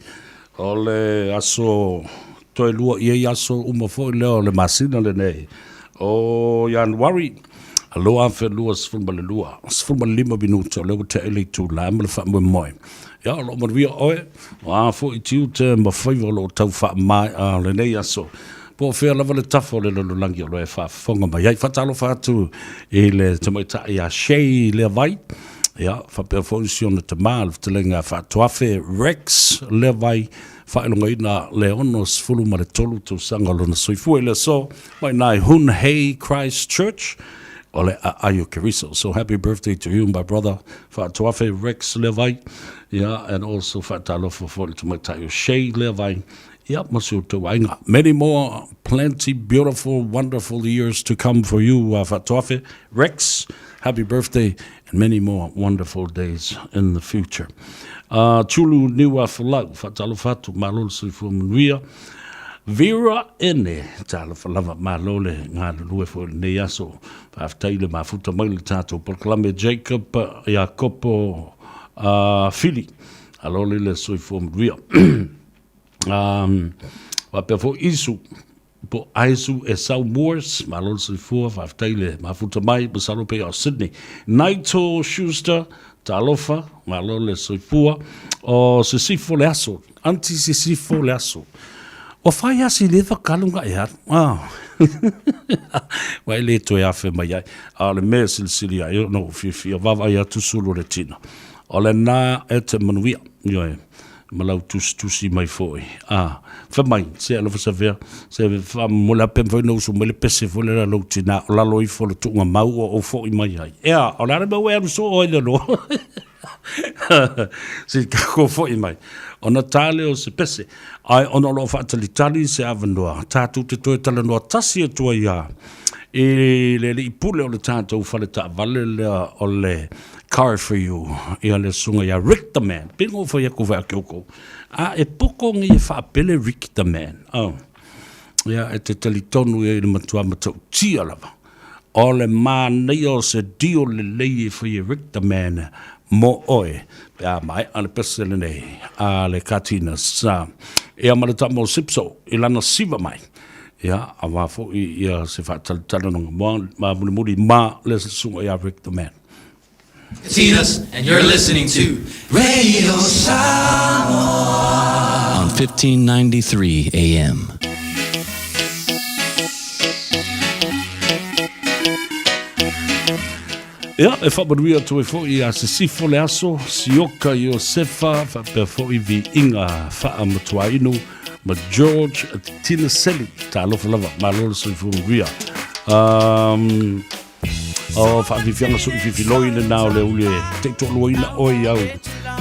o le aso toe lua i ai aso uma foi lea o le masina lenei o Ianuari 2022, 15 minute o lea ua tea i le itula ma le faamoemoe. Ia, o lo o manuia oe, o a foi tiute ma faiva o lo o tau faamaea o lenei aso. Po o fea lava le tafa o le lalolagi o lo o e faafofoga mai ai. Faatalofa atu i le tamaitai ia Shay Leavai, ia, faapea foi si ona tama le fetalaiga Faatoafe Rex Leavai, faailogaina le 63 tausaga o lona soifua i le aso, mai i ina i Hun Hei Christ Church, o le aai o Keriso. So happy birthday to you my brother Faatoafe Rex Leavai, yeah, and also faatalofa foi i le tamaitai o Shay Leavai, yeah, ma si o outou aiga. Many more plenty beautiful wonderful years to come for you Faatoafe Rex. Happy birthday and many more wonderful days in the future. Tulu Niua Folau, faatalofa atu, malo le soifua manuia. Vera Ene, talofa lava, malo le galulue foi i lenei aso. Faafetai le mafuta mai le tatou polokalame Jacob Iakopo Fili. Alo le le soifua manuia. Faapea foi Isu, po Aisu Esau Moores, malo le soifua, faafetai le mafuta mai, masalo pei o Sydney. Naito Schuster, talofa, malo le soifua. O Sisifo le aso, Aunty Sisifo le aso. Ua fai asi le whakalu nga e alu. Ah. Wa e le toe afe mai ai. A o le mea silisili ai, o no fiafia, vaavaai atu sulu o le tina. O le na e te manuia. Ioe. Ma lau tusitusi mai foi. A, fai mai, se alofa savea, se faamomoli a pe mafai ona usu mai le pese foi lea lou tina, o lalo ifo o le tuuga mau o ou foi mai ai. Ea, o le a le mea ua e alu soo ai le loa? Se kako foi mai. Ona tā lea o se pese. Ai, ona o lo o faatalitali se avanoa, tatou te toe talanoa tasi atu ai a i le alii pule o le tatou fale taavale lea o le Car for You, ia le susuga ia Rick the Man. Pei ona ou fai atu foi a Kyoko, a e poko nei e faapele Rick the Man. Oh. Ia, e te talitonu ia i le matua matautia lava. O le manaia o se deal lelei e fai e Rick the Man mo oe pe a maea le pese lenei a le Katina sa. Ia ma le tama o Sipso i lana siva mai. Ia, aua foi ia se faatalitali ma mulimuli ma le susuga ia Rick the Man. Katinas, and you're listening to Radio Samoa on 1593 AM. Ia, e faamanuia atu ai foi ia Sisifo le aso, Sioka Iosefa, faapea foi Viiga Faamatuainu ma George Tinaseli. Talofa lava, malo le soifua manuia. Um, O faafiafiaga sui fifiloi lena o le uli e teitoaluaina oe i au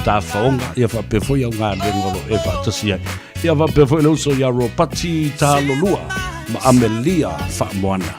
tafaoga ia faapea foi au galuega o lo o e faatasi ai. Ia faapea foi le uso ia Ropati Talolua ma Amelia Faamoana.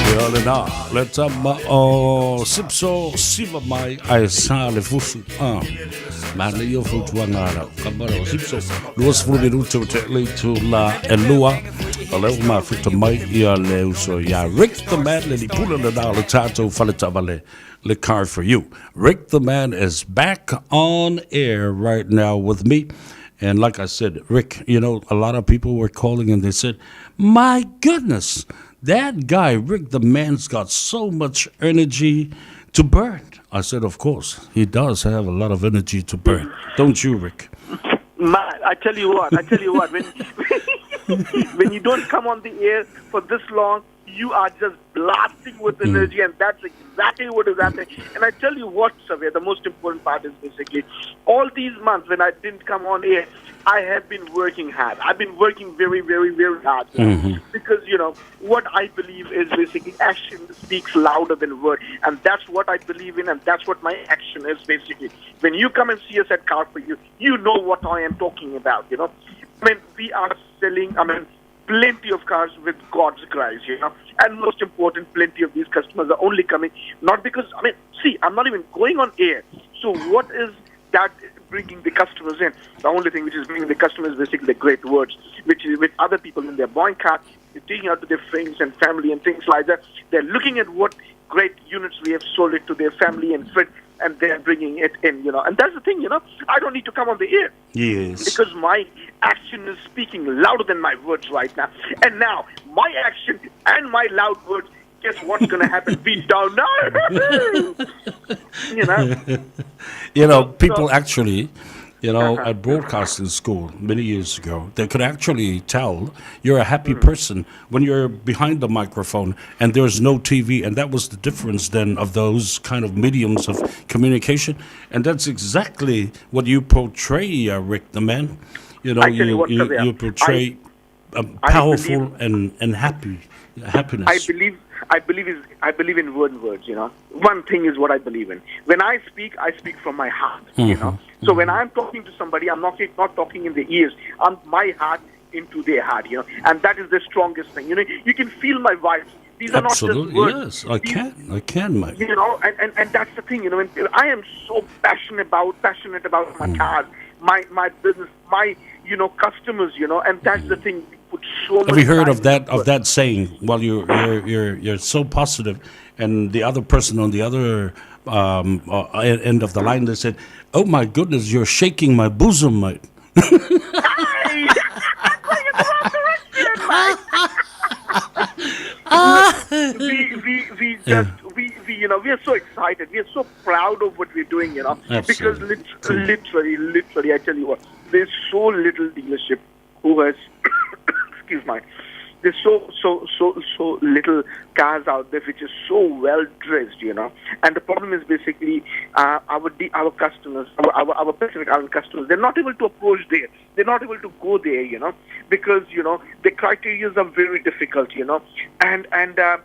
Ia lena, le tama o Sipso Siva mai ae sa le fusu. Ah. Manaia o fautuaga a lau kamara o Sipso. 20 minute o te le itula e lua. O lea ua mafuta mai ia le uso ia Rick the Man, le lipula lena o le tatou fale taavale, le Car For You. Rick the Man is back on air right now with me. And like I said, Rick, you know, a lot of people were calling and they said, my goodness, that guy, Rick the Man's got so much energy to burn. I said, of course, he does have a lot of energy to burn. Don't you, Rick? Ma, I tell you what, I tell you what, when, when you don't come on the air for this long, you are just blasting with energy, and that's exactly what is happening. And I tell you what, Savea, the most important part is basically all these months when I didn't come on air, I have been working hard. I've been working very, very, very hard. You know? Because, you know, what I believe is basically action speaks louder than word. And that's what I believe in, and that's what my action is basically. When you come and see us at Car For You, you know what I am talking about, you know. I mean, we are selling, I mean, plenty of cars with God's grace, you know. And most important, plenty of these customers are only coming, not because, I mean, see, I'm not even going on air. So what is that bringing the customers in? The only thing which is bringing the customers is basically the great words, which is with other people in their buying cart, they're taking out to their friends and family and things like that. They're looking at what great units we have sold it to their family and friends, and they're bringing it in, you know. And that's the thing, you know, I don't need to come on the air. Yes. Because my action is speaking louder than my words right now. And now, my action and my loud words, guess what's going to happen? We don't know. You know? You know, people actually, you know, at broadcasting school many years ago, they could actually tell you're a happy person when you're behind the microphone and there's no TV. And that was the difference then of those kind of mediums of communication. And that's exactly what you portray, Rick the Man. You know, you, what, you, you portray powerful and happy happiness. I believe in one words, you know. One thing is what I believe in. When I speak from my heart, you know. So when I'm talking to somebody, I'm not talking in the ears. I'm my heart into their heart, you know. And that is the strongest thing. You know, you can feel my vibes. These are Absolutely, not just words. Yes, I can, mate. You know, and that's the thing, you know. And I am so passionate about my cars, my business, my, you know, customers, you know, and that's the thing. Put so Have you heard of that saying? Well, you're so positive, and the other person on the other end of the line, they said, "Oh my goodness, you're shaking my bosom, mate." We you know, we are so excited. We are so proud of what we're doing, you know. Absolutely. Because literally, I tell you what, there's so little dealership who has, excuse me, there's so little cars out there which is so well dressed, you know. And the problem is basically our customers, our Pacific Island customers, they're not able to approach there. They're not able to go there, you know, because, you know, the criteria are very difficult, you know. And the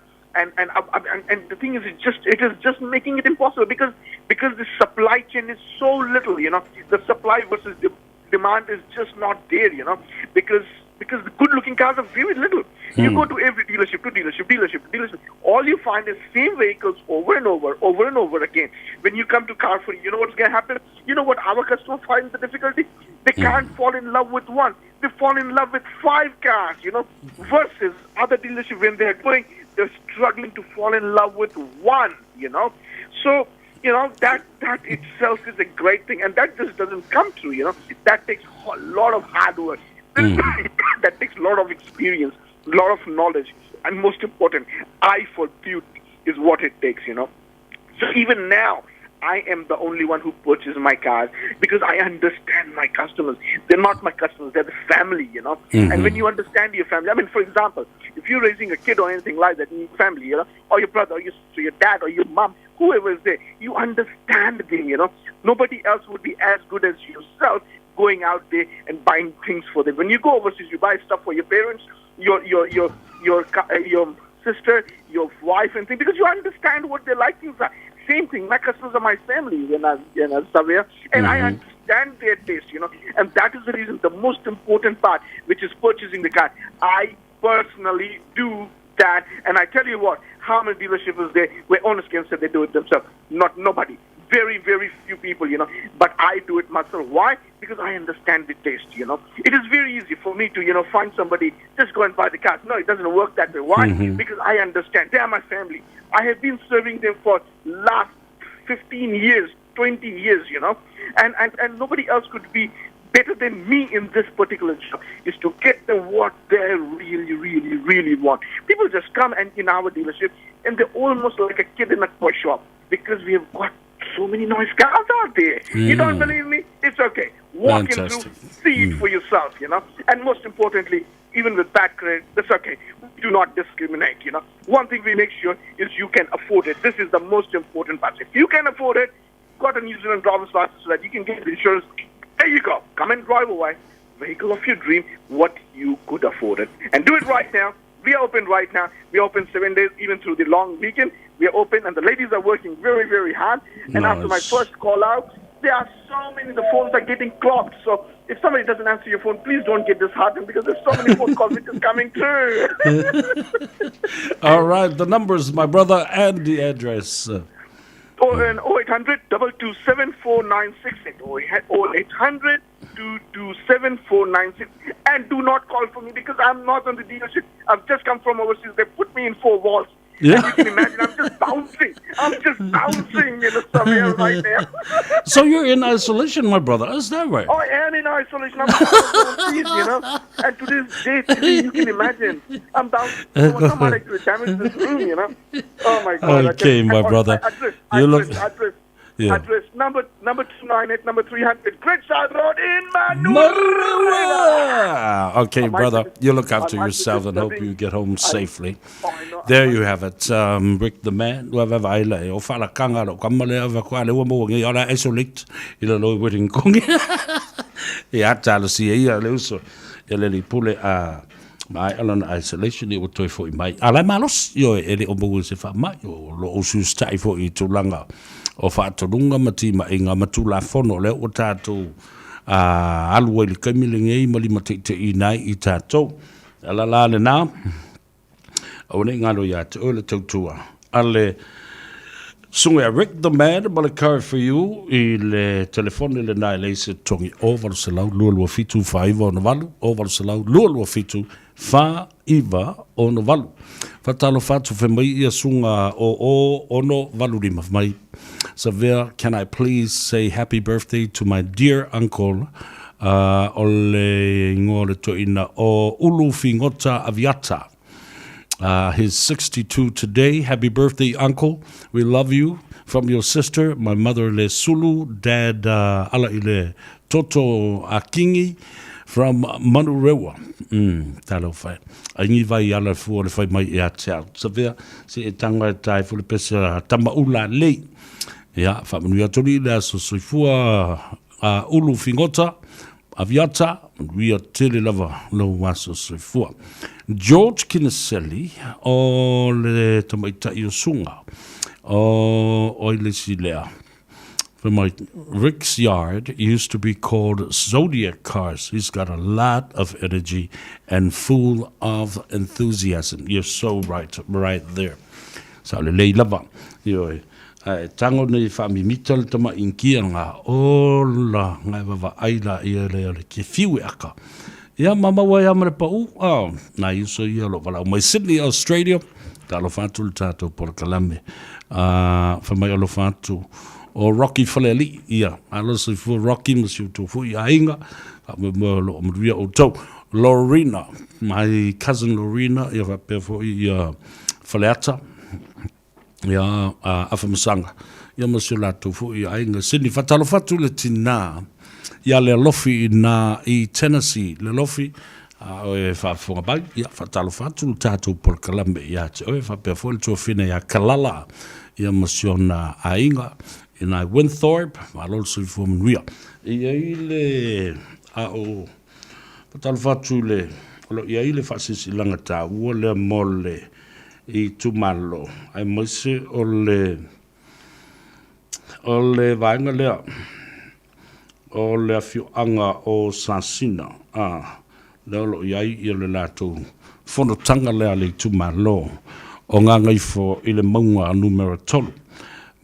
thing is, it is just making it impossible because the supply chain is so little, you know. The supply versus the demand is just not there, you know, because the good-looking cars are very little. You go to every dealership, to dealership. All you find is same vehicles over and over, over and over again. When you come to Car For You, you know what's going to happen? You know what our customers find the difficulty? They can't fall in love with one. They fall in love with 5 cars, you know, versus other dealerships when they're going, they're struggling to fall in love with one, you know. So, you know, that itself is a great thing, and that just doesn't come through, you know. That takes a lot of hard work. That takes a lot of experience, a lot of knowledge, and most important, eye for beauty is what it takes, you know. So even now, I am the only one who purchases my cars because I understand my customers. They're not my customers, they're the family, you know. And when you understand your family, I mean, for example, if you're raising a kid or anything like that in your family, you know, or your brother or your sister, your dad or your mom, whoever is there, you understand them, you know. Nobody else would be as good as yourself going out there and buying things for them. When you go overseas, you buy stuff for your parents, your sister, your wife, and things, because you understand what their likings are. Same thing, my customers are my family when I'm somewhere, and I understand their taste, you know, and that is the reason, the most important part, which is purchasing the car. I personally do that, and I tell you what, how many dealerships is there where owners can say they do it themselves? Not nobody. Very, very few people, you know. But I do it myself. Why? Because I understand the taste, you know. It is very easy for me to, you know, find somebody, just go and buy the car. No, it doesn't work that way. Why? Mm-hmm. Because I understand. They are my family. I have been serving them for last 15 years, 20 years, you know. And, and, and nobody else could be better than me in this particular job is to get them what they really, really, really want. People just come and in our dealership and they're almost like a kid in a toy shop because we have got so many nice cars out there. You don't believe me? It's okay. Walk in through, see it for yourself, you know. And most importantly, even with bad credit, that's okay. We do not discriminate, you know. One thing we make sure is you can afford it. This is the most important part. If you can afford it, got a New Zealand driver's license so that you can get insurance. There you go. Come and drive away. Vehicle of your dream, what you could afford it. And do it right now. We are open right now. We are open 7 days, even through the long weekend. We are open, and the ladies are working very, very hard. And after my Nice. first call out, there are so many, the phones are getting clogged. So if somebody doesn't answer your phone, please don't get disheartened because there's so many phone calls which is coming through. All right, the numbers, my brother, and the address. Oh, and 0800 227 4968. 0800 227 4968. And do not call for me because I'm not on the dealership. I've just come from overseas. They put me in four walls. Yeah. And you can imagine, I'm just bouncing. I'm just bouncing in the somewhere right now. So you're in isolation, my brother. Is that right? I am in isolation. I'm overseas, you know. And to this day, today, you can imagine. I'm bouncing. Somebody could damage this room, you know. Oh, my God. I Okay, can- my and- brother. Address, You look- address, address, Yeah. address, number, number 298, number 300, Great South Road in Manurewa. Manurewa. Okay, brother, you look after I might be yourself and hope disturbing- you get home safely. There you have it. Rick the man, ua vava ai le, o whalakanga lo kamale ava kwa le ua mua ngi ora isolate i la loi wedding kongi. Ia talo si e ia le uso, e le li pule a mai alona isolation i ua toi foi mai. A lai malos, io e le o mua se wha mai, o lo o sustai foi i tūlanga o whaatolunga ma tima i ngā matula fono le o tātou a alu ai le kaimi le ngei ma lima te te i nai i tātou. Ala la le nā, au nei ngalo ia te oe le tautua. Ale, sunga Rick the Man ma le car for you i le telefone le nai le se tongi o valu selau lua lua fitu whaiva ono valu, o valu selau lua lua fitu whaiva ono valu. Whatalo whatu whe mai ia sunga o o ono valu lima mai. Savea, can I please say happy birthday to my dear uncle, o le ingoa le toina o Ulu Fingota Aviata. He's 62 today. Happy birthday, uncle. We love you. From your sister, my mother le Sulu, dad ala i le Toto Akingi, from Manurewa. Talo whai. Ai ngi vai ala fua le whai mai e a te au. Savea, se e tanga e tai fu le pese tama ula lei. Ia, whamanui atori le aso soifua a Ulu Fingota, Aviata, manuia tele lava lau aso soifua. George Kiniseli o le tamaitai o Sunga o oi le si lea. For my Rick's Yard used to be called Zodiac Cars. He's got a lot of energy and full of enthusiasm. You're so right, right there. Sa le lei lava. Ioe. Ae tango nei whaamimita le tama inkia ngā ola ngai wawa ai la ia le le ke fiu e aka. Ia mama wai amare pa u, oh, nā iuso ia lo wala mai Sydney, Australia, ta alo whātu le tātou porokalame. Wha mai alo whātu o Rocky Whaleali, ia, alo se fua Rocky ma si utu fui a inga, wha me mua lo maruia o tau. Lorena, my cousin Lorena, ia whapea fo ia Whaleata, ia Awhamasanga, ia ma si o lātou fo i aiga. Sydney, whatalo whatu le tina, ia le alofi i nā i Tennessee, le alofi, a oe whaafonga mai, ia whatalo whatu le tātou porokalame ia te oe, whapea fo le tuawhina ia Kalala, ia ma si ona aiga, i nā Winthorpe, malo le soifua manuia. Ia i le a o whatalo whatu le, o lo ia i le whaasisilanga tā ua le mole i tumalo, ai maise o le o le vaenga lea o le afioaga o Sasina, a lea o loo i ai ia le latou fonotaga lea le itumālō o Gagaifo i le mauga numera 3.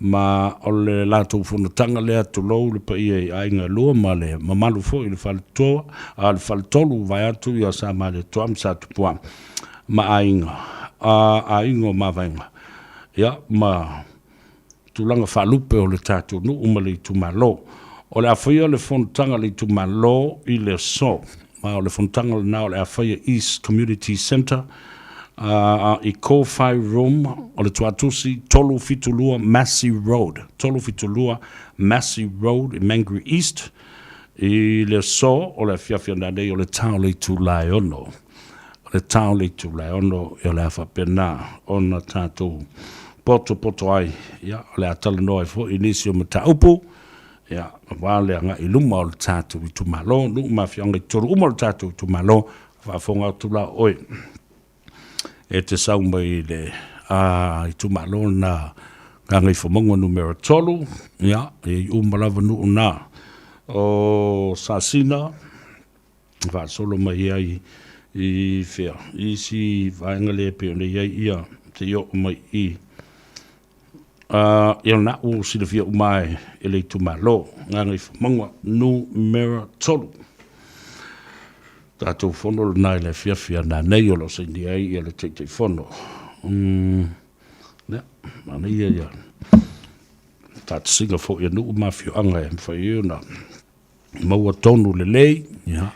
Ma o le latou fonotaga lea tulou le paia i aiga e lua ma le mamalu foi i le faletoa, a le faletolu vaeatu ia Samalietoa ma Satupua ma aiga, a aiga o Mavaega, ia ma tulaga faalupe o le tatou nuu ma le itumalo. O le a faia le fonotaga a le itumalo i le aso, ma o le fonotaga lena o le a faia East Community Centre, i Kōwhai Room o le Tuatusi 372 Massey Road, 372 Massey Road i Mangere East, i le aso o le afiafi ananei o le ta o le itula e ono. O le ta o le itula e ono, o le a faapena ona tatou potopoto ai, ia, o le a talanoa ai foi i nisi o mataupu, ia, aua le agai i luma o le tatou itumalo, nuu ma afioaga i totonu uma o le tatou itumalo, faafofoga atu la oe e te sau mai i le itumalo lena Gagaifomauga numera 3, ia, e i uma lava nuu na o Sasina, faasolo mai ai i fea, i isi vaega lea e pei ona i ai ia, seia oo mai i ia lena ua silafia uma e le itumalo Gagaifomauga numera 3. Tatou fono lena i le afiafi a nanei o lo o sainia ai ia le Taitaifono. Ia, manaia ia faatasiga foi a nuu ma afioaga e mafai ai ona maua tonu lelei, ia,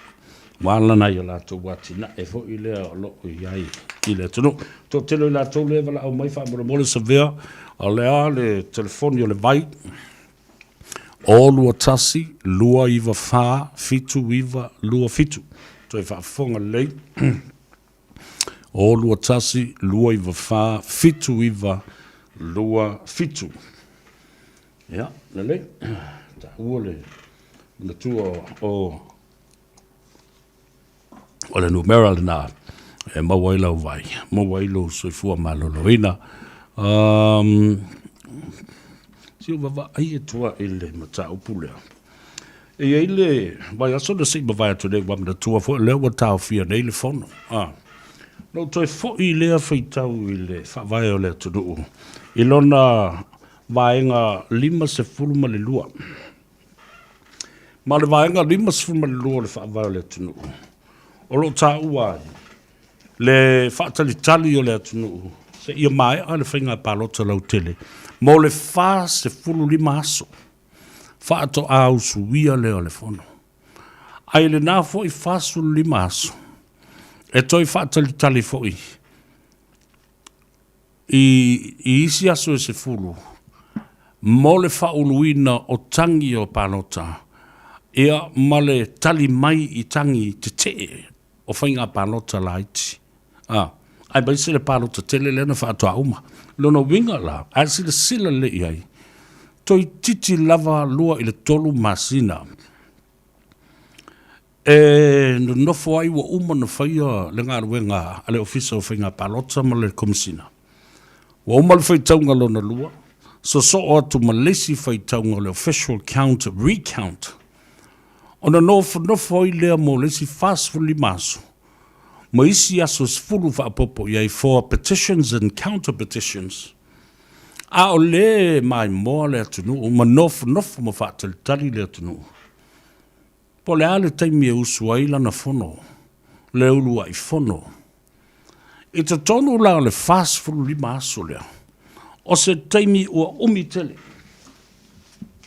aua la nai o latou atinae foi lea o lo o i ai i le atunuu. Toatele o i latou lea e valaau mai faamolemole Savea, o le a le telefoni o le vai, O 21 294 7927. Toe faafofoga lelei. O 21 294 7927. Ia, lelei. Taua le manatua o o le numera lena e maua ai lau vai, maua ai lou soifua maloloina. Um, si o vavaai atu i le mataupu lea. E i ai le vaiaso na se i mavae atu nei, ua manatua foi lea ua taofia nei le fono. Ah. Na ou toe foi lea faitau i le faavae o le atunuu i lona vaega 52. Ma o le vaega 52 o le Faavae o le atunuu, o lo o taua ai le faatalitali o le atunuu seia maea le faiga palota lautele mo le 45 aso faatoa usuia lea o le fono. Ae i lena foi 45 aso, e toe faatalitali foi I isi aso e 10, mo le faauluina o tagi o palota, ia ma le tali mai i tagi tetee o faiga palota laiti, a, aemaise le palota tele lea na faatoa uma. Lona uiga la, a silasila lelei i ai, toeitiiti lava 2 i le 3 masina E nonofo ai ua uma ona faia le galuega a le Ofisa o Faiga Palota ma le Komesina. Ua uma le faitauga lona lua, sosoo atu ma le isi faitauga o le official count recount, ona nofonofo ai lea mo le isi 45 aso ma isi aso 10 faaopoopo i ai for petitions and counter petitions. A o lē maimoa le atunuu ma nofonofo ma faatalitali le atunuu. Po o le a le taimi e usu ai lana fono, le uluai fono. I totonu la o le 45 aso lea, o se taimi ua umi tele.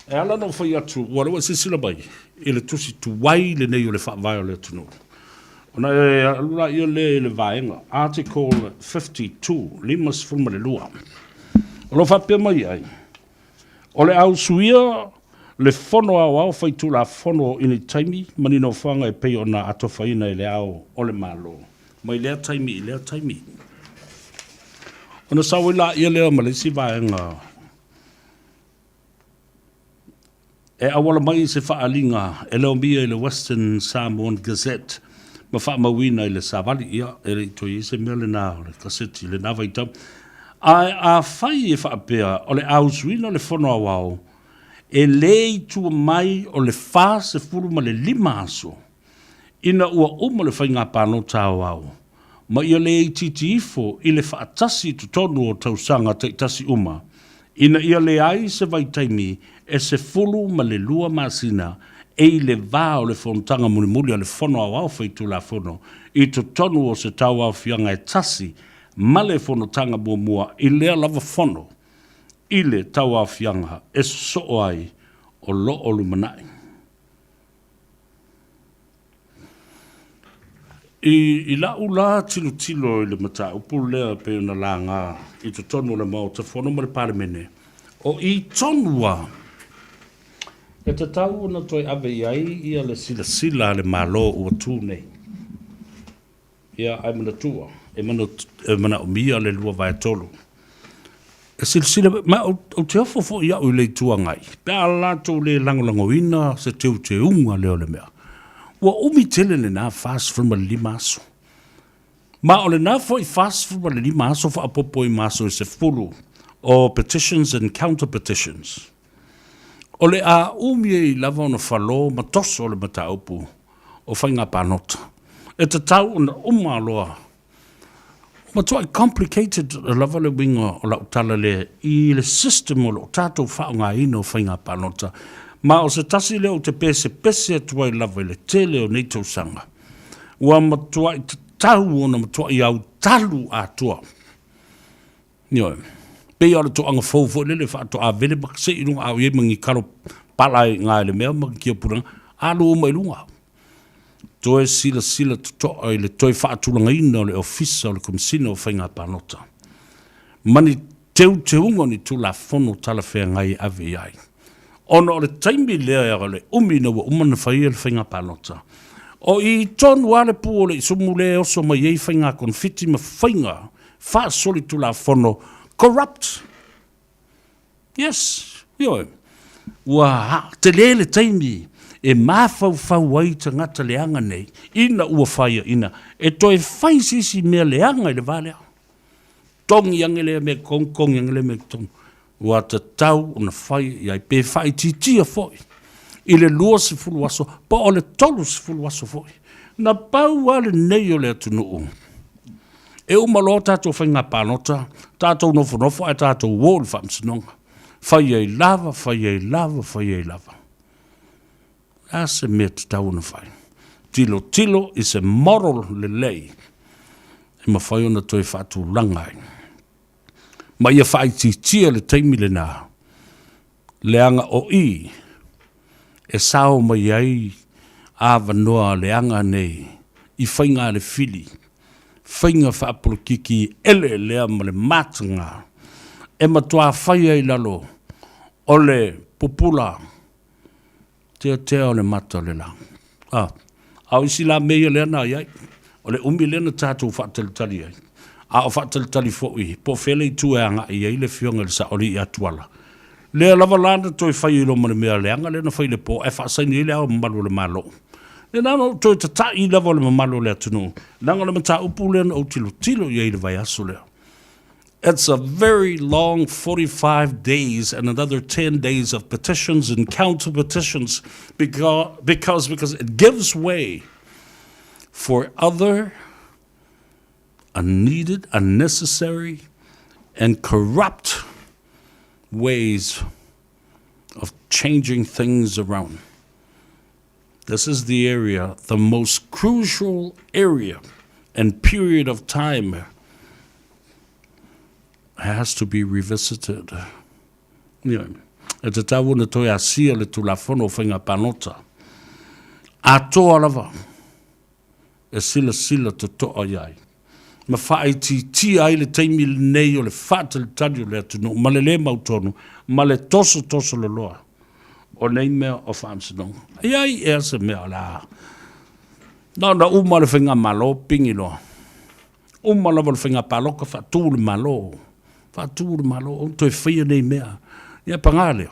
E ala ona ou fai atu, ua lea ua e silasila mai i le tusi tuai lenei o le Faavae o le atunuu. Ona e alu laia lea i le vaega Article 52, 52. O lo o faapea mai ai, O le a usuia le Fono Aoao Faitulafono i ni taimi ma ni nofoaga e pei ona atofaina e Le Ao o le Malo mai lea taimi i lea taimi. Ona sau ai laia lea ma le isi vaega e auala mai i se faaaliga e leomia i le Western Samoan Gazette ma faamauina i le savali. Ia, e le i toe i ai se mea lena o le kaseti i lena vaitau. Ae afai e faapea o le a usuina le Fono Aoao, e le i tua mai o le 45 aso ina ua uma le faiga palota aoao, ma ia le itiiti ifo i le faatasi i totonu o tausaga taitasi uma, Ina ia leai se vaitaimi e 12 masina e i le va o le fonotaga mulimuli a le Fono Aoao Faitulafono i totonu o se tauaofiaga e tasi ma le fonotaga muamua i lea lava fono i le tauaofiaga e sosoo ai o lo o lumanai. I la'u la tilotilo i le mataupu lea e pei ona laga i totonu o le Maota Fono ma le Palemene, o i tonu lava e tatau ona toe ave i ai ia le silasila a le Malo ua tu nei. Ia, ae manatua, e manaomia le 2/3. E silasila, ma ou te ofo foi au i le Itu Agai, pe a latou le lagolagoina se teuteuga lea o le mea. Ua umi tele lena 45 aso. Ma o lena foi 45 aso faaopoopo i ma aso e 10 o petitions and counter petitions. O le a umi ai lava ona falo ma toso le mataupu o faiga palota. E tatau ona uma loa. Ua matuai complicated lava le uiga o lau tala lea i le system o lo o tatou faaaogaina o faiga palota. Ma o se tasi lea ou te pesepese atu ai lava i le tele o nei tausaga, ua matuai tatau ona matuai autalu atoa. Ioe. Pei lava o le toaga fou foi lele faatoa vele ma see i luga a o i ai ma ni kalo pala i ina i le mea ma ni kiapulaga, alu uma i luga. Toe silasila totoa i le toe faatulagaina o le Ofisa o le Komesina o Faiga Palota ma ni teuteuga o ni Tulafono talafeagai e ave i ai. Ona o le taimi lea o le umi ina ua uma ona faia le faiga palota, o i tonu lava le pu o le isumu lea e oso mai ai faiga konifiti ma faiga faasolitulafono corrupt. Yes, ioe. Ua tele le taimi e mafaufau ai tagata leaga nei ina ua faiaina e toe fai se isi mea leaga i le va lea. Togi ane lea mea i totonu, togi ane lea mea i totonu. Ua tatau ona fai i ai, pe faaitiitia foi i le 20 aso po o le 30 aso foi. Na pau lava lenei o le atunuu e uma loa tatou faiga palota, tatou nofonofo ae tatou o i le faamasinoga. Fai ai lava, fai ai lava, fai ai lava. O le a se mea tatau ona fai? Tilotilo i se model lelei e mafai ona toe faatulaga ai. Ma ia faaitiitia le taimi lena, leaga o i e sao mai ai avanoa leaga nei i faiga a le fili, faiga faapolokiki eleelea ma le mataga e matua fai ai i lalo o le pupula Teatea o le mata o le la. A, a o isi la mea ia lea na i ai, o le umi lea na tatou faatalitali ai, a o faatalitali foi po o fea le itu e agai i ai le Afioga i le Saoalii ia Tuala. Lea lava la na toe fai ai loa ma le mea leaga lea na fai i le po ae faasaini ai Le Ao Mamalu o le Malo. Lea na ona ou toe tata'i lava o le mamalu o le atunuu, leaga o le mataupu lea na ou tilotilo i ai i le vaiaso lea. It's a very long 45 days and another 10 days of petitions and counter petitions because, because, because it gives way for other unneeded, unnecessary, and corrupt ways of changing things around. This is the area, the most crucial area and period of time has to be revisited. Ioe. E tatau ona toe asia le Tulafono o Faiga Palota. Atoa lava e silasila totoa i ai ma faaitiitia ai le taimi lenei o le faatalitali o le atunuu ma le le mautonu ma le tosotoso loloa o nei mea o faamasinoga. E i ai ea se mea o le a na ona uma le faigamalo pigi loa. Uma lava le faiga palota faatu le Malo, faatu le Malo, ou toe faia nei mea. Ia paga lea,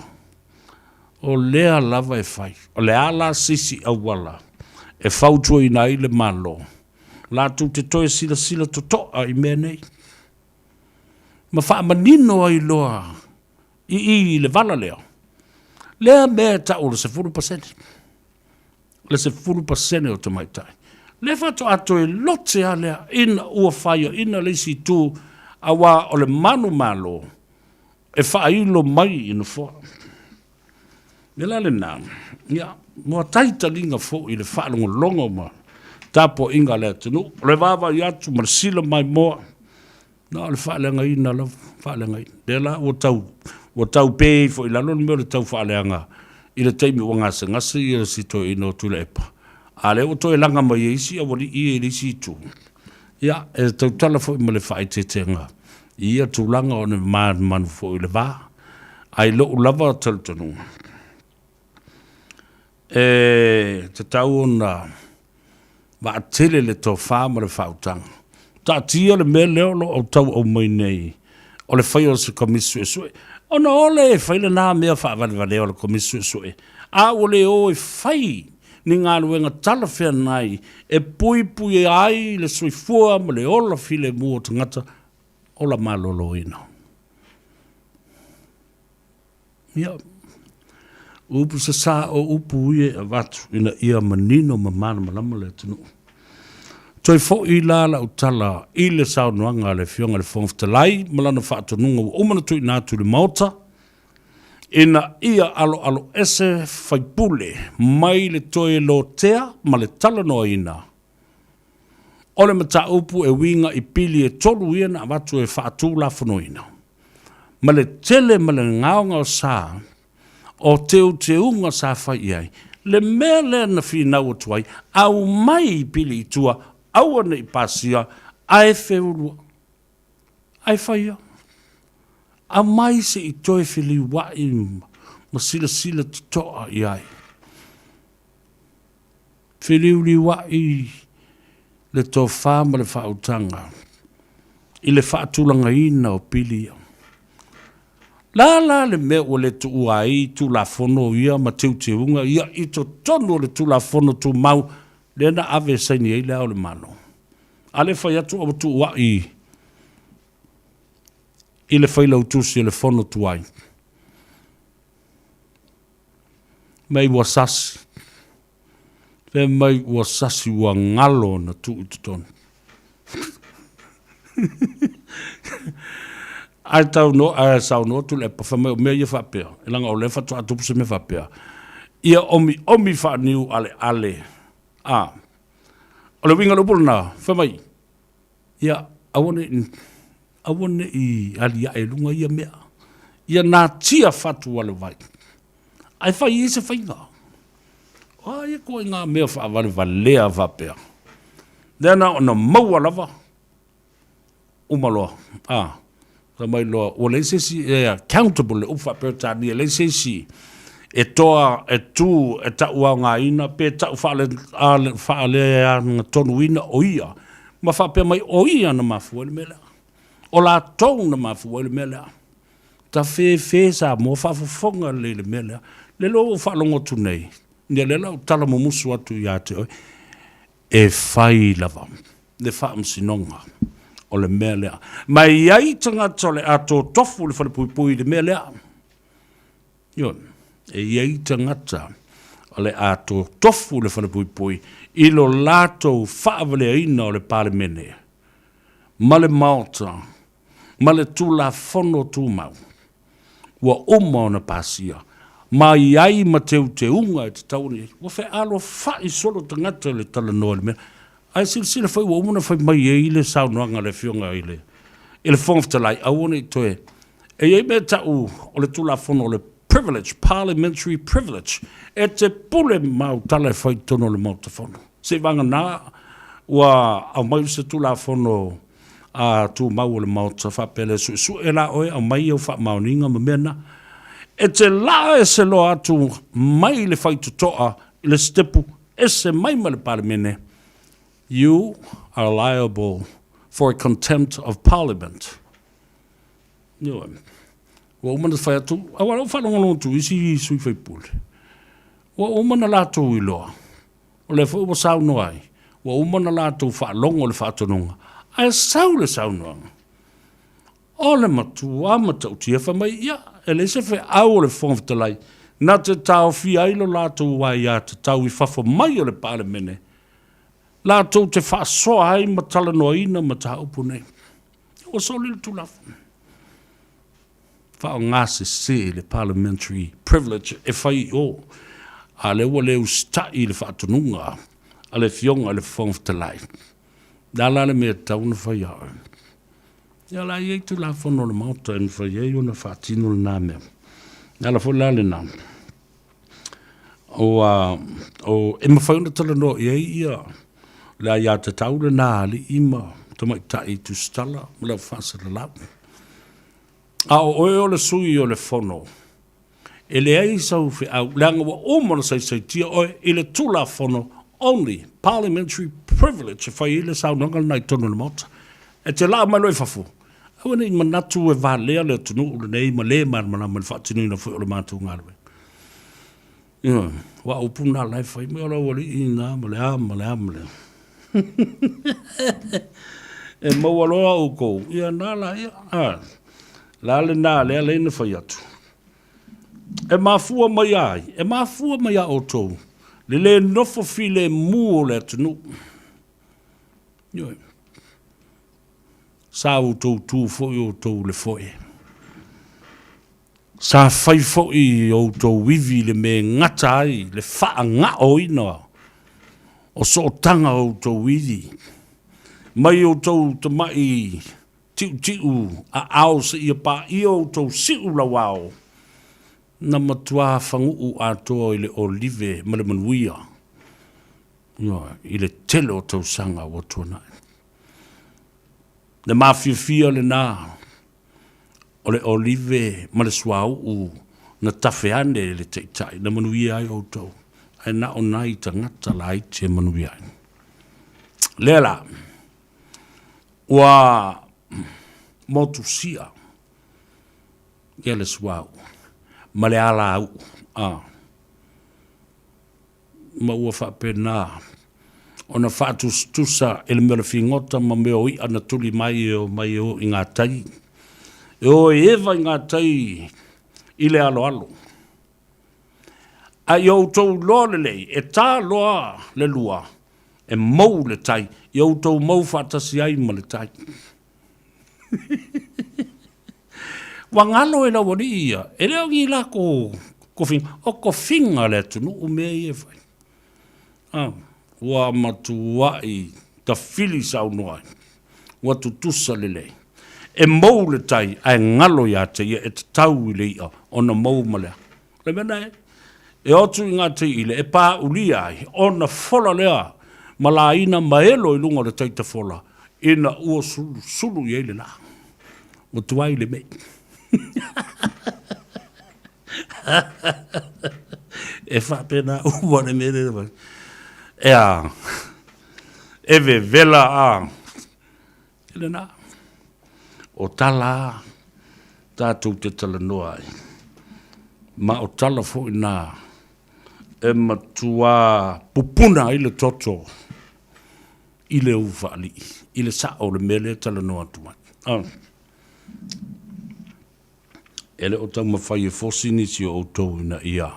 o lea lava e fai. O le a la se isi auala e fautuaina ai le Malo latou te toe silasila totoa i mea nei ma faamanino ai loa i i i le vala lea, lea mea e tau o le 10%, le 10% o tamaitai. Lea faatoa toe lote lava lea ina ua faioina le isi itu, aua o le manumalo. e faailo mai i nofoa. Mea la lena, ia, ua taitaliga foi i le faalogologo ma tapuaiga a le atunuu, o le vaavaai atu ma le sila maimoa, na o le faaleagaina lava, faaleagaina. Lea la ua tau, ua tau pe ifo i lalo le mea o le tau faaleaga i le taimi ua gasegase ia si toeaina o Tuilaepa, a lea ua toe laga mai e isi aualii ia i le isi itu. Ia, e tautala foi ma le faaeteetega i ia tulaga ona e manumanu foi i le va. Ae i lou lava talitonuga, e tatau ona vaatele le tofa ma le faautaga. Taatia le mea lea o lo o tau aumai nei o le faia o se Komisi Suesue, ona o le fai lena mea faavalevalea o le Komisi Suesue, a ua le o e fai ni galuega talafeagai e puipuia ai le soifua ma le ola filemu o tagata ola maloloina. Ia, upu sasā o upu ia e avatu ina ia manino ma malamalama le atunuu. Toe foi la lau tala i le saunoaga a le Afioga i le Fofoga Fetalai ma lana faatonuga ua uma ona tuuina atu i le Maota, ina ia aloaloese faipule mai le toe lotea ma le talanoaina o le mataupu e uiga i pili e tolu ia na avatu e faatulafonoina, ma le tele ma le gaogaosa o teuteuga sa fai i ai, le mea lea na finau atu ai, aumai i pili i tua, aua ne i pasia, ae feulua. Ae fai ia. Aumai se i toe feliuai ma silasila totoa i ai. Feliuliuai le tofa ma le faautaga i le faatulagaina o pili ia. La la le mea ua le tuua ai Tulafono ia ma teuteuga ia i totonu o le Tulafono Tumau lea na ave e saini ai Le Ao o le Malo. A le fai atu ua tuuai i le Failautusi o le Fono Tuai. Mai ua sasi. Fai mai ua sasi ua galo ona tuu i totonu. Ae tau no, ae saunoa Tuilaepa, fai mai o mea ia faapea, leaga o lea faatoa tupu se mea faapea, ia omiomi faaniu aleale, a. O le uiga o le upu lena, fai mai, ia aua ne i, aua ne i aliae i luga ia mea, ia natia fatu alavai, ae fai i ai se faiga. O a ia ituaiga mea faavalevalea faapea? Lea na ona maua lava, uma loa, a, fai mai loa, ua leai se isi e accountable, le upu faa-Peretania, e leai se isi e toa, e tu, e tauaogaina pe tau faaleagatonuina o ia, ma faapea mai o ia na mafua ai le mea lea. O latou na mafua ai le mea lea. Tafefe Samoa, faafofoga lelei i le mea lea. Le lua ua ou faalogo atu nei, ia lea la ou tala mumusu atu ia te oe, e fai lava le faamasinoga o le mea lea. Ma e i ai tagata o le a totofu i le falepuipui i le mea lea. Ioe, e i ai tagata o le a totofu i le falepuipui i lo latou faavaleaina o le Palemene ma le Maota ma le Tulafono Tumau ua uma ona pasia ma i ai ma teuteuga e tatau ona i ai. Ua fealofai solo tagata i le talanoa i le mea. Ae silasila foi ua uma ona fai mai ai le saunoaga a le Afioga i le i le Fofoga Fetalai, aua ne i toe. E i ai mea e tau o le Tulafono o le Privilege, Parliamentary Privilege, e te pule mau tala e fai i totonu o le Maota Fono. Seiavagana ua aumai se Tulafono a tumau o le Maota faapea lea, suesue la oe, aumai au faamaoniga ma mea na. E te laa ese loa atu mai le faitotoa i le sitepu ese mai ma le Palemene, you are liable for contempt of Parliament. Ioe. Ua uma ona fai atu, aua lau faalogologo atu i isi sui usufono, ua uma ona latou iloa O lea foi ua saunoa ai, ua uma ona latou faalogo i le faatonuga, ae sau le saunoaga. O le matua matautia fai mai, ia, e leai se feau o le Fofoga Fetalai na te taofia ai lo latou aiatatau i fafo mai o le Palemene, latou te faasoa ai ma talanoaina mataupu nei. Ua soli le Tulafono. Faaaoga sese le parliamentary privilege e fai i o, a o lea ua le usitai i le faatonuga a le Afioga i le Fofoga Fetalai. O le a la le mea e tatau ona fai ia oe? Ia o le a i ai Tulafono a le Maota e mafai ai ona faatino lena mea. O le ala foi la lena, o, o, e mafai ona talanoa i ai ia le aiatatau lena a alii ma tamaitai tusitala ma le au faasalalau. A o oe o le sui o le fono, e leai sau feau, leaga ua uma ona saisaitia oe i le Tulafono, only parliamentary privilege e fai ai le saunoaga lena i totonu o le Maota. E te laa mai loa i fafo, aua ne i manatu e valea le atunuu lenei ma le malamalama i le faatinoina foi o le matou galuega. Ioe, aua o upu na la e fai mai o le aualii na ma le a ma le a ma le a. E maua loa outou, ia na la ia. A, la lena lea lea na fai atu. E mafua mai ai, e mafua mai a outou, le le nofo filemu o le atunuu. Ioe. Sa outou tu foi outou le foe. Sa fai foi outou ivi i le mea e gata ai le faagaoina o sootaga o outou ivi, mai outou tamai tiutiu aao seia paia outou siu lauao, na matua faguu atoa i le olive ma le manuia, ioe, i le tele o tausaga ua tuanai. Le mafiafia lena o le olive ma le suauu na tafe ane e le Taitai, na manuia ai outou, ae na o nai tagata laiti e manuia ai. Lea la, ua motusia ia le suauu ma le alauu, a, ma ua faapena ona faatusatusa i le mea o le figota ma mea o i'a na tuli mai e omai e o i ngā tai, e o e eva i ngā tai i le aloalo. A ia outou iloa lelei, e tā loa le lua, e mou le tai, ia outou mou faatasi ai ma le tai. Ua galo e le aualii ia, e le o ni lako kofiga, o kofiga a le atunuu mea ia e fai. Ah, ua matuai tafili saunoa ai, ua tutusa lelei. E mou le tai ae galo ia te ia e tatau i le i'a ona mou ma le a. O le mea lena e, e o atu i ngā teiile e pāulia ai ona fola lea ma laina ma elo i luga o le tai tafola ina ua sulusulu i ai le lā. Ua tuai le mei. E faapena uma le mea lea. E a, e vevela a, e lena. O tala a tatou te talanoa ai. Ma o tala foi na e matua pupuna ai le toto i le ufaalii, i le sao o le mea lea e talanoa atu ai. Ah. E le o taumafai e fosi nisi o outou ina ia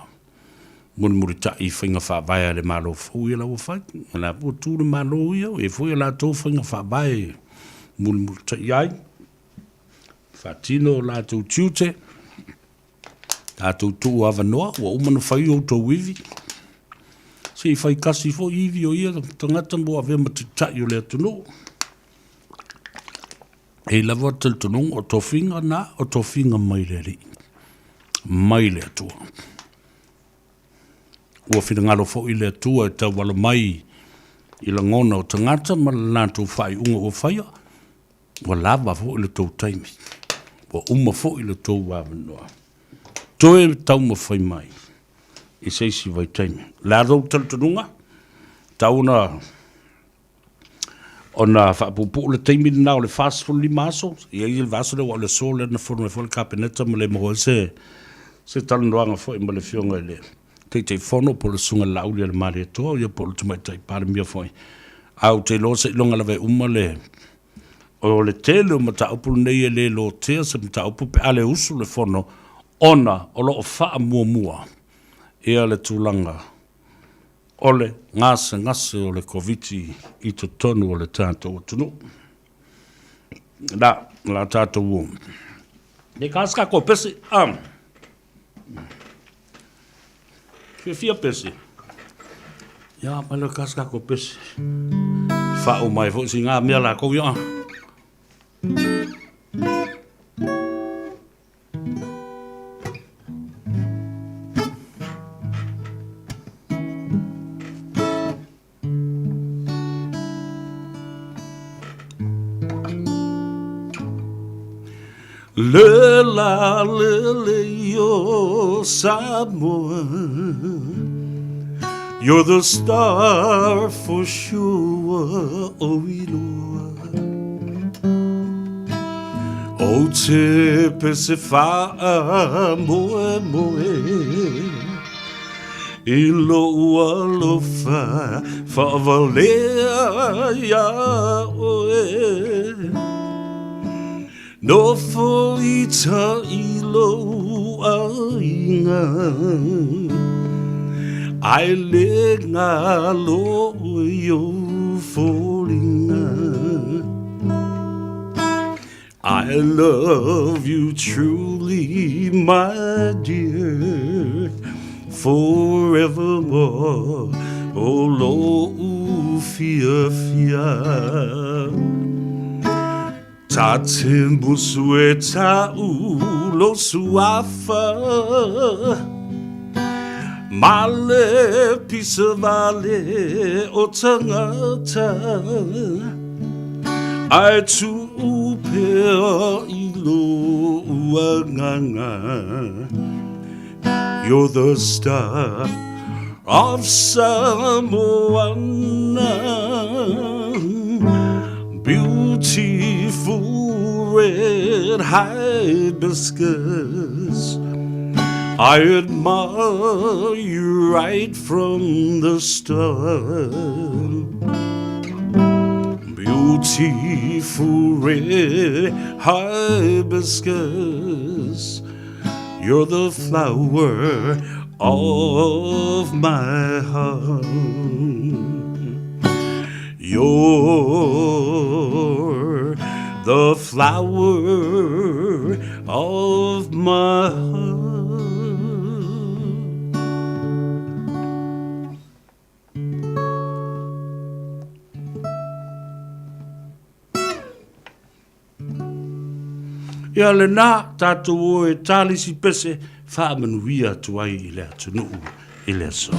mulimulitai i faiga faavae a le Malo fou ia la ua fai. O la ua tu le Malo ia, e foi a latou faiga faavae e mulimulitai ai, faatino o latou tiute, tatou tuu avanoa, ua uma ona fai outou ivi, se i fai kasi foi ivi o ia tagata mo avea ma taitai o le atunuu. E i lava talitonuga o tofiga na, o tofiga mai le Alii, mai le Atua. Ua finagalo foi le Atua e tauala mai i lagona o tagata ma le latou faaiuga ua faia, ua lava foi le tou taimi, ua uma foi le tou avanoa. Toe taumafai mai i se isi vaitaimi. O le a lou talitonuga? Tau ona ona faapuupuu le taimi lena o le 45 aso, e i ai le vaiaso lea aua o le aso lea na fono ai foi le Kapeneta ma le maua ai se se talanoaga foi ma le Afioga i le Taitaifono po o le Susuga i le Laaulialemalietoa ia po o le Tamaitai Palemia foi. Ae ou te iloa seiloga lava e uma le o le tele o mataupu lenei e le lotea se mataupu pe a le usu le fono ona o lo o faamuamua ia le tulaga o le gasegase o le Koviti i totonu o le tatou atunuu. La, la tatou o. Le ka se tatou pese, a. Fiafia pese. Ia, mai le ka se tatou pese. Whao mai fo si ngā mea la kou ia. Le la le le yo Samoa You're the star for sure o iloa O te pese whaa moe moe I lou alofa faavalea iā oe Nofo i tai lou aiga Ae le galo i ou foliga I love you truly, my dear, forevermore, o lou fiafia. Ta te musu e ta'u lou suafa, ma le pisa vale o tagata. Ae tuu pea i lou agaga. You're the star of Samoana, Beautiful red hibiscus. I admire you right from the start. Beautiful red hibiscus, you're the flower of my heart. You're the flower of my heart. Ia lena tatou o e talisi pese faamanuia atu ai i le atunuu i le aso.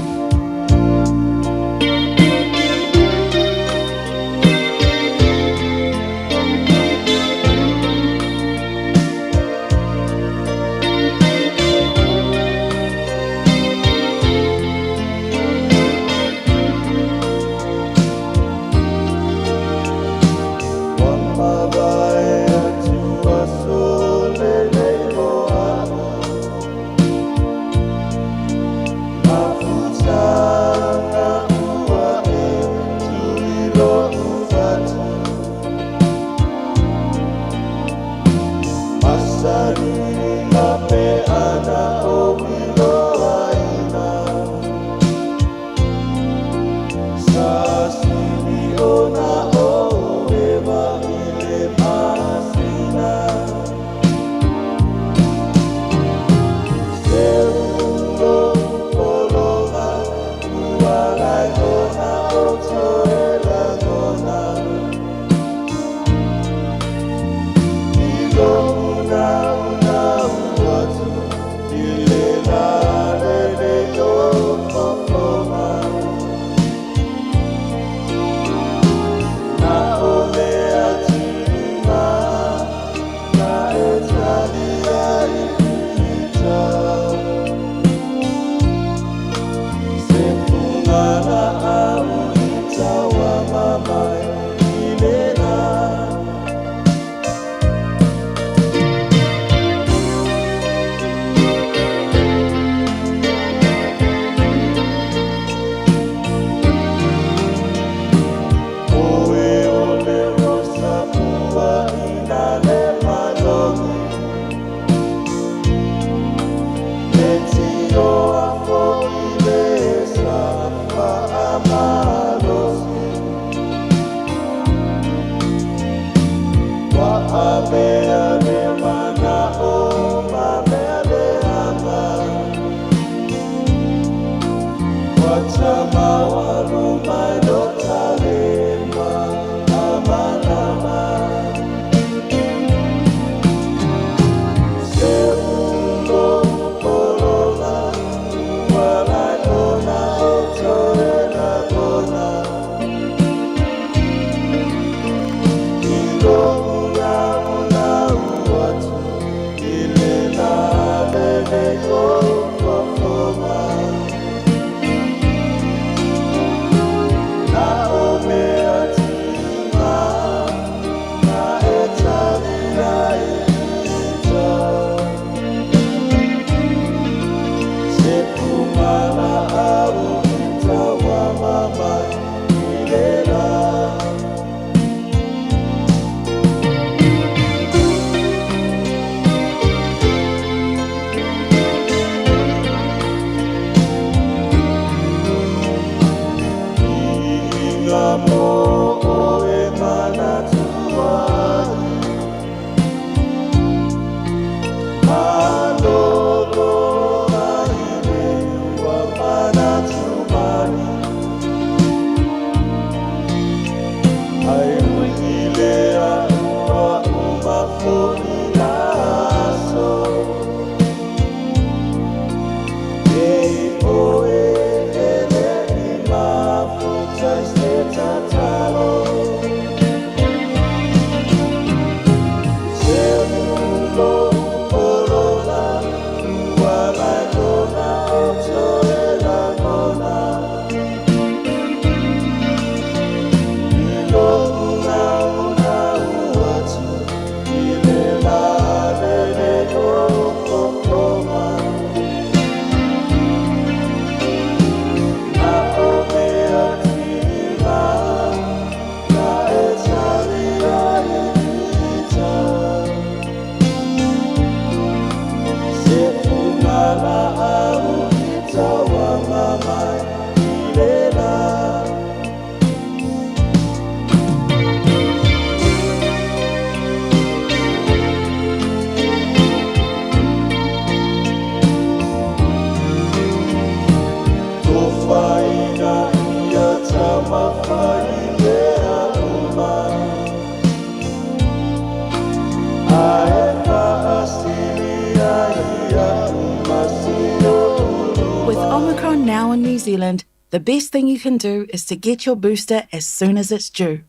Now in New Zealand, the best thing you can do is to get your booster as soon as it's due.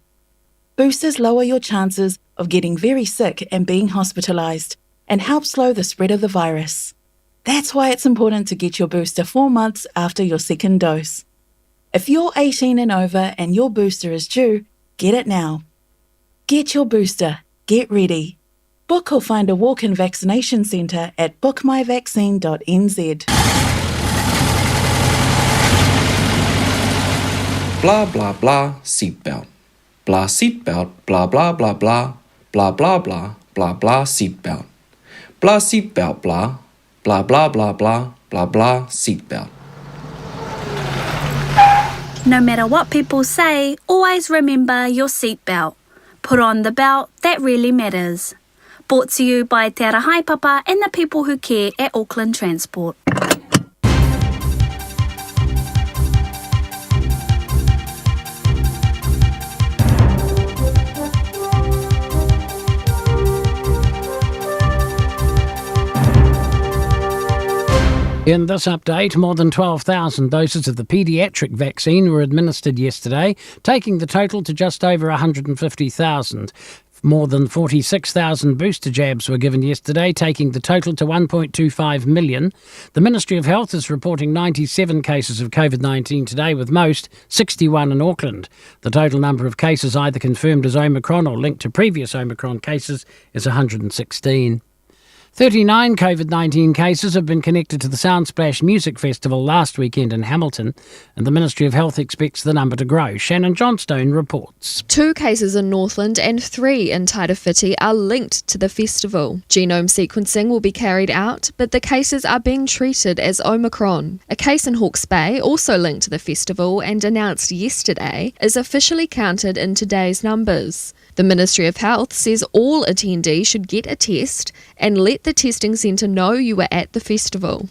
Boosters lower your chances of getting very sick and being hospitalised and help slow the spread of the virus. That's why it's important to get your booster four months after your second dose. If you're 18 and over and your booster is due, get it now. Get your booster. Get ready. Book or find a walk in vaccination centre at bookmyvaccine.nz. Blah blah blah seatbelt. Blah seatbelt blah blah blah blah blah blah blah blah blah seatbelt. Blah seatbelt blah blah blah blah blah blah blah seatbelt. No matter what people say, always remember your seatbelt. Put on the belt that really matters. Brought to you by Te Ara Haepapa and the people who care at Auckland Transport. In this update, more than 12,000 doses of the paediatric vaccine were administered yesterday, taking the total to just over 150,000. More than 46,000 booster jabs were given yesterday, taking the total to 1.25 million. The Ministry of Health is reporting 97 cases of COVID 19 today, with most 61 in Auckland. The total number of cases either confirmed as Omicron or linked to previous Omicron cases is 116. 39 COVID 19 cases have been connected to the Soundsplash Music Festival last weekend in Hamilton, and the Ministry of Health expects the number to grow. Shannon Johnstone reports. Two cases in Northland and three in Tairāwhiti are linked to the festival. Genome sequencing will be carried out, but the cases are being treated as Omicron. A case in Hawke's Bay, also linked to the festival and announced yesterday, is officially counted in today's numbers. The Ministry of Health says all attendees should get a test and let the testing centre know you were at the festival.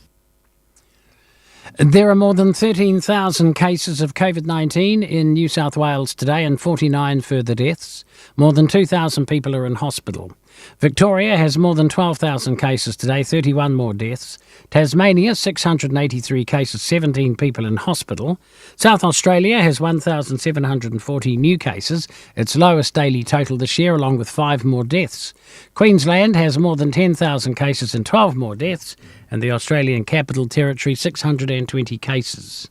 There are more than 13,000 cases of COVID 19 in New South Wales today and 49 further deaths. More than 2,000 people are in hospital. Victoria has more than 12,000 cases today, 31 more deaths. Tasmania, 683 cases, 17 people in hospital. South Australia has 1,740 new cases, its lowest daily total this year, along with five more deaths. Queensland has more than 10,000 cases and 12 more deaths, and the Australian Capital Territory, 620 cases.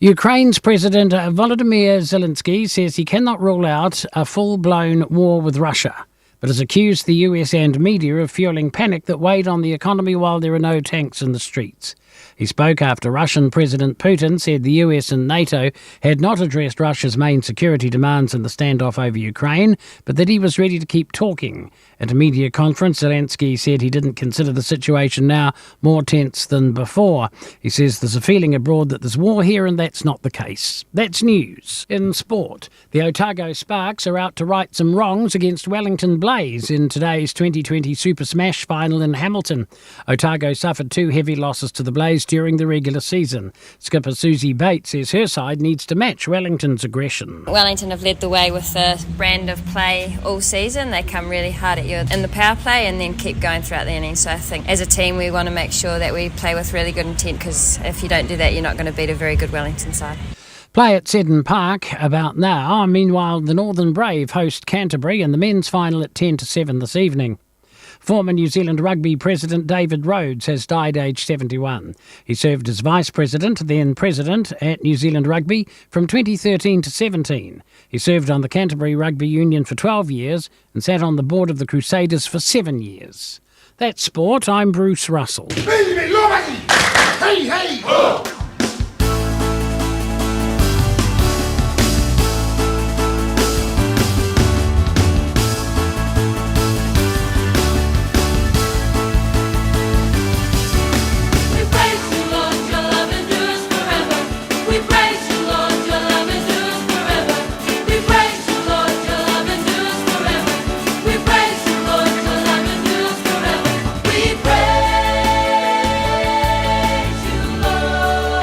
Ukraine's President Volodymyr Zelensky says he cannot rule out a full blown war with Russia, but has accused the US and media of fueling panic that weighed on the economy while there are no tanks in the streets. He spoke after Russian President Putin said the US and NATO had not addressed Russia's main security demands in the standoff over Ukraine, but that he was ready to keep talking. At a media conference, Zelensky said he didn't consider the situation now more tense than before. He says there's a feeling abroad that there's war here, and that's not the case. That's news. In sport, the Otago Sparks are out to right some wrongs against Wellington Blaze in today's 2020 Super Smash final in Hamilton. Otago suffered two heavy losses to the Blaze during the regular season. Skipper Susie Bates says her side needs to match Wellington's aggression. Wellington have led the way with the brand of play all season. They come really hard at you in the power play and then keep going throughout the innings. So I think as a team we want to make sure that we play with really good intent because if you don't do that, you're not going to beat a very good Wellington side. Play at Seddon Park about now. Meanwhile, the Northern Brave host Canterbury in the men's final at 10 to 7 this evening. Former New Zealand Rugby President David Rhodes has died aged 71. He served as Vice President, then President at New Zealand Rugby from 2013 to 17. He served on the Canterbury Rugby Union for 12 years and sat on the board of the Crusaders for seven years. That's sport. I'm Bruce Russell. Hey, hey! Oh! We praise you, Lord, your love endures forever. We praise you, Lord, your love endures forever. We praise you, Lord, your love endures forever. We praise you, Lord, your love endures forever. We praise you, Lord.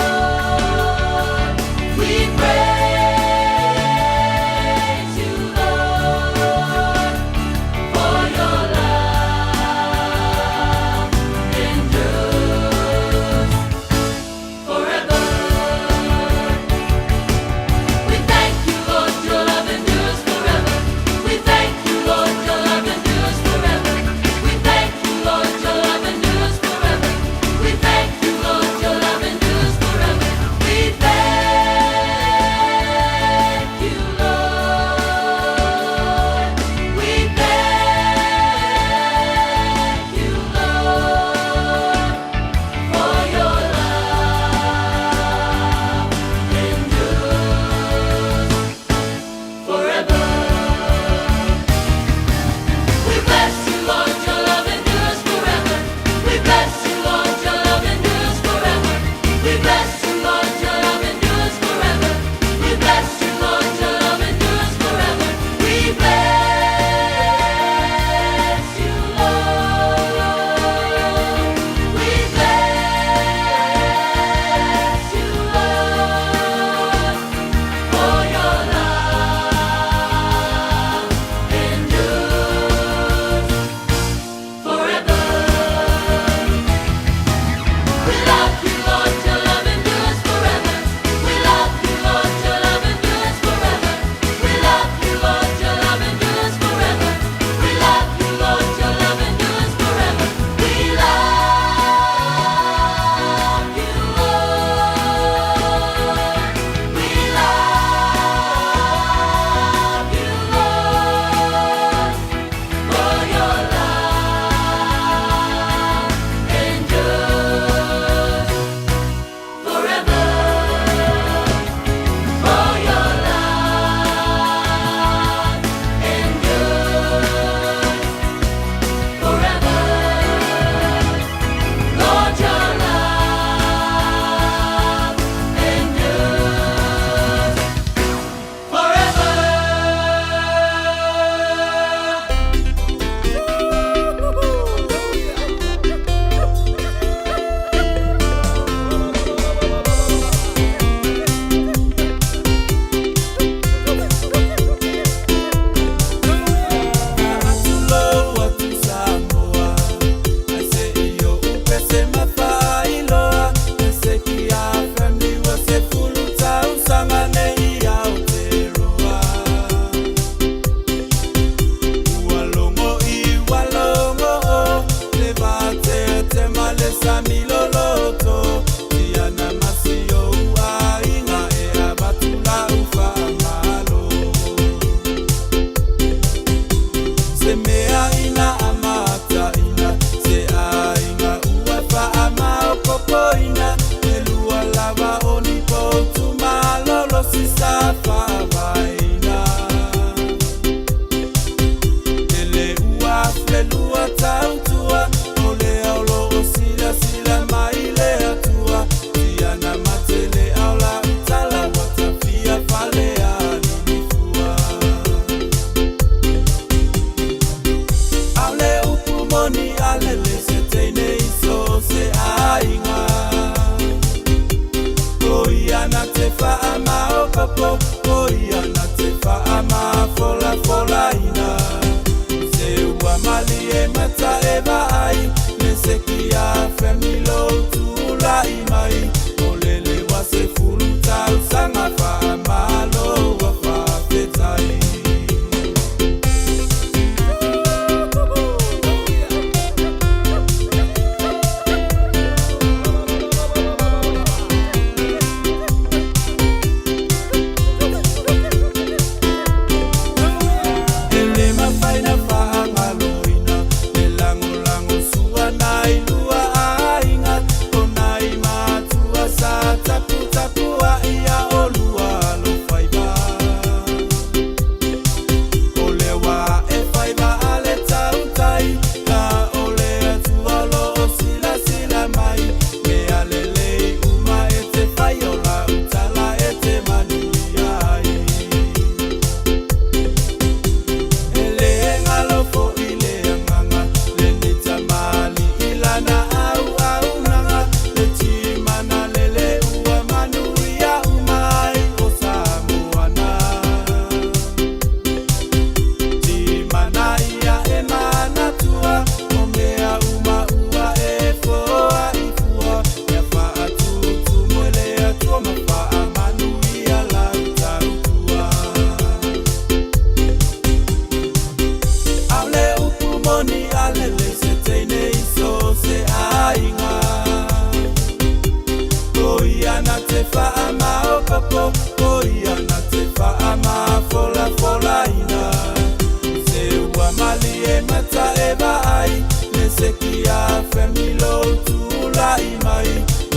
mata e vaai le sekia femilo tulai mai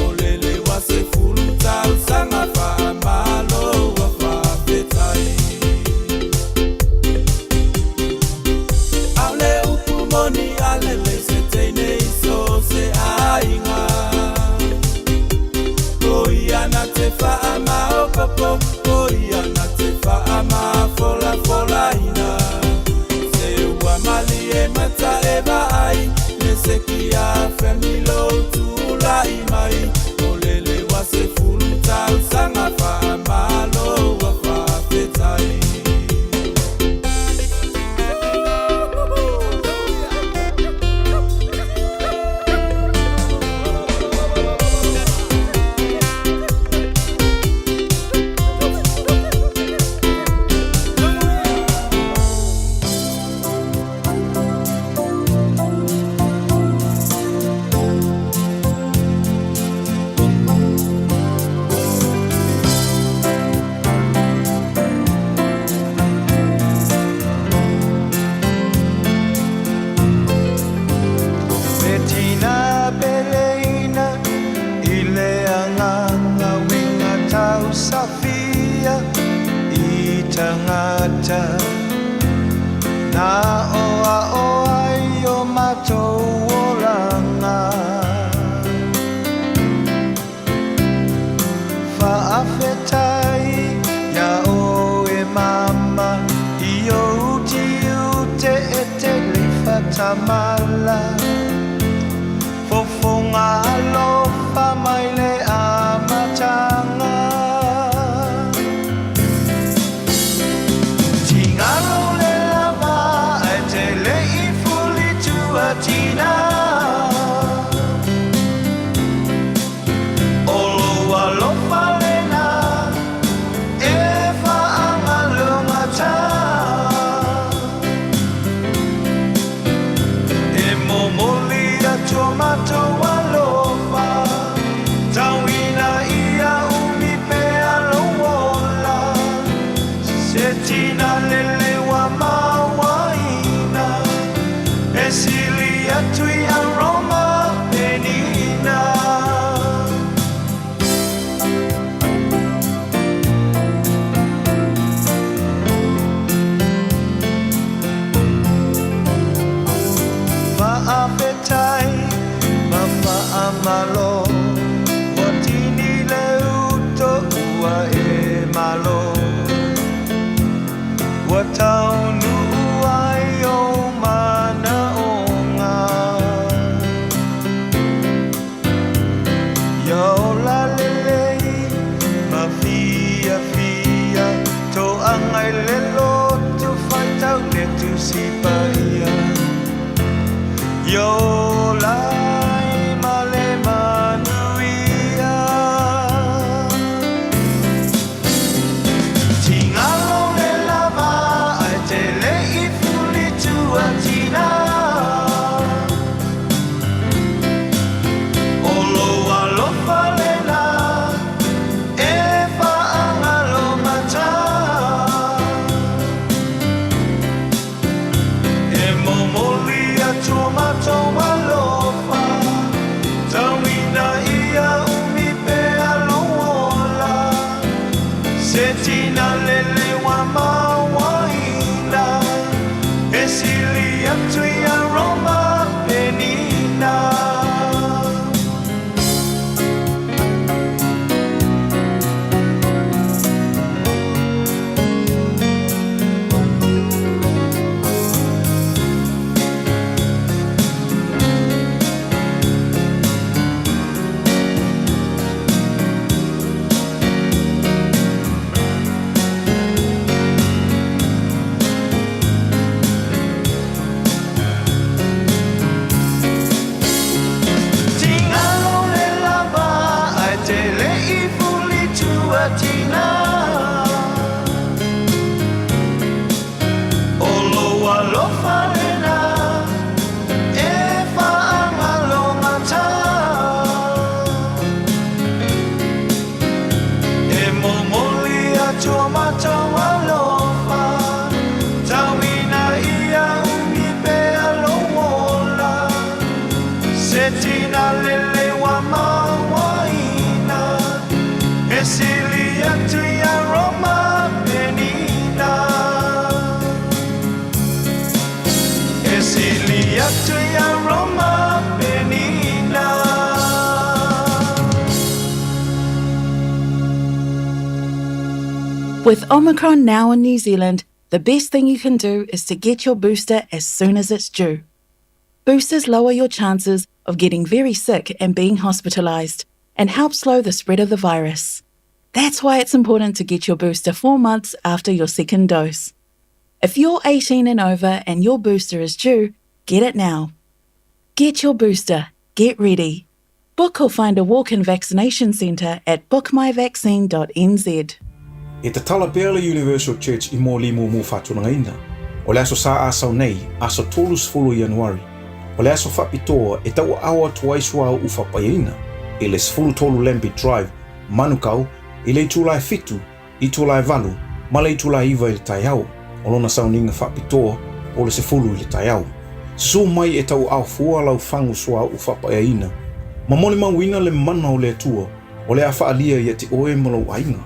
o lele wa sefulu tausaga faamalo ua faafetai. Aole upu moni a lelei se teine i so se aiga. O ia na te faamaopopo, o ia na te faamafolafolaina. Se ua malie mata e vaai le sekia femilo tulai mai o lele wa sefulu tausaga faamalo ua faafetai. Le tina peleina i le agaga uiga tausafia i tagata na oao ai o matou olaga. Faafetai iā oe mama i ou tiute e tele faatamala. Fofoga alofa mai le amataga. Tigalo le lava ae te le i fulitua tina. O lou alofa lena e faagalugata. E momoli atu o matou alofa, tauina ia umi pea lou ola. Se tina lele ua mauaina, e sili atu ia Roma penina. Faafetai ma faamalo ua tini le uto ua e malo. Ua taunuu ai ou manaoga. Ia ola lelei ma fiafia toaga i le loto faitau le Tusi Paia. Ia ola ai ma le manuia. Tigalo le lava ae te le i fulitua tina. O lou alofa lena e faagalogata. E momoli atu o matou alofa, tauina ia umi pea lou ola. Se tina lele ua mauaina, e sili atu ia Roma penina. Tigalo le lava ae te le i fulitua tina. O lou alofa lena e faagalogata. E momoli atu o matou alofa, tauina ia umi pea lou Se tina lele wa mawaina E sili atu ia Roma penina E sili atu ia Roma penina With Omicron now in New Zealand, the best thing you can do is to get your booster as soon as it's due. Boosters lower your chances of getting very sick and being hospitalised and help slow the spread of the virus. That's why it's important to get your booster four months after your second dose. If you're 18 and over and your booster is due, get it now. Get your booster. Get ready. Book or find a walk in vaccination centre at bookmyvaccine.nz. E tatala pea le Universal Church i Mōlimu mo Faatulagaina. O le Aso Sa Asau nei, aso 30 Ianuari. O le aso faapitoa e tauaao atu ai suauu faapaiaina i le 13 Lambie Drive, Manukau, i le itula e fitu, itula e valu, ma le itula e iva i le taeao. O lona sauniga faapitoa o le sefulu i le taeao. Susu mai e tauaao fua lau fagu suauu faapaiaina ma molimauina le mana o le Atua o le a faaalia ia te oe ma lou aiga.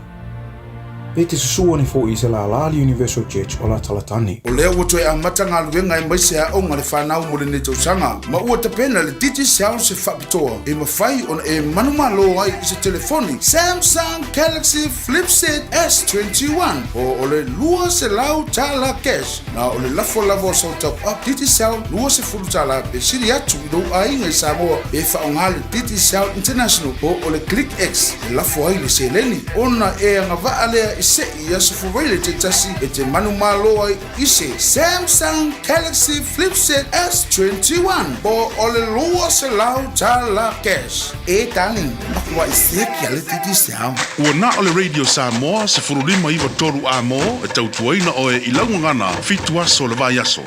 E te susu ane foʻi i se lālā le Universal Church o Latalatane. O lea ua toe amata galuega aemaise aoga a le fanau mo lenei tausaga, ma ua tapena le Digicel se faapitoa e mafai ona e manumalo ai i se telefoni Samsung Galaxy Flip Set S21 po o le $200 cash. Na o le lafo lava o sau top up Digicel $20 pe sili atu i lou aiga i Samoa pe faaaoga le Digicel International po o le ClickX e lafo ai le seleni ona e agavaa lea i seʻi i aso Fuvaile taitasi e te manumalo ai i se Samsung Galaxy Flip Set S21 po o le $200 cash. E darling, makuaʻi seki a le Digicel. Ua na o le Radio Samoa 15 93 A mo e tautuaina oe i lau gagana fitu aso o le vaiaso.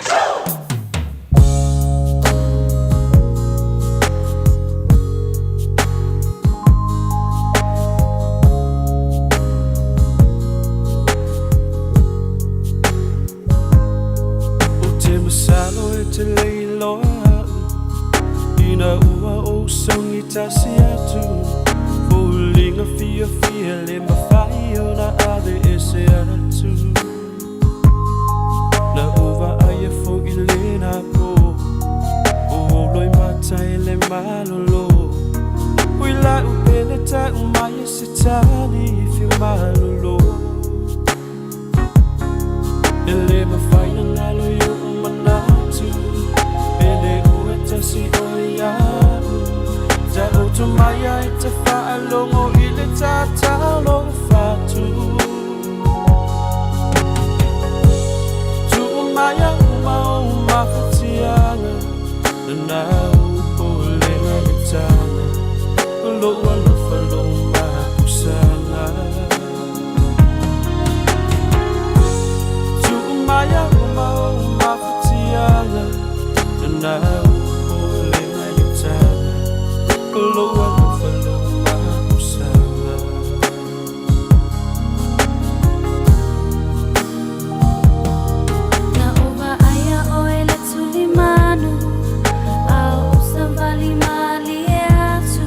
Ou te masalo e te le iloa a'u Ina ua ou sauni tasi atu Foliga fiafia le mafai ona ave ese atu Na ou vaaia foʻi lena po O ou loimata e le malolo Ui la'u pele ta'u mai e se tali fiu malolo E le mafai ona galo i oʻu manatu E le ua tasi oe iaʻu Taoto mai a e ta faalogo i le tatalo o fatu Tuu mai au ma ou mafatiaga Na ou popolega i taga O lou alofa lou mapusaga Tuu mai au ma ou mafatiaga Na ou popolega i taga O lou alofa lou mapusaga Na ou vaaia oe i le tulimanu A o ou savali malie atu.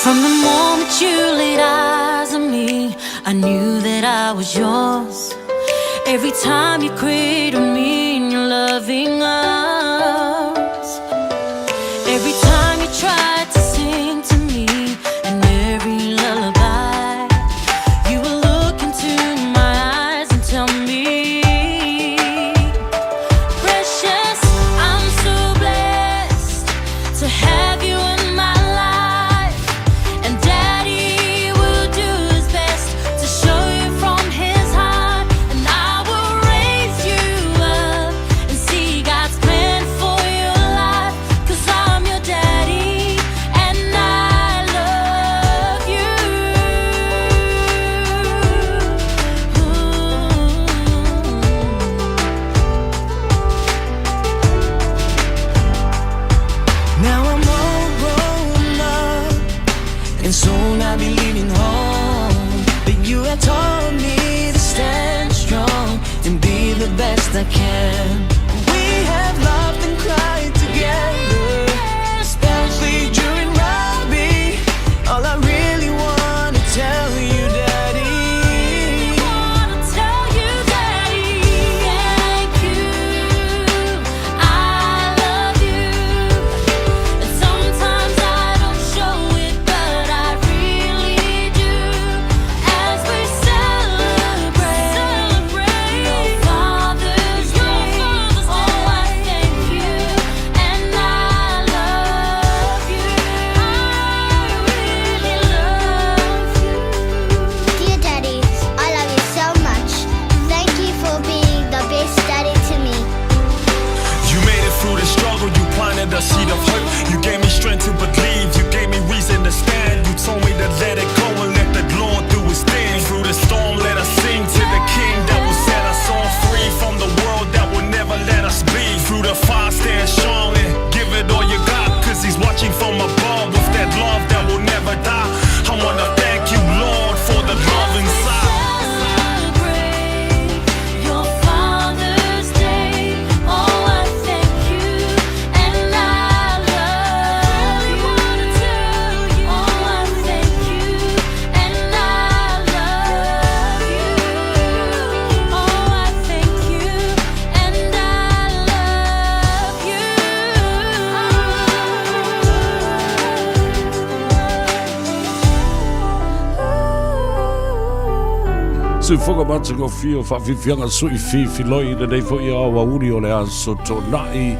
From the moment you laid eyes on me, I knew that I was yours. Every time you cradled me in your loving arms, every time you tried to sing to me, and every lullaby, you would look into my eyes and tell me, Precious, I'm so blessed to have you in my life. And Daddy will do his best to show you from his heart. And I will raise you up and see God's plan for your life. 'Cause I'm your daddy and I love you. Now I'm all grown up, and soon I'll be leaving home. But you have taught me to stand strong and be the best I can. We have laughed and cried together, especially during rugby. All I really wanna tell you, Daddy. Wanna tell you, Daddy, thank you. I love you. And sometimes I don't show it, but I really do. As we celebrate your Father's Day, oh, I thank you and I love you. I really love you. Dear Daddy, I love you so much. Thank you for being the best daddy to me. You made it through the struggle, you planted a seed of hope. You gave me strength to believe, you gave me reason to stand. You told me to let it go and let the Lord do his thing. Through the storm, let us sing to the King that will set us all free from the world that will never let us be. Through the fire, stand strong and give it all you got. 'Cause he's watching from above with that love that will never die. I wanna thank you, Lord, for the love inside. Celebrate your Father's Day. Oh, I thank you and I love you. Oh, I thank you and I love you. Oh, I thank you and I love you. Sufoga matagofie o faafiafiaga sui fifiloi i lenei foʻi aoauli o le aso Toonai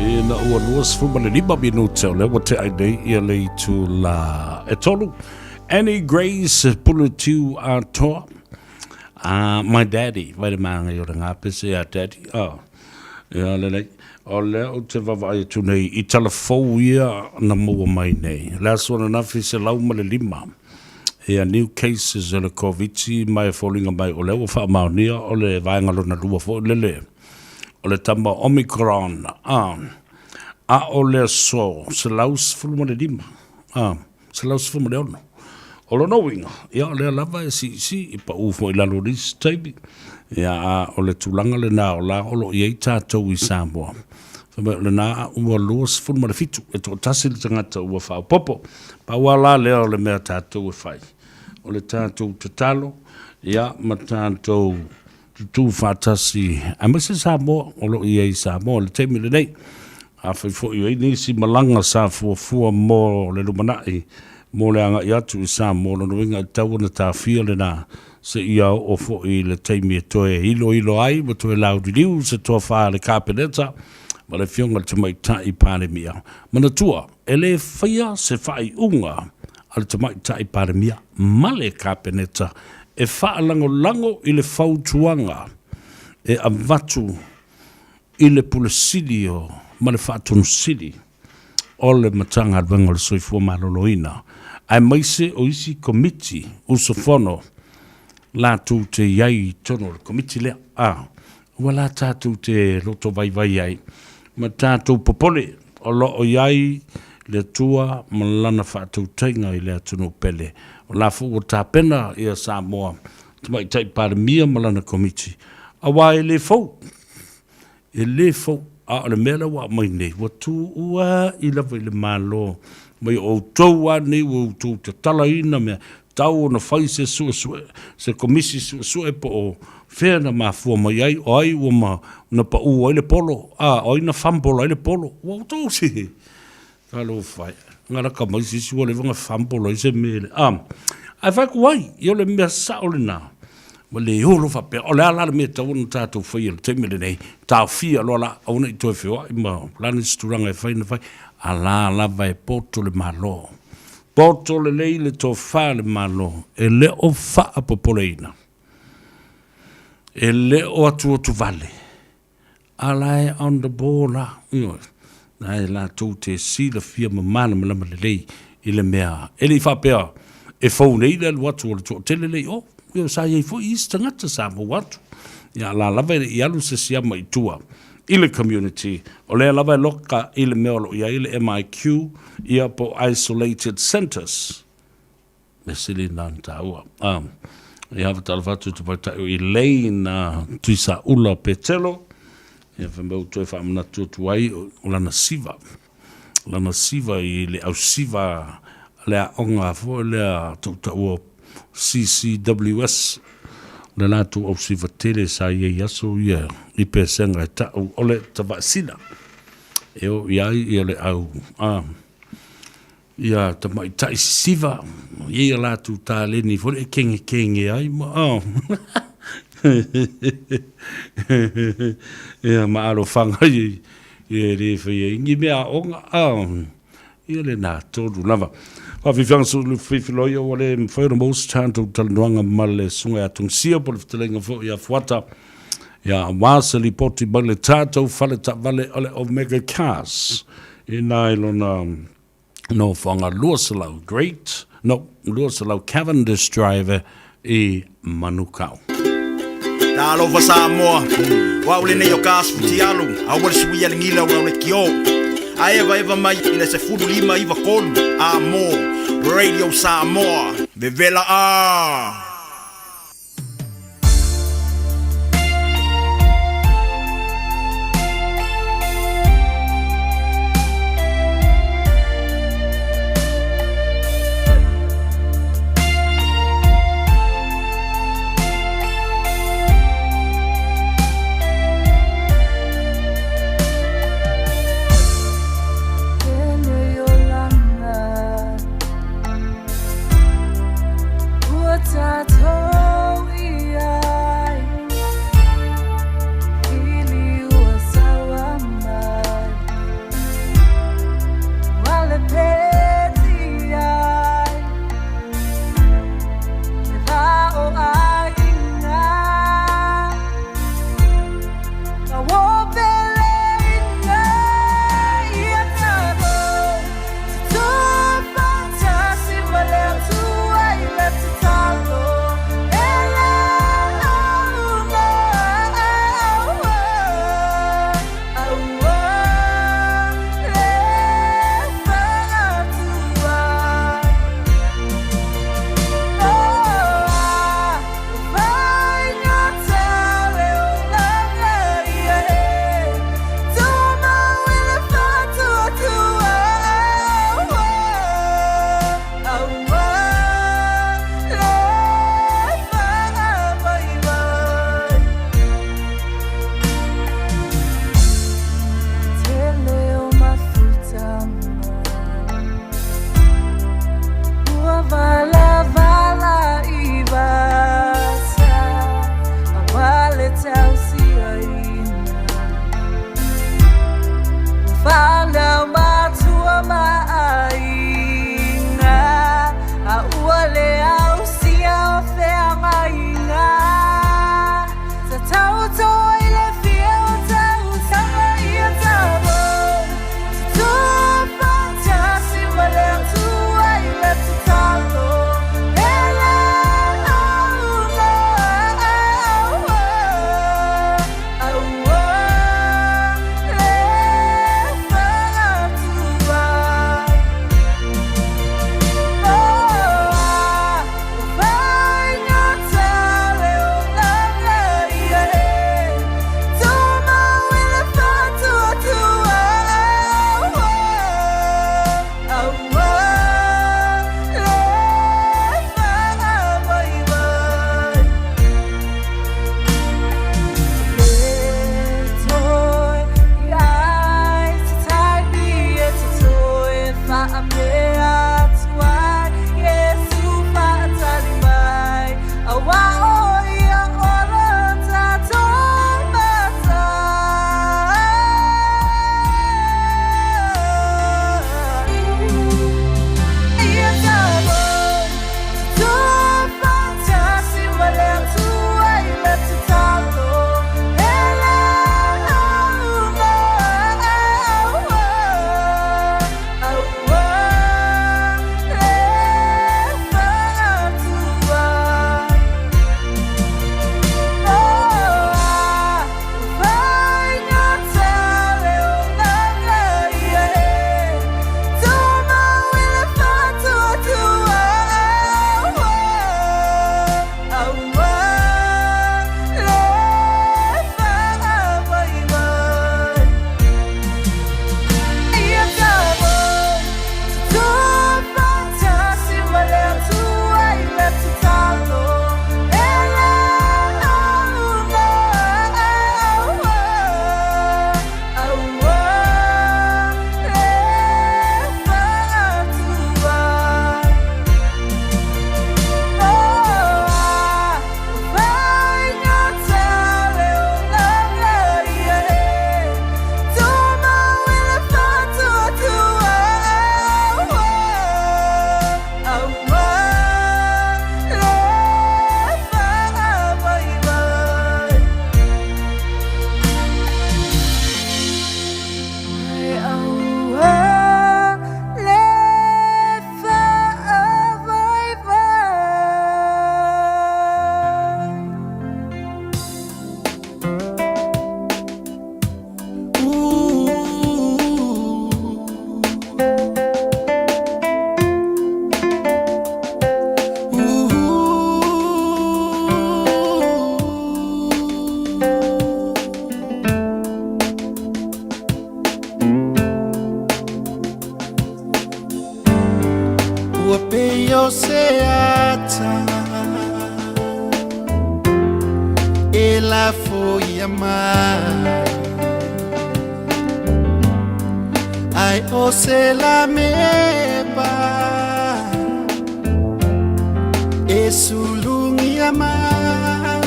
ina ua 25 minute o lea ua teʻa ai nei ia le itulā e tolu. Annie Grace Puletiu Atoa. Ah, my daddy, vai le māngai o le ngāpese a daddy. Oh. Ia lelei. O lea ou te vaavaai atu nei i tala fou ia na maua mai nei. Le aso ananafi 105 ia new cases o le Koviti ma e foliga mai o lea ua faamaonia o le vaega lona lua foi lele o le tama Omicron a a o le aso 115 a 116. O lona uiga, ia o lea lava e siisii i pau foi i lalo o nisi taimi, ia a o le tulaga lena o la o lo o i ai tatou i Samoa. Fai mai o lena ua 27 e toatasi le tagata ua faaopoopo. Pau lava la lea o le mea tatou e fai, o le tatou tatalo, ia ma tatou tutū faatasi aemaise Samoa o lo o i ai i Samoa i le taimi lenei. Afai foi o i ai nisi malaga sa fuafua mo le lumanai mo le agai atu i Samoa, o lona uiga e tatau ona taofia lena seia oo foi i le taimi e toe iloilo ai ma toe lauliliu se tofa a le Kapeneta ma le Afioga i le Tamaitai Palemia. Manatua, e le faia se faaiuga a le Tamaitai Palemia ma le Kapeneta e faalagolago i le fautuaga e avatu i le Pule Sili o ma le Faatonu Sili o le Matagaluega o le Soifua Maloloina, aemaise o isi Komiti usufono latou te i ai i totonu o le Komiti lea. A, ua la tatou te lotovaivai ai ma tatou popole o lo o i ai le Atua ma Lana faatautaiga i le atunuu pele. O la foi ua tapena ia Samoa Tamaitai Palemia ma lana Komiti, aua e le fou, e le fou, a o le mea lea ua aumai nei, ua tuuai lava i le Malo Mai o outou lava nei ua outou tatalaina mea, tau ona fai se suesue, se komisi suesue po o fea na mafua mai ai, o ai ua ma, na pau ai le polo, a, o ai na fumble ai le polo. Ua outou se, talofa e, galaka mai se isi ua leva ona fumble ai se mea le, a, ae fai atu ai, ia o le mea sao lena, ua le olo faapea, o le a la le mea e tatau ona tatou faia i le taimi lenei, taofia loa la, aua ne i toe feoai ma o le a nisi tulaga e fai na fai, a la lava e poto le Malo. Poto lelei le tofa le Malo, e le o faapopoleina, e le o atuatuvale, a la e on the ball la, ioe, la e latou te silafia ma malamalama lelei i le mea, e le i faapea e fou nei le alu atu o le toatele lea i o, ioe, sa i ai foi isi tagata sa maua atu, ia a la lava e le i alu se siama i tua i le community, o lea lava e loka i le mea o lo o i ai le MIQ, ia po o isolated centres. Mea sili lena ona taua. Ia fatalofa atu i te tamaitai o Elaine Tuisaula Petelo, ia fai mai ua toe faamanatu atu ai o lana siva, lana siva i le ausiva a le aoga foi lea tautaua CCWS, le latou ausiva tele sa i ai aso ia i Pesega e ta'u o le tavaesina e o i ai ia le au a ia tamaitai sisiva i ai a latou taleni foi e kegekege ai ma a ia ma alofaga i e le faia ai ni mea aoga a Ia lena tonu lava. Faafiafiaga su le fifiloia ua le mafai ona maua se tatou talanoaga ma le susuga ia Tungisia po o le fetalaiga foi ia Fuata ia aua se lipoti mai le tatou fale taavale o le Omega Cars ina i lona nofoaga 200 Great no 200 Cavendish Drive i Manukau. Talofa Samoa, o au lenei o Gas Futialu, aua le suia le gila o lau lekiō. A evaeva mai i le 15 9 3 a mō Radio Samoa. Vevela a! o se ata E la foia mai Ai o se la mepa E sulungia mai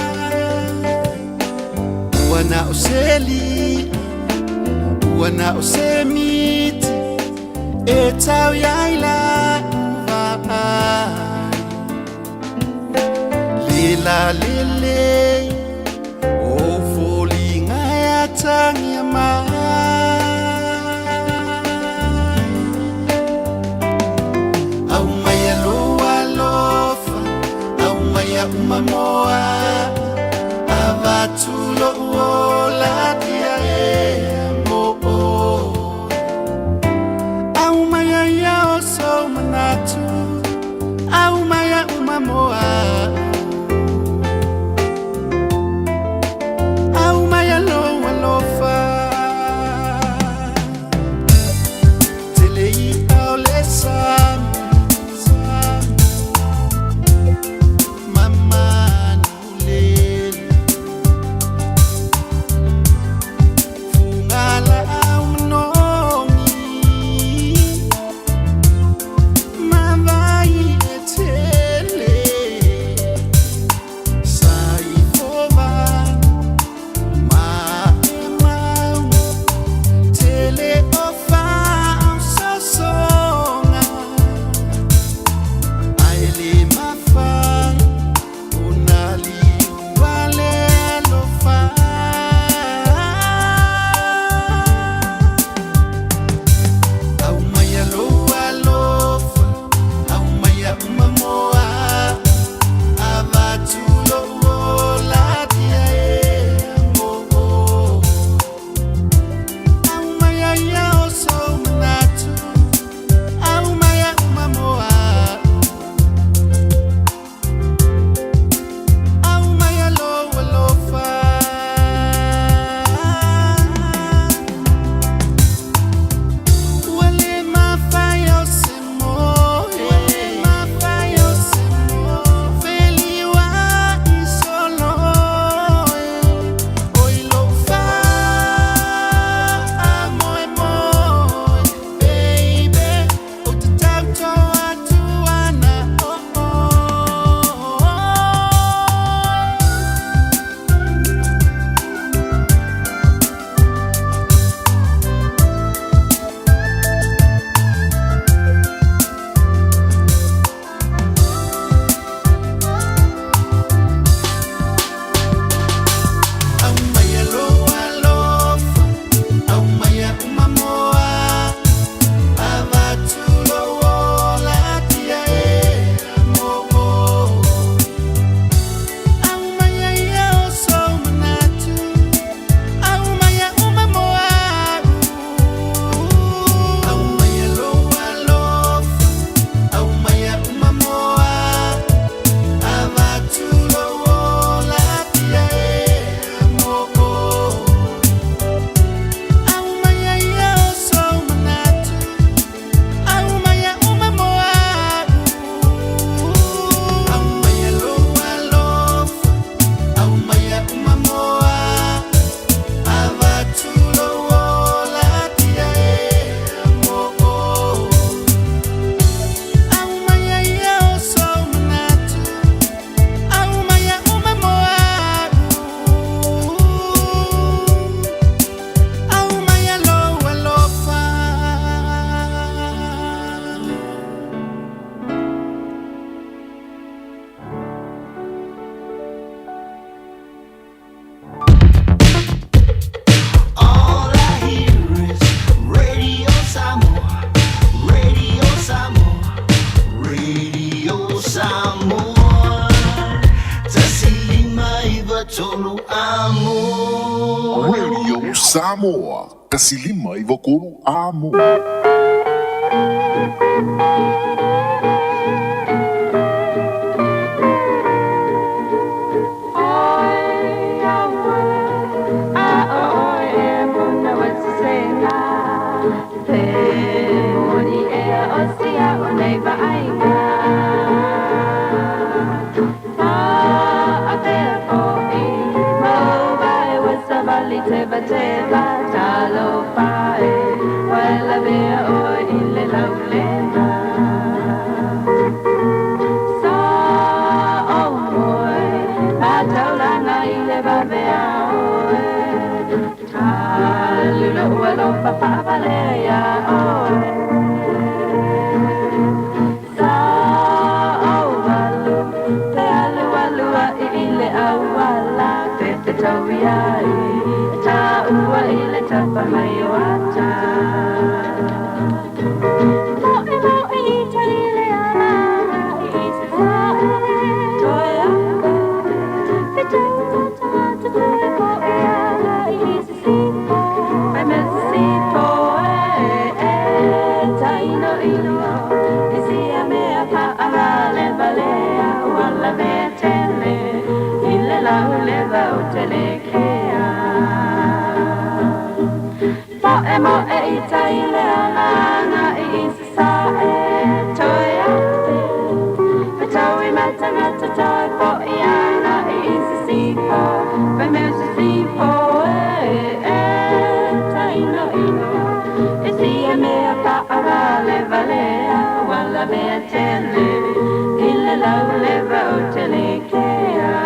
Ua na o se li Ua na o se miti E tau iai la uva Le la le le O foliga e atagia mai Aumaia lou alofa Aumaia umamoa Avatu lou ola tia e mo Aumaia ia o sou manatu Aumaia umamoa Aumaia lou alofa Tele i'a o le sami Mamanulele Fugala au manogi Mavai e tele Saifova ma e mau Tele o faaososoga Ae lē mafai ona liua le alofa Aumaia lou alofa Aumaia umamoa Avatu lou ola tia e moo Aumaia ia o sou manatu Aumaia umamoa Aumaia lou alofa Ua lē mafai o se moe Ua lē mafai o se moe Feliuaʻi solo e Oi lou faamoemoe Baby Ou te tauto atu ana o oe Aumaia lou alofa Aumaia umamoa Avatu lou ola tia e moo Aumaia ia o sou manatu Aumaia umamoa Aumaia lou alofa Aumaia umamoa Avatu lou ola tia e moo Aumaia ia o sou manatu Aumaia umamoa Aumaia lou alofa Aumaia umamoa Avatu lou ola tia e moo Aumaia ia o sou manatu Aumaia umamoa Aumaia lou alofa All I hear is Radio Samoa, Radio Samoa, Radio Samoa. Tasilima iva tolu amo. Radio Samoa, tasilima i vakolu amo. Te moni ea o sia o nei vaaiga. valea iā oe. Sa o walu, te alu alu a'i i le auala, te te tau iai, ta ua i le tapa mai o ata. Moe moe i tai le alanga i se sae, toe ake, whitu tata toe po i anga i se sipo, fai me se sipo e, e, taino ino, i sia mea paavale valea, uala mea tele, i le lau le vau tele kea. Moe moe i tai le alanga i se sae, toe ake, whitau i matangata toi po i anga i se sipo, fai mea se sipo e, e, taino ino, i sia mea paavale valea, uala mea tele, i le lau le vau tele kea.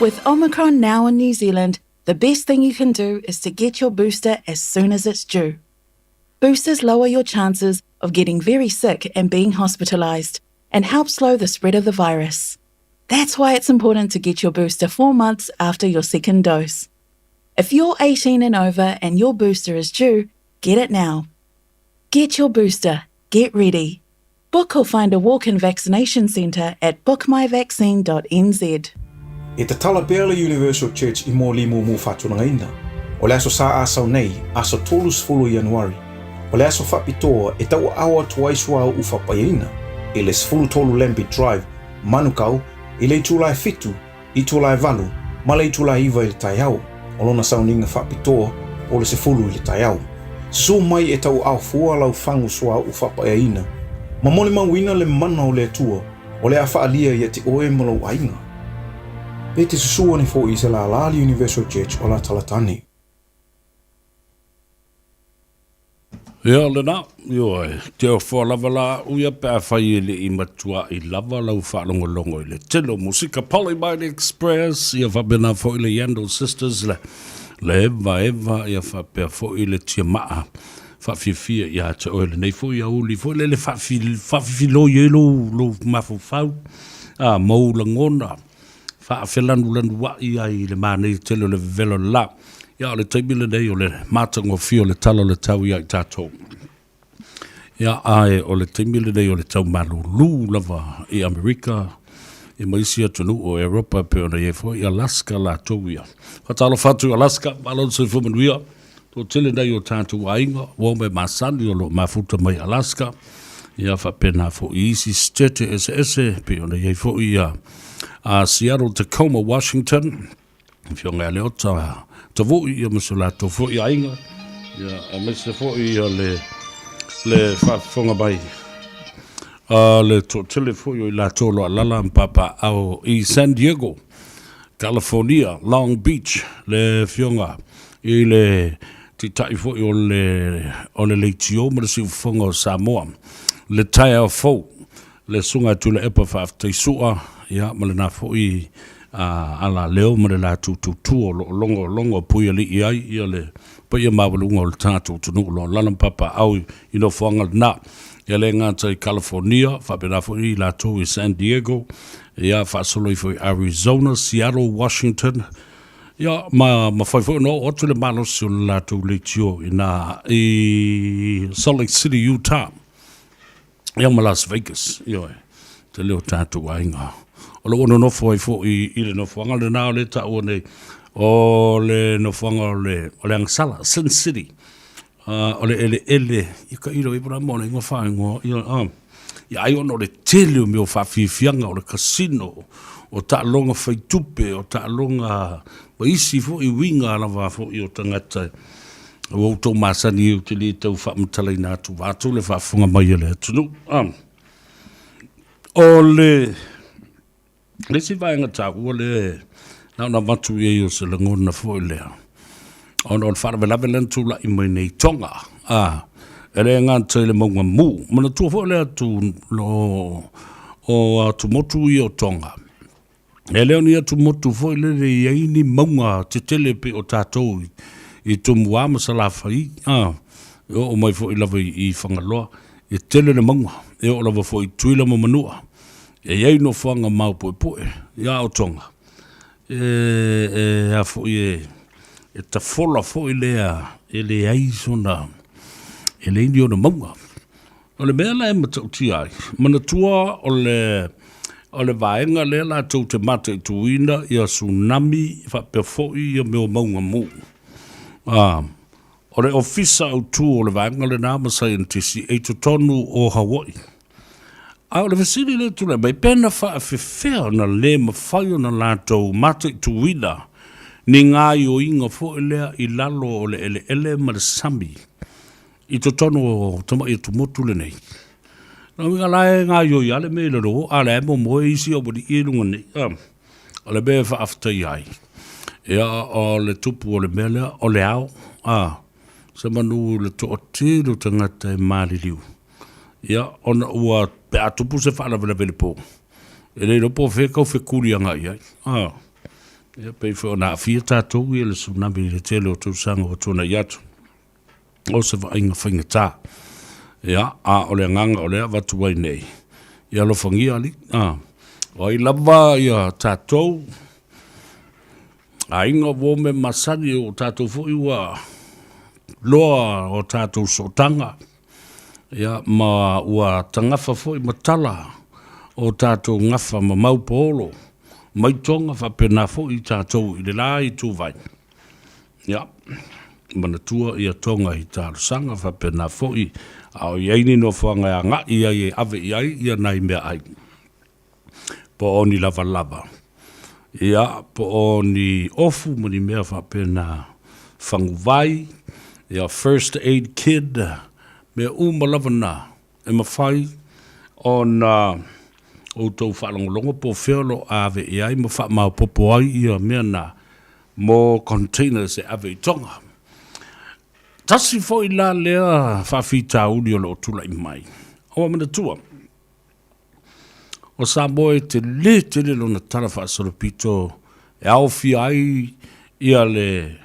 With Omicron now in New Zealand, the best thing you can do is to get your booster as soon as it's due. Boosters lower your chances of getting very sick and being hospitalised and help slow the spread of the virus. That's why it's important to get your booster four months after your second dose. If you're 18 and over and your booster is due, get it now. Get your booster. Get ready. Book or find a walk in vaccination centre at bookmyvaccine.nz. E tatala pea le Universal Church i Mōlimu mō Whātulagaina. O le Aso Sā Asau nei, aso 30 Ianuari. O le aso faapitoa e tauaao atu ai suauu faapaiaina i le 13 Lambie Drive, Manukau, i le itula e fitu, itula e valu, ma le itula e iva i le taeao. O lona sauniga faapitoa o le sefulu i le taeao. Susu mai e tauaao fua lau fagu suauu faapaiaina ma molimauina le mana o le Atua o le a faaalia ia te oe ma lou aiga. Pe te susu ane foi i se lālā le Universal Church o Latalatane. Ia lena, ioe, te ofoa lava la au ia pe afai e le i matua'i lava lau faalogologo i le tele o musika Polymite Express, ia faapena foi le Yandle Sisters, le, le Eva Eva, ia faapea foi le Tiamaa faafiafia ia te oe lenei foi aoauli foi lele faafifiloi ai lou, lou mafaufau, a, ma ou lagona. Faafelanulanuai ai i le manaia tele o le vevela o le la. Ia, o le taimi lenei o le matagofie o le tala o le tau ia i tatou. Ia, ae o le taimi lenei o le tau malūlū lava i Amerika, i ma isi atunuu o Europa e pei ona i ai foi Alaska latou ia. Faatalofa atu i Alaska, malo le soifua manuia. Toatele nai o tatou aiga ua omai masani o lo o mafuta mai Alaska, ia faapena foi i isi sitete eseese e pei ona i ai foi ia a Seattle, Tacoma, Washington, Afioga ia Leota Tavui ia ma so latou foi aiga, ia aemaise foi ia le le faafofoga mai a le toatele foi o i latou o lo o alaala ma papaaao i San Diego, California, Long Beach, le afioga i le taitai foi o le, o le leitio ma le siufofoga o Samoa, le taeao fou, le Susuga ia Tuilaepa Faafetaisua, ia, ma lena foi a, alaleo ma le latou tautua o lo o logologo puialii ai ia le paia maualuga o le tatou atunuu o lo o alaala ma papaaao i nofoaga lena. E le gata i California, faapena foi i latou i San Diego, ia, faasolo ifo i Arizona, Seattle, Washington, ia, ma mafai foi ona oo atu le malosi o le latou leitio i nā i Salt Lake City, Utah, ia ma Las Vegas, ioe, tele o tatou aiga. O lo o nonofo ai foi i le nofoaga lena o le taua nei, o le nofoaga o le, o le agasala, Sin City, o le eleele, ia ka ilo i pora mo le ingoa whaingoa, ia, ia ai ona o le tele o mea o whaafiafiaga, o le casino, o taaloga whaitupe, o taaloga ma isi foi uiga lava foi o tagata ua outou masani ai ou te le tau faamatalaina atu vaeatu le faafofoga mai a le atunuu. O le Le isi vaega taua lea na ona avatu i ai o se lagona foi lea, ona o le faalavelave lea na tulai mai nei i Tonga, a, e le gata i le mauga mū. Manatua foi le atu o, o atumotu ia o Tonga, e le o ni atumotu foi lele e i ai ni mauga tetele pei o tatou i, i Tumua ma Salafai, a, e oo mai foi lava i, i Fagaloa, e tele le mauga, e oo lava foi i Tutuila ma Manua. E i ai nofoaga maopoepoe ia o Tonga, e, e a foi e, e tafola foi lea e leai sona, e leai ni ona mauga. O le mea la e matautia ai, manatua o le, o le vaega lea latou te mataituina ia tsunami faapea foi ia mea o mauga mū. A, o le ofisa autu o le vaega lena ma saienitisi e i totonu o Hawaii. A o le fesili lea e tulai mai, pe na faafefea ona le mafai ona latou mataituina ni gaoioiga foi lea i lalo o le eleele ma le sami i totonu o tamai atumotu lenei? Lona uiga la e gaoioi lava le mea i lalo, a o lea e momoe isi aualii ia i luga nei. O le mea e faafetaia ai, ia, o le tupu o le mea lea, o le ao, a, se manu i le toatele o tagata e maliliu. Ia, ona ua, pe a tupu se faalavelave i le po, e le iloa po o fea e tau fekuli agai ai. A. Ia, pei foi ona aafia tatou ia le tsunami i le tele o tausaga ua tuanai atu. O se vaaiga faigata. Ia, a o le agaga o lea e avatu ai nei, ia alofagia alii, a, o ai lava ia tatou aiga ua ome masani, o tatou foi ua loa o tatou sootaga, ia, ma ua tagafa foi ma tala o tatou gafa ma mau paolo mai Toga faapena foi tatou i le la ituvai. Ia, manatua ia Toga i talosaga faapena foi, a o i ai ni nofoaga e agai ai e ave i ai ia nai meaai, po o ni lavalava, ia, po o ni ofu ma ni mea faapena, faguvai, ia, first aid kid, mea uma lava na e mafai ona outou faalogologo po o fea o lo o ave i ai ma faamaopoopo ai ia mea na mo containers e ave i Tonga. Tasi foi la lea faafitauli o lo o tulai mai, ua manatua, o Samoa e tele tele lona tala faasolopito e aofia ai ia le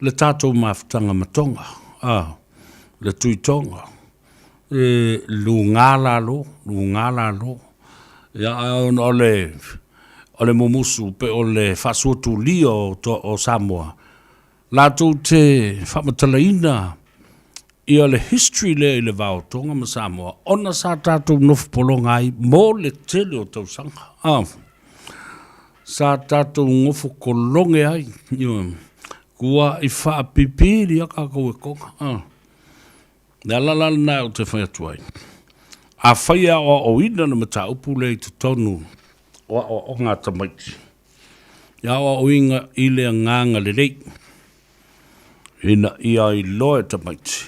le tatou mafutaga ma Tonga, a, le Tui Tonga, e lugā lalo, lugā lalo. Ia, ae ona o le, o le mumusu pe o le faasuatulia o, o Samoa, latou te faamatalaina ia le history lea i le va o Tonga ma Samoa, ona sa tatou nofo pologa ai mo le tele o tausaga. A, sa tatou nofo kologe ai, ioe, kua i faapipi ia kākou e Tonga. A, le ala la lena ou te fai atu ai, afai e aoaoina le mataupu lea i totonu o aoaoga a tamaiti, e aoaoina i le agaga lelei, ina ia iloa e tamaiti,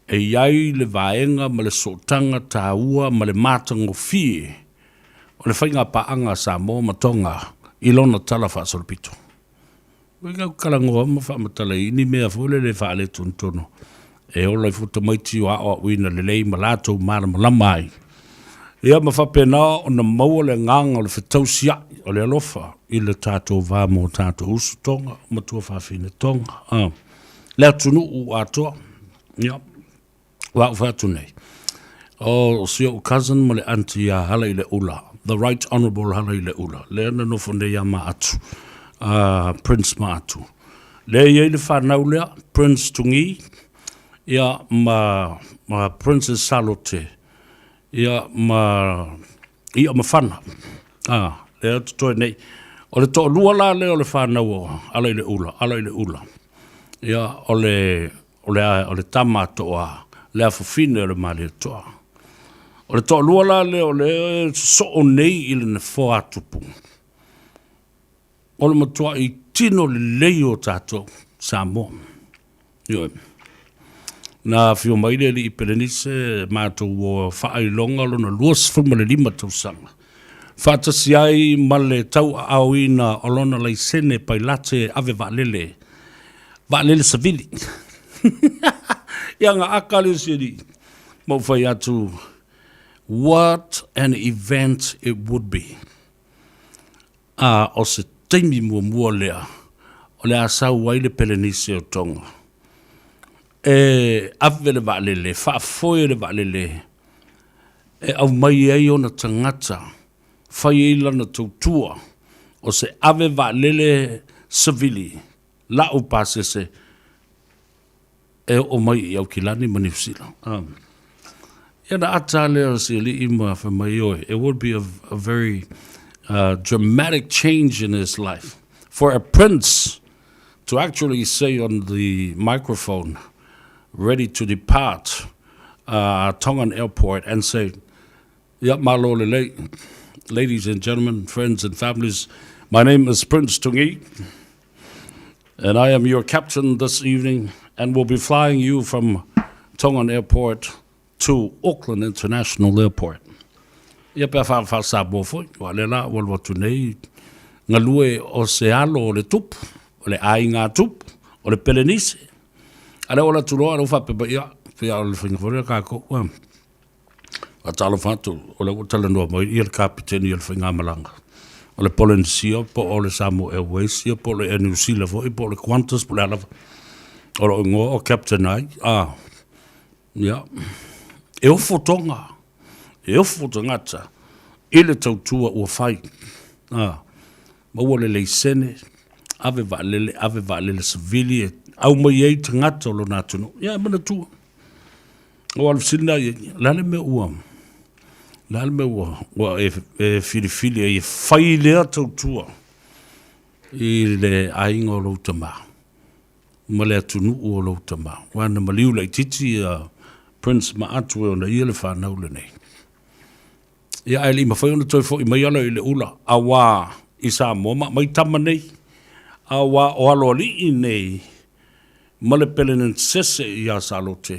e i ai le vaega ma le sootaga taua ma le matagofie o le faiga paaga a Samoa ma Tonga i lona tala faasolopito. Ua kau talanoa ma faamatala i ni mea foi lele e faaletonu e ola ai foi tamaiti o aoaoina lelei ma latou malamalama ai. Ia ma faapena ona maua le agaga o le fetausia'i o le alofa i le tatou va ma o tatou uso Tonga, matua fafine Tonga, a, le atunuu atoa. Ia, ua ou fai atu nei, o si ou cousin ma le aunty ia Halaileula, the Right Honourable Halaileula, lea na nofo nei ia Maatu, Prince Maatu. Lea e i ai le fanau lea, Prince Tugi, ia ma, ma Princess Salote, ia ma Ia Mafana, lea e totoe nei. O le toalua la lea o le fanau o Halaileula, Halaileula, ia o le O le, o le tama a Toa, le afafine o le Malietoa. O le toalua la lea o lea e sosoo nei i le nofoa a Tupu. O le matuai tino lelei o tatou Samoa. Ioe. Na afio mai le alii Pelenise matou ua faailoga lona 25 tausaga. Faatasi ai ma le tauaaoina o lona laisene pailate ave vaalele vaalele savili. Ia na aka le isi alii ma ou fai atu, what an event it would be. A o se taimi muamua lea o le a sau ai le Pelenise o Tonga e ave le vaalele, faafoe le vaalele e aumai ai ona tagata, fai ai lana tautua o se ave vaalele savili la'u pasese e oo mai i Aukilani ma Niu Sila. Ia na ata lea o si alii ma fai mai, ioe, it would be a very dramatic change in his life for a prince to actually say on the microphone ready to depart Tongan airport and say, Ia, malo lelei, ladies and gentlemen, friends and families, my name is Prince Tungi, and I am your captain this evening and will be flying you from Tongan Airport to Auckland International Airport. Ia pe a whaawha foi, wa le la ua alu atu nei, galue o se alo o le tupu, o le aiga tupu, o le Pelenise. A lea ua alu atu loa, a lea ua faapea mai, ia, pei o le faiga foi lea kākou, A talofa atu, o lea ua talanoa mai ia le kapiteni o le faigamalaga. O le Polynesia po o le Samoa Airways ia po o le Air New Zealand foi po o le Qantas po o le a lava. O lou igoa o Captain Ai. A, ia. E ofo Tonga, e ofo tagata i le tautua ua fai. A, maua le leisene, ave vaalele, ave vaalele savili e aumai ai tagata o lona atunuu. Ia, e manatua. Aua o le fesili lena i ai, o le a le mea ua, le a le mea ua, ua e, e filifili ai e fai lea tautua i le aiga o lou tama ma le atunuu o lou tama. Aua na maliu laitiiti ia Prince Maatu e ona ia le fanau lenei. Ia ae le i mafai ona toe foi mai ala i le ula, auā i Samoa ma aumai tama nei, auā o aloalii nei ma le Pelenenisese iā Salote,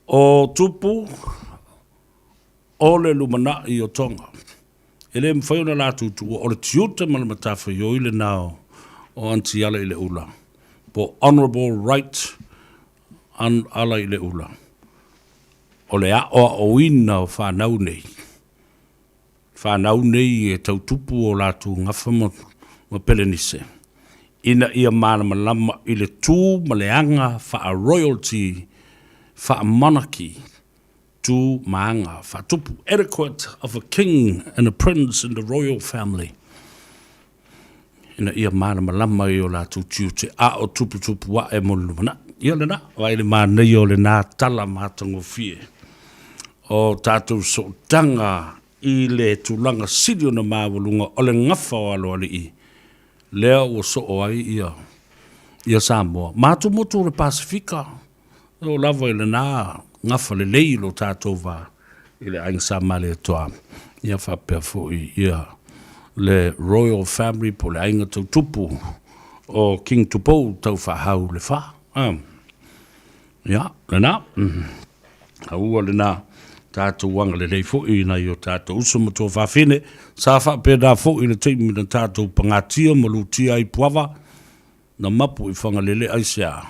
o tupu o le lumanai o Tonga. E le mafai ona latou tuua, o le tiute ma le matafaioi lena o Aunty Ala i le Ula, po Honourable Right Ala i le Ula. O le aoaoina o fanau nei, fanau nei e tau tupu o latou gafa ma, ma Pelenise, ina ia malamalama i le tu ma le aga faa-royalty, faa-monarchy, tu ma aga faatupu, etiquette of a king and a prince in the royal family, ina ia malamalama i o latou tiute a o tuputupu aʻe mo le lumanai. Ia lena, vaai le manaia o lena tala matagofie o tatou sootaga i le tulaga sili ona maualuga o le gafa o aloalii lea ua soo ai ia ia Samoa ma atumotu o le Pasefika. E oo lava i lena gafa lelei i lo tatou va i le Aiga Sa Malietoa, ia faapea foi ia le Royal Family po o le aiga tau tupu o King Tupou Taufaahau le Fa. Ia, lena. Aua lena tatou agalelei foi i nai o tatou uso ma tuafafine. Sa faapena foi i le taimi na tatou pagatia ma lutia ai Puava, na mapu i Fagalele aisea?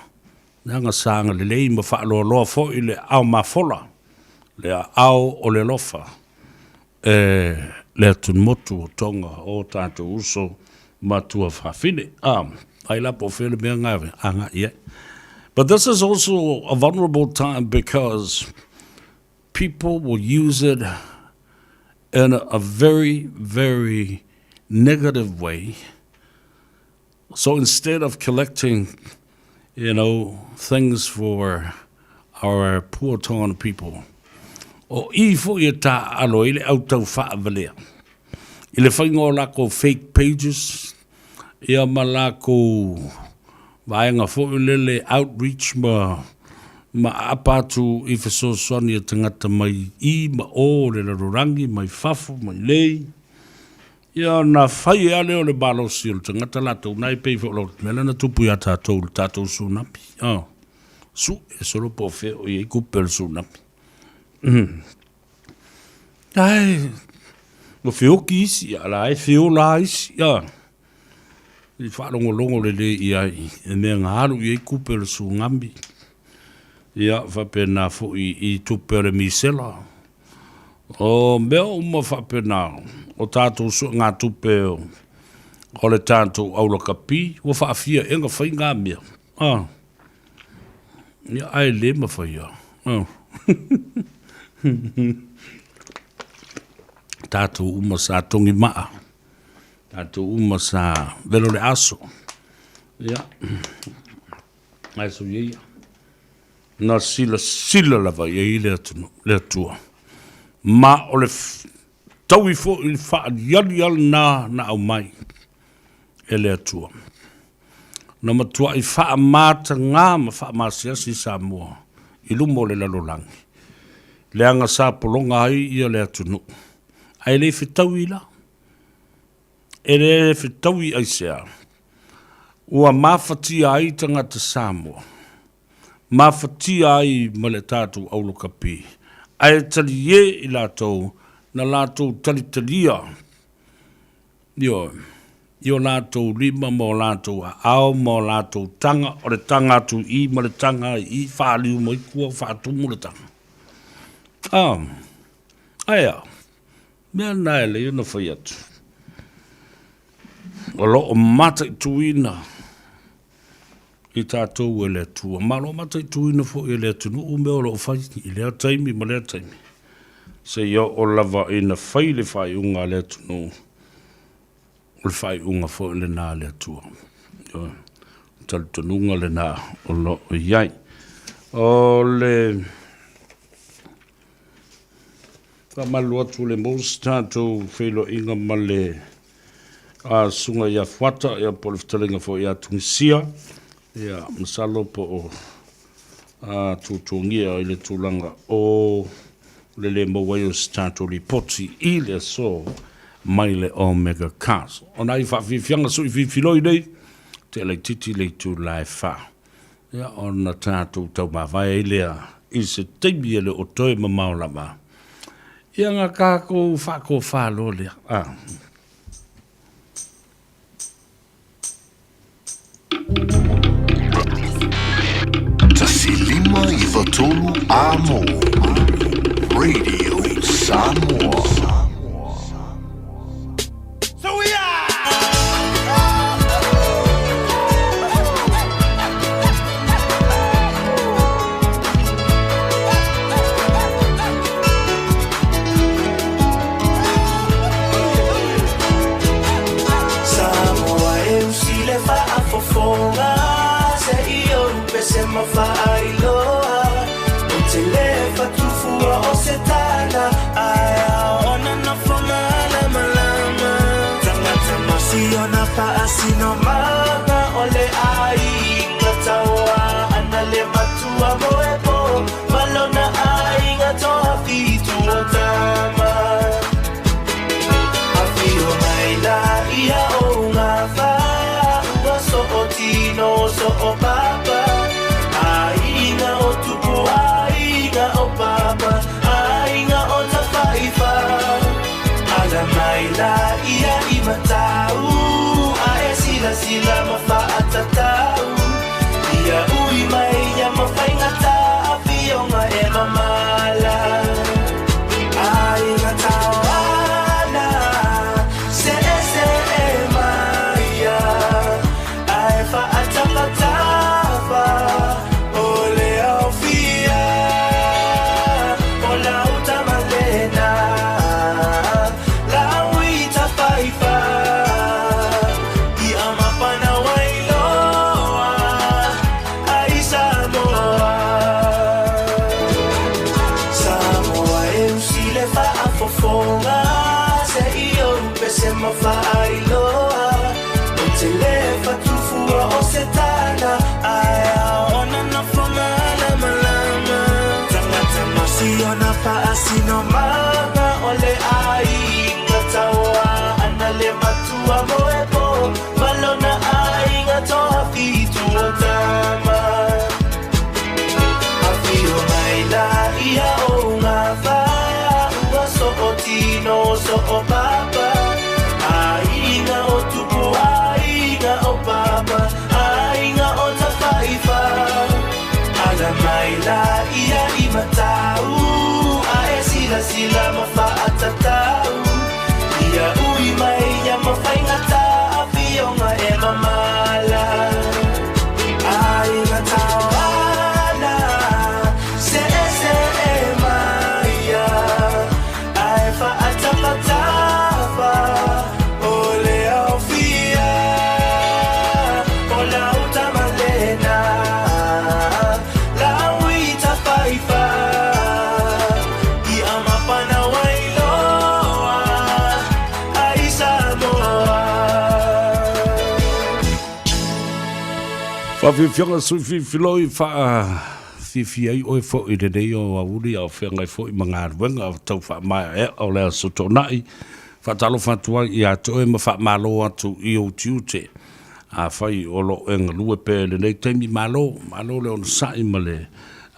Leaga sa agalelei ma faaloaloa foi le aao mafola, le aao o le alofa e le atumotu o Tonga o tatou uso ma tuafafine. A, ai la po o fea le mea nga e agai i ai. But this is also a vulnerable time because people will use it in a very, very negative way. So instead of collecting, you know, things for our poor Tongan people, o i foi e tāalo ai le au tau faavalea i le faiga o lakou fake pages, ia ma lakou vaega foi lele outreach ma ma aapa atu i fesoasoani a tagata mai i ma o le lalolagi, mai fafo, mai nei. Ia ona fai ea lea o le malosi o le tagata latou na e pei foi o le mea lea na tupu ia tatou i le tatou tsunami. Oh. Su e solo po o fea o i ai kupe o le tsunami. Mm. Ai, ua feoki isi, a la e feola isi. Ah. I faalogologo lelei i ai, e mea na alu i ai kupe o le tsunami. Ia, faapena foi i tupe o le misela. O mea uma faapena, o tatou suegatupe o le tatou aulakapi, ua faafia ea na fai na mea? A. Ia, ae le mafai lava. A. Tatou uma sa togi maa, tatou uma sa velo le aso. Ia, ae soia ia. Na silasila lava i ai le atunuu, le Atua, ma o le taui foi i le faaaliali lena na aumai e le Atua. Na matuai faamatagā ma faamasiasi Samoa i luma o le lalolagi, leaga sa pologa ai ia le atunuu, ae le fetaui la. E le fetaui aisea, ua mafatia ai tagata Samoa, mafatia ai ma le tatou aulakapi, ae talie i latou na latou talitalia, ioe, i o latou lima ma o latou aao ma o latou taga, o le taga atu i i ma le taga i i, faaliu mai tua, faatumu le taga. A, ae a? Mea na e lelei ona fai atu. O lo o mataituina i tatou e le Atua, ma o lo o mataituina foi e le atunuu mea o lo o fai i lea taimi ma lea taimi, seia oo lava ina fai le faaiuga a le atunuu, o le faaiuga foi lena a le Atua. O le talitonuga lena o lo o i ai. O le faamalu atu le maua se tatou feiloaiga ma le a susuga ia Fuata, ia po o le fetalaiga foi ia Tunisia, ia masalo po o a tuatuagia i le tulaga o le le maua ai o se tatou lipoti i le aso mai le Omega Cars. O nai faafiafiaga sui filifiloi nei, te laitiiti le itula e 4. Ia ona tatou taumavae ai lea i se taimi e le o toe mamao lava. Ia na tatou faatofa loa lea. Ah. 1 5 9 3 Amo Radio Samoa. So we are! Samoa e usi le faafofoga se i ou pese ma faailoa ou te le fatufua o se tala ae aona nofo malamalama tagata masiona faasinomaga o le aiga taua ana le matua moepo malona aiga toafitu o tama Afio mai la ia o ngā wha so o tino so o papa Aiga o tupu, aiga o papa Aiga o tawhaiwha Ala mai la ia i matau A e sila sila ma whaatatau Ia ui mai ia mawhaingata Afionga e mamala Aiga tauana Se e se e maia Ae whaatapatapa O le aufia O lau tamalena Lau i tawhaiwha I amapana wailoa Ai Samoa Samoa e usi le faafofoga se i ou pese ma faailoa ou te le fatufua o se tala ae aona nofo malamalama tagata masiona faasinomaga o le aiga taua ana le matua moepo malona aiga toafitu o tama Afio mai la ia o ngā wha Ua so o tino so o papa Aiga o tupu, aiga o papa Aiga o tawhaiwha Ala mai la ia i matau A e sila sila ma whaatatau Ia ui mai ia mawhaingata Afionga e mamala Aiga tauana Se e se e maia Ae whaatapatapa O le aufia O lau tamalena Lau i tawhaiwha I amapana wailoa Ai Samoa Faafiafiaga sui filifiloi faafiafia ai oe foi i lenei o auli a o feagai foi ma galuega tau faamaeaea o le Aso Toonai. Faatalofa atu ai ia te oe ma faamalo atu i ou tiute. Afai o lo o e galue pea i lenei taimi, malo, malo le onosai ma le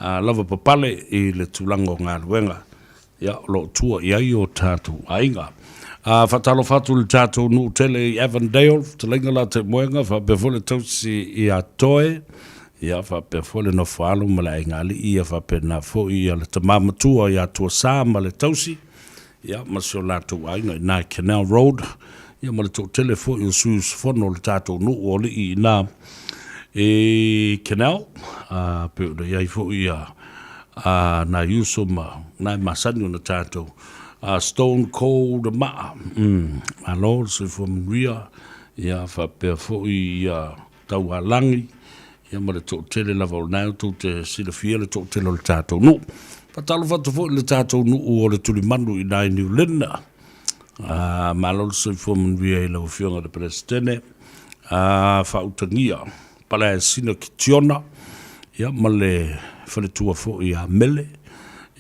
lavapapale i le tulaga o galuega. Ia, o lo o tua i ai o tatou aiga. A faatalofa atu i le tatou nuu tele i Avondale, fetalaiga la Temoega, faapea foi le tausi ia Toe, ia faapea foi le nofoalo ma le aigaalii, ia faapena foi ia le tama matua ia Tuasa ma le tausi, ia ma si o latou aiga i ina i Canal Road. ia ma le toatele foi o sui usufono o le tatou nuu o alii i ina i Canal, a pei ona i ai foi ia a nai uso ma nai masani ona tatou a Stone Cold Maa, malo le soifua manuia, ia faapea foi ia Taualagi, ia ma le toatele lava o lena tou te silafia le toatele o le tatou nuu. Faatalofa atu foi i le tatou nuu o le Tulimanu i ina i New Lynn. A, malo le soifua manuia i lau Afioga i le Peresetene, a, faautagia Palaesina Kitiona, ia ma le faletua foi ia Mele,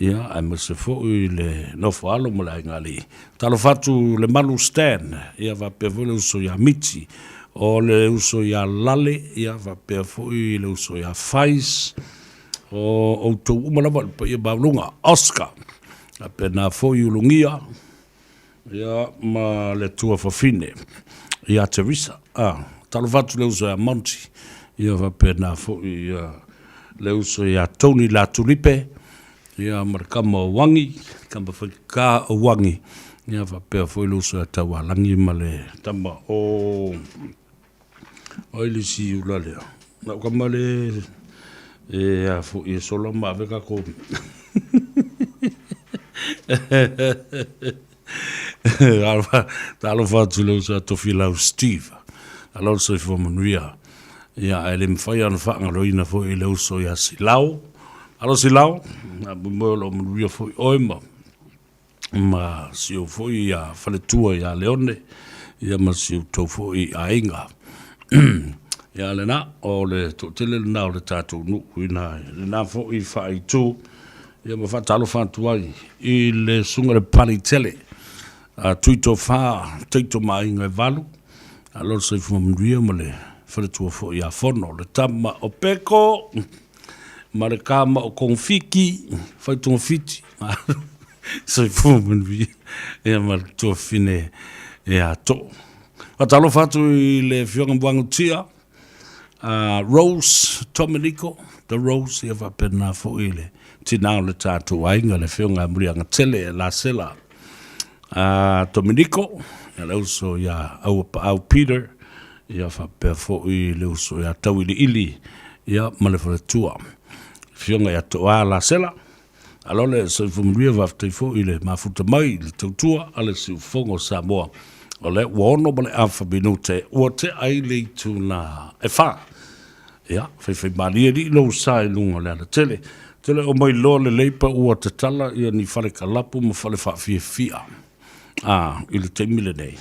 ia aemaise foi le nofo alo ma le aiga alii. Talofa atu le Malu Stan, ia faapea foi le uso ia Miti, o le uso ia Lale, ia faapea foi le uso ia Fais, o outou uma lava le paia maualuga, Oscar, faapena foi Ulugia, ia ma le tuafafine ia Teresa. A, talofa atu le uso ia Monty, ia faapena foi ia le uso ia Tony Latulipe, ia ma le kama o Uagi, kama faigata o Uagi, ia faapea foi le uso ia Taualagi ma le tama o ai le isi ula lea. Na o kama le e a foi e sola ma ave kako. Talofa atu le uso a Tofilau Steve. Alo le soifua manuia. Ia, ae le mafai ona faagaloina foi le uso ia Silao. Alo Silao, a moe o lo o manuia foi oe ma ma si ou foi ia faletua ia Leone, ia ma si outou foi aiga. Ia lena, o le toatele lena o le tatou nuu ina lena foi faaitu, ia ma faatalofa atu ai i le susuga i le Paletele, a Tuitofa Taito ma aiga e valu, alo le soifua manuia ma le faletua foi ia Fono, le tama o Peko ma le kama o Kongofiki, fai togafiti, soifua manuia, ia ma le tuafafine ia Too. Faatalofa atu i le Afioga Muagututia, Rose Dominico, The Rose, ia faapena foi le tina o le tatou aiga, le Afioga ia Muliagatele Lasela Dominico, ia le uso ia Auapaau Peter, ia faapea foi le uso ia Tauiliili, ia ma le faletua, Afioga ia Toa Lasela. Alo le soifua manuia, faafetai foi i le mafuta mai i le tautua a le siufofoga o Samoa. O lea ua 6 ma le afa minute ua tea ai le itula e 4. Ia, faifaimalie alii lou sa i luga o le alatele. Tele o mai loa lelei pa ua tatala ia ni fale kalapu ma fale faafiafia a i le taimi lenei.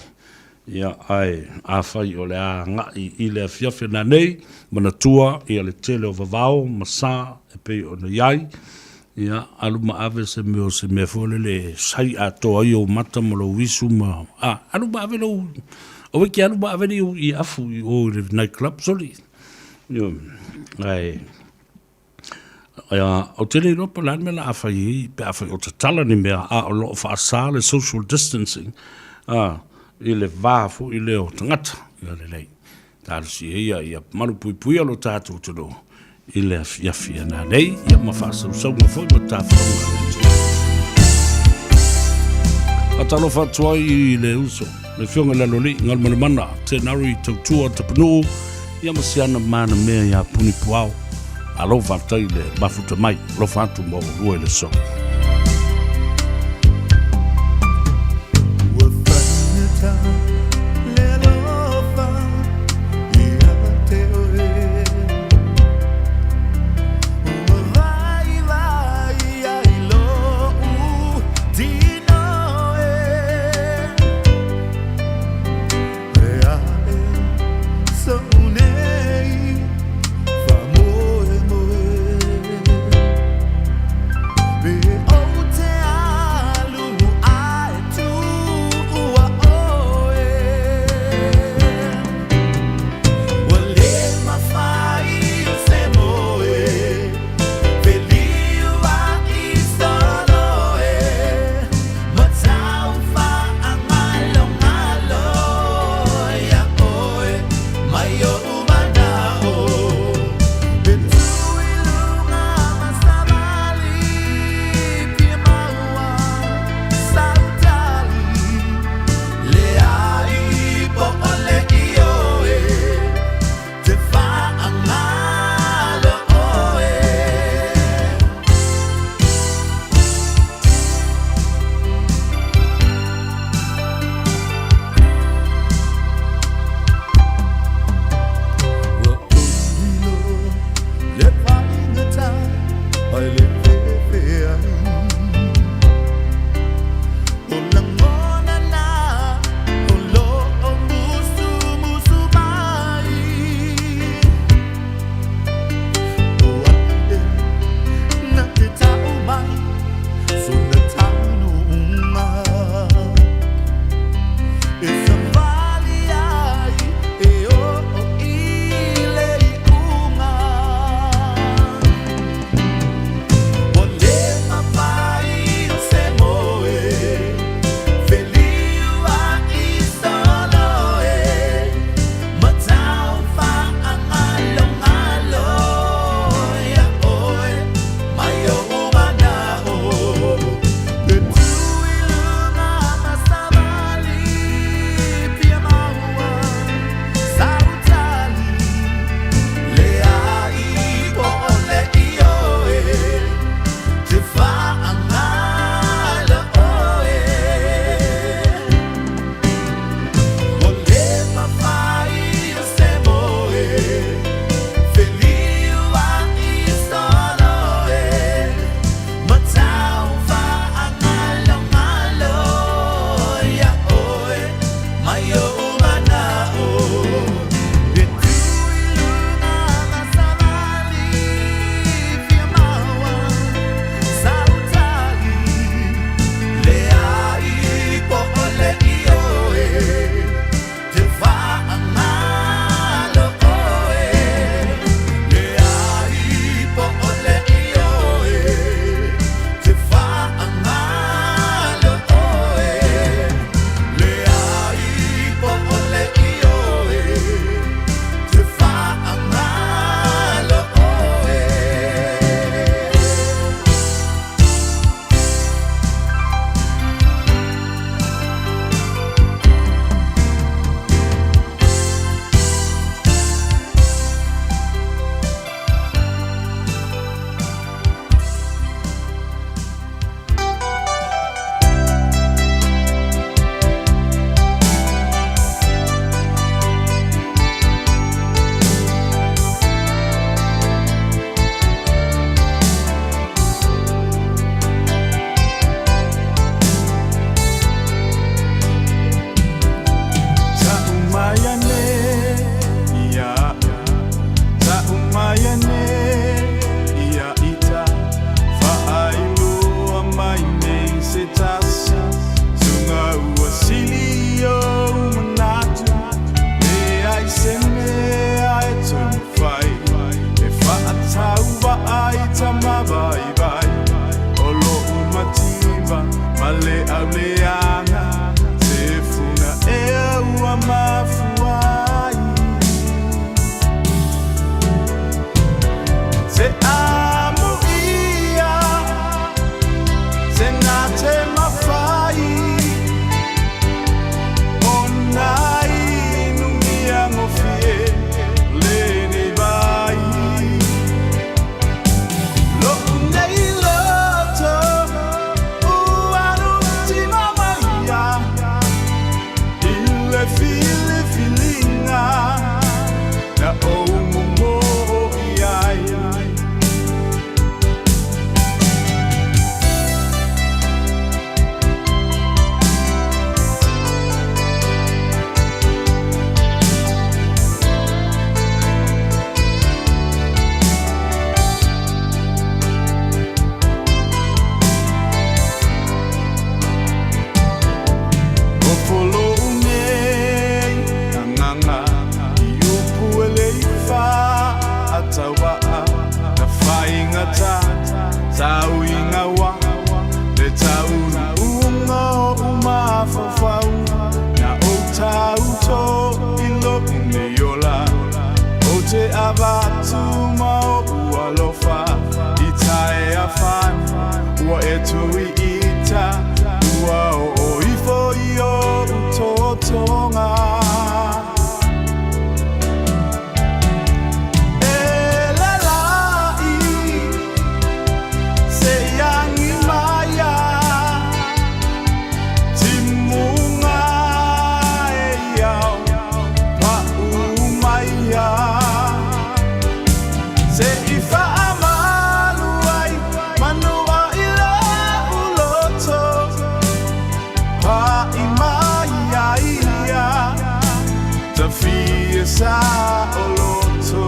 Ia, ae afai o le a agai i le afiafi nanei, manatua ia le tele o vavao ma sa e pei ona i ai, ia, alu ma ave se mea o se mea foi lele e sai atoa ai ou mata ma lou isu ma, a, alu ma ave lou, aua e te alu ma ave ni ou afu i o i le night club, soli. Ia, ae, Ou te le iloa po o le a le mea o le a fai ai pe afai o tatala ni mea a o lo o faasa le social distancing a, i le va foi lea o tagata. Ia lelei, talosia ia ia malupuipuia lo tatou atunuu i le afiafi a nanei, ia ma faasausauga foi ma tafaauga a le atunuu. Faatalofa atu ai i le uso, le Afioga i le Aloalii Galumalemana, Tenari Tautua Tapunuu, ia ma si ana mana mea iā Puni Puao. Malo faafetai i le mafuta mai, alofa atu ma oulua i le so. Ua faigata le alofa ia te oe. Ua vaivai ai lo'u tino e. E ae so'u nei faamoemoe. Pe ou te alu ae tuua oe. e tui ita ua o ifo i o utotonga. E le lai se iangi maia timunga e iau pa umaia se i faamalu ai manua i le uloto pa'i mai ai ia tafia sa o loto.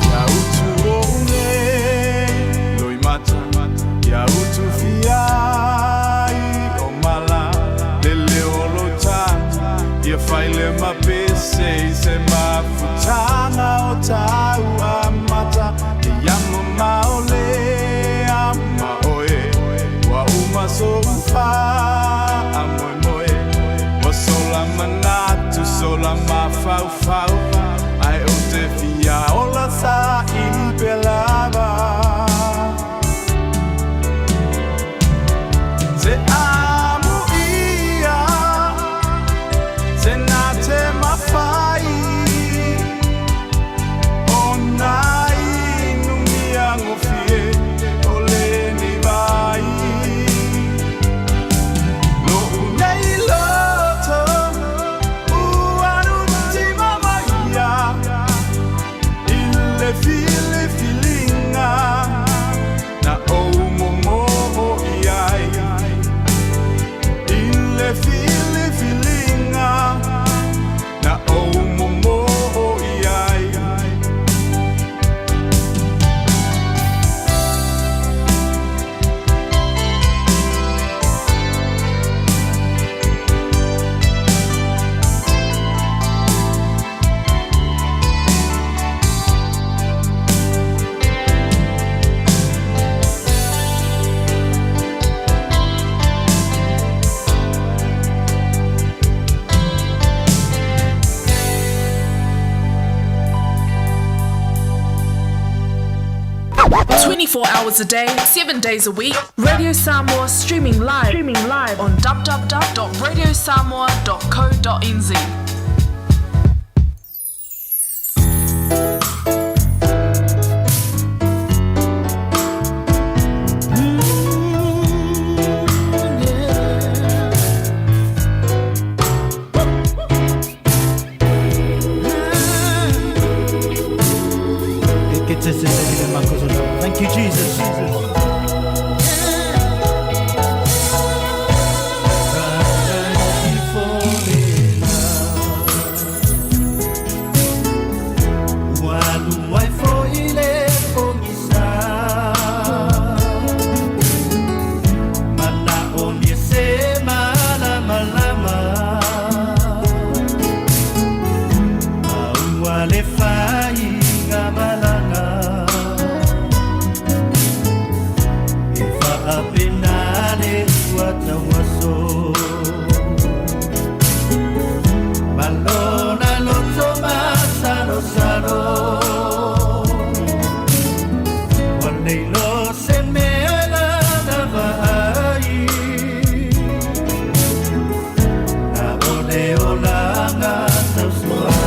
Ia utu o une loi mata, ia utu fiai o mala, le leo lo tata, ia faile ma pese i se mafutanga o tau a mata, ia mamao le ama oe, ua uma so ufa a moe moe, ua sola manatu, sola mafaufau, ai o te fia ola sa i pelava. Te amu ia, te nā te mawhai, o nā inumia ngofie, o le ni vai. Lo unei loto, uanuti mamaia, i le fili filinga, na ou momo o iai. I le fili filinga, na ou momo o iai. 24 hours a day, 7 days a week. Radio Samoa streaming live on www.radiosamoa.co.nz. Thank you, Jesus. Le faiga malaga e faapena le uatauaso malona loto masalosalo ua leilo se mea lana vaai na o le olaga tausuai.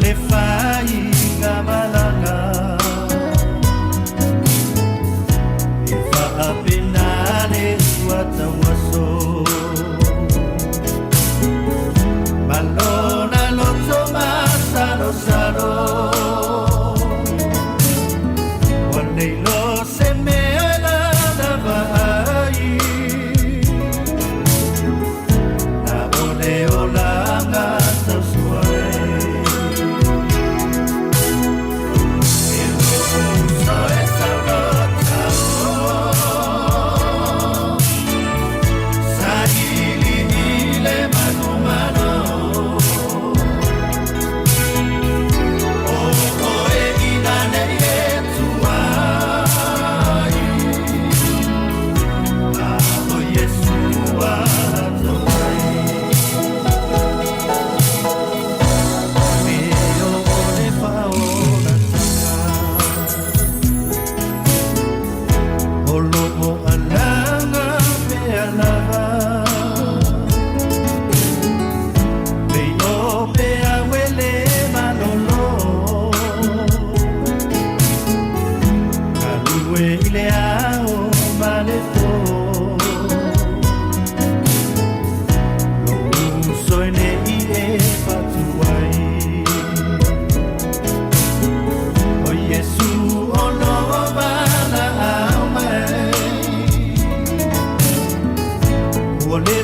Le faiga malaga e faapena le uatauaso malona loto masalosalo ua leilo se mea lana vaai.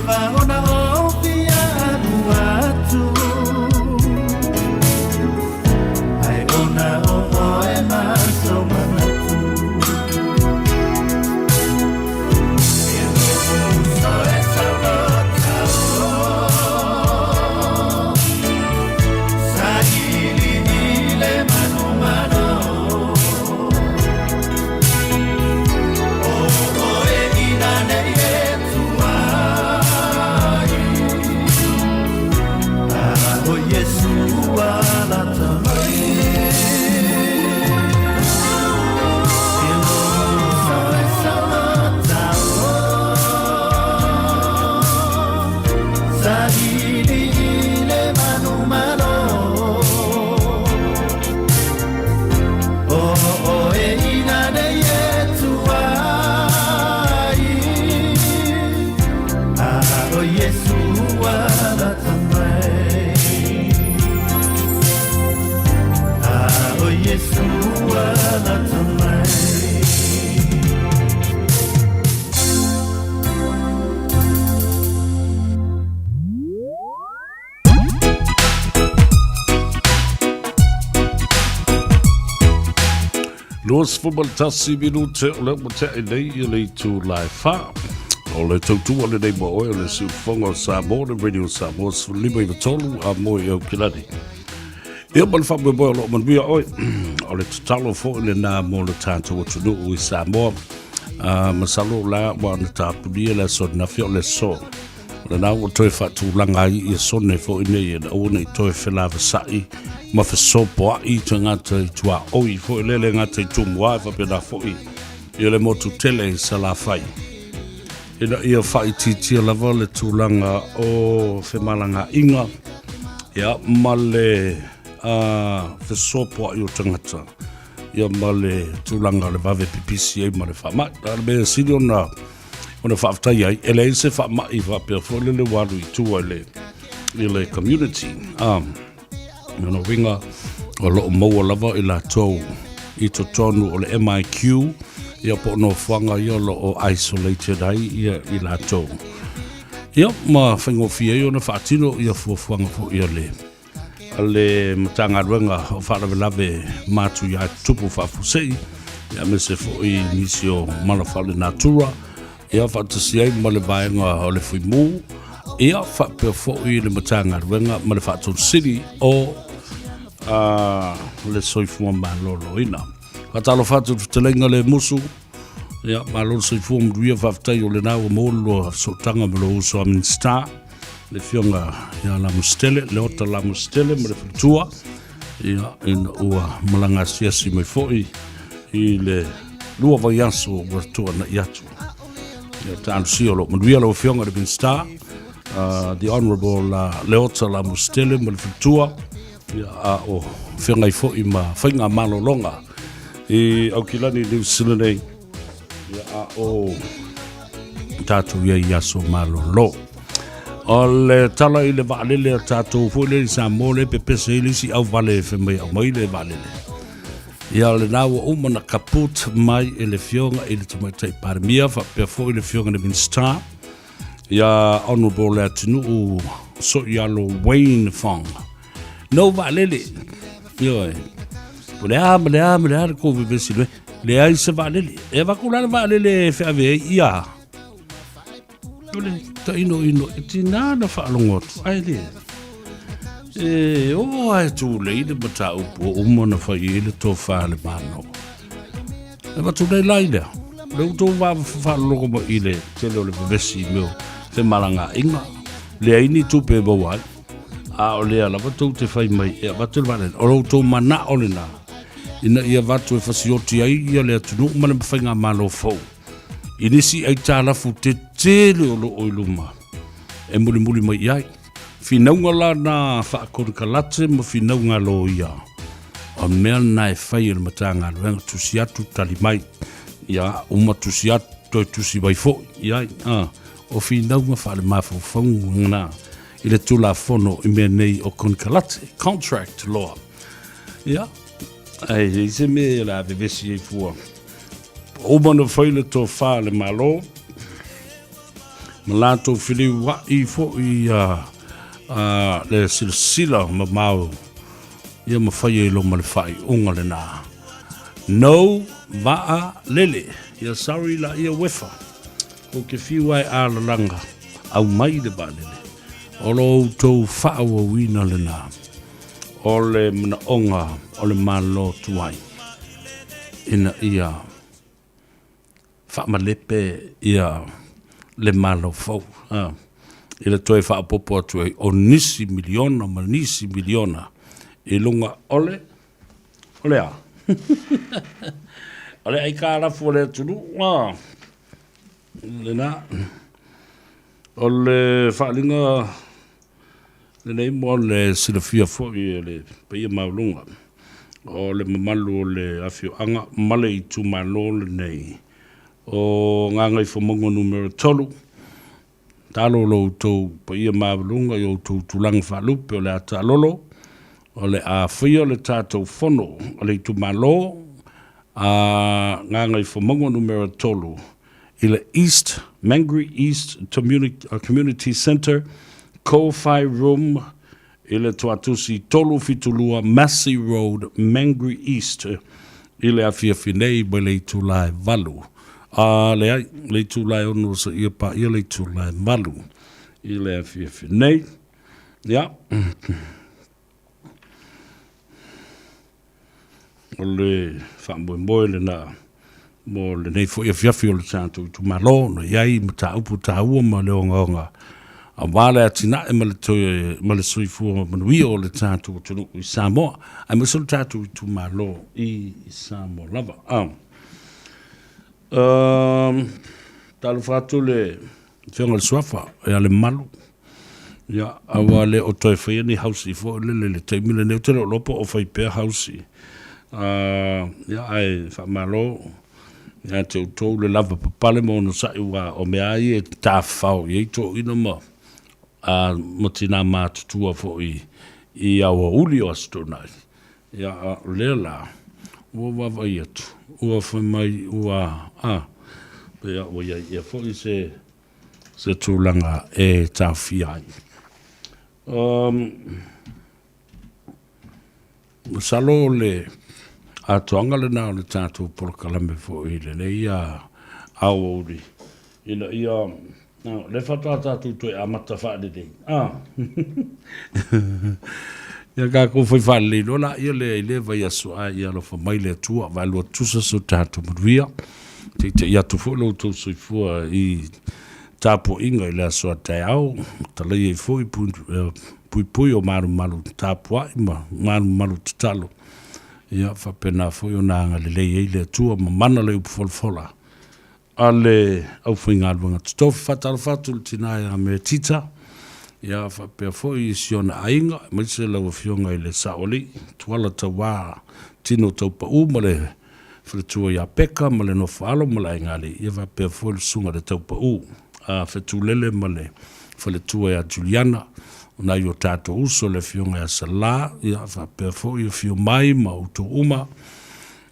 lava ona ou fia alu atu Ae ona o oe ma sou manatu E lou uso e saulotao Saili i le manumalo O oe ina nei e tuai A o Iesu alata mai E lou uso e saulotao Saili i le manumalo O oe ina nei e tuai A o Iesu alata mai A o Iesu alata mai. 21 minute o le ua tea nei i le itu la e wha. O le tautua lenei mo oe o le siufofoga o Samoa, le Radio Samoa 15 i a moe i Aukilani. Ia ma le faamoemoe o loo manuia oe. O le tatalo foi lenā mo le tatou atunuu i Samoa. Masalo la ua na tapunia le aso ananafi o le aso. O lenā ua toe faatulaga ai ia sone foi nei ina aua ne i toe felavasa'i ma fesopoa'i tagata i tuaoi foi le le gata i Tumua e faapena foi i le motu tele i Salafai. Ina ia faaitiitia lava le tulaga o femalagaaiga ia ma le fesopoai o tagata ia ma le tulaga o le vave pipisi ai ma le faamai. A o le mea sili ona ona faafetai ai, e leai se faamai faapea foi lele ua alu i tua i le i le community. Lona uiga o lo o maua lava i latou i totonu o le MIQ ia po o nofoaga ia o lo o isolated ai ia i latou. Ia ma faigofie ai ona faatino ia fuafuaga foi a le a le Matagaluega o Faalavelave Matuia Tutupu Faafuasei ia aemaise foi nisi o mala faalenatura ia faatasi ai ma le vaega o le Fuimu, ia faapea foi le Matagaluega ma le Faatonu o le Soifua Maloloina. Faatalofa atu i le fetalaiga le musu, ia malo le soifua manuia, faafetai o lena ua maua le lua sootaga ma lou uso a Minisita, le Afioga ia Lamositele, Leota Lamositele ma le faletua, ia ina ua malaga asiasi mai foi i le lua vaiaso ua tuanai atu. Ia talosia o lo o manuia lau Afioga i le Minisita, the Honourable Leota Lamositele ma le faletua, ia, a o feagai foi ma faiga malologa i Aukilani, New Zealand nei, ia, a o tatou i ai i aso malolo. O le tala i le vaalele a tatou foi le i Samoa le pepese ai le isi auvale e fai mai aumai le vaalele. Ia o lenā ua uma na kaput mai e le Afioga i le Tamaitai Palemia faapea foi le Afioga i le Minisita ia Honourable Leatinuu Soialo Wayne Fong. No vaalele. Ioe. Po le a ma le a ma le a le kou vevesi le. Leai se vaalele. E avatu la le vaalele e feave ai ia. O le tainoino e tinā na faalogo atu, ae le. E oo lava e tulei le mataupu ua uma ona fai i ai le tofa a le Malo. E avatu nei la i lea, le outou faalologo mai i le tele o le vevesi i mea o femalagaaiga, leai ni tupe e maua ai, a o lea lava tou te fai mai e avatu le vaalele. O lo outou manao lenā ina ia avatu e fasioti ai ia le atunuu ma le faigamalo fou. I nisi aitalafu tetele o lo o i luma e mulimuli mai i ai. Finauga la na faakonekarate ma finauga loia, o mea na e fai e le Matagaluega, tusi atu tali mai, ia uma tusi atu toe tusi mai foi i ai. O finauga faalemafaufauga na i le Tulafono i mea nei o konekarate, contract law. Ia, ae i ai se mea o le a vevesi ai fua. Ua uma ona fai le tofa a le Malo. Ma latou feliuaʻi foi ia le silasila mamao ia ma faia i loma le faaiuga lena. No vaa lele. Ia sorry la ia uefa. Ko ke fiu ae alalaga aumai le vaalele. O lo outou faaauauina lena o le manaoga o le Malo tuai ina ia faamalepe ia le Malo fou i le toe faaopoopo atu ai o nisi miliona ma nisi miliona i luga o le o le a? O le aitalafu a le atunuu a lena. O le faaaliga lenei mo le silafia foi e le paia maualuga o le mamalu o le afioaga ma le itumalo lenei o Gagaifomauga Numera 3. Talo lo outou paia maualuga i outou tulaga faalupe o le a taalolo, o le a faia le tatou fono a le itumalo a Gagaifomauga Numera 3 i le East Mangere East Community Centre, Kowhai Room i le Tuatusi 372 Massey Road, Mangere East i le afiafi nei mai le itula e 8. A leai, le itula e 6 seia paia le itula e 8 i le afiafi nei. Ia. O le faamoemoe lena mo lenei foi afiafi o le tatou itumalo na i ai mataupu taua ma le ogaoga aua le atinae ma le toe ma le soifua manuia o le tatou atunuu i Samoa aemaise o le tatou itumalo i Samoa lava. Talofa atu le Afioga i le Suafa ia Lemalu, ia, aua le o toe faia ni hausi foi lele i le taimi lenei, ou te le o iloa po o fai pea hausi. Ia, ae faamalo ia te outou le lavapapale ma onosai aua o mea lava ia e tafafao i ai toeaiina ma, ma tina matutua foi i aoauli o Aso Toonai. Ia, a o lea la, ua vaavaai atu, ua fai mai ua, a, pei a ua i ai ea foi se, se tulaga e taofia ai. Um, masalo o le atoaga lena o le tatou polokalame foi i lenei aoauli, ina ia O lea faatoa tatou toe amata faalelei. Ah. Ia tatou fai faalelei loa laia lea i lea vaiaso, ae ia alofa mai le Atua, vaelua tusa so tatou manuia. Teitei atu foi lo outou soifua i tapuaiga i le aso a taeao, talai ai foi puipui o malumalu tapuai ma malumalu tatalo. Ia faapena foi ona agalelei ai le Atua ma mana le upu folafola a le aufaigaluega totofi. Faatalofa atu i le tina ia Metita, ia faapea foi i si ona aiga, aemaise lau Afioga i le Saoalii, Tuala Tauā, Tino Taupau ma le faletua ia Peka ma le Nofoalo ma le Aigalii, ia faapea foi le Susuga i le Taupau a Fetulele ma le faletua ia Juliana, o nai o tatou uso le Afioga ia Salā, ia faapea foi afio mai ma outou uma.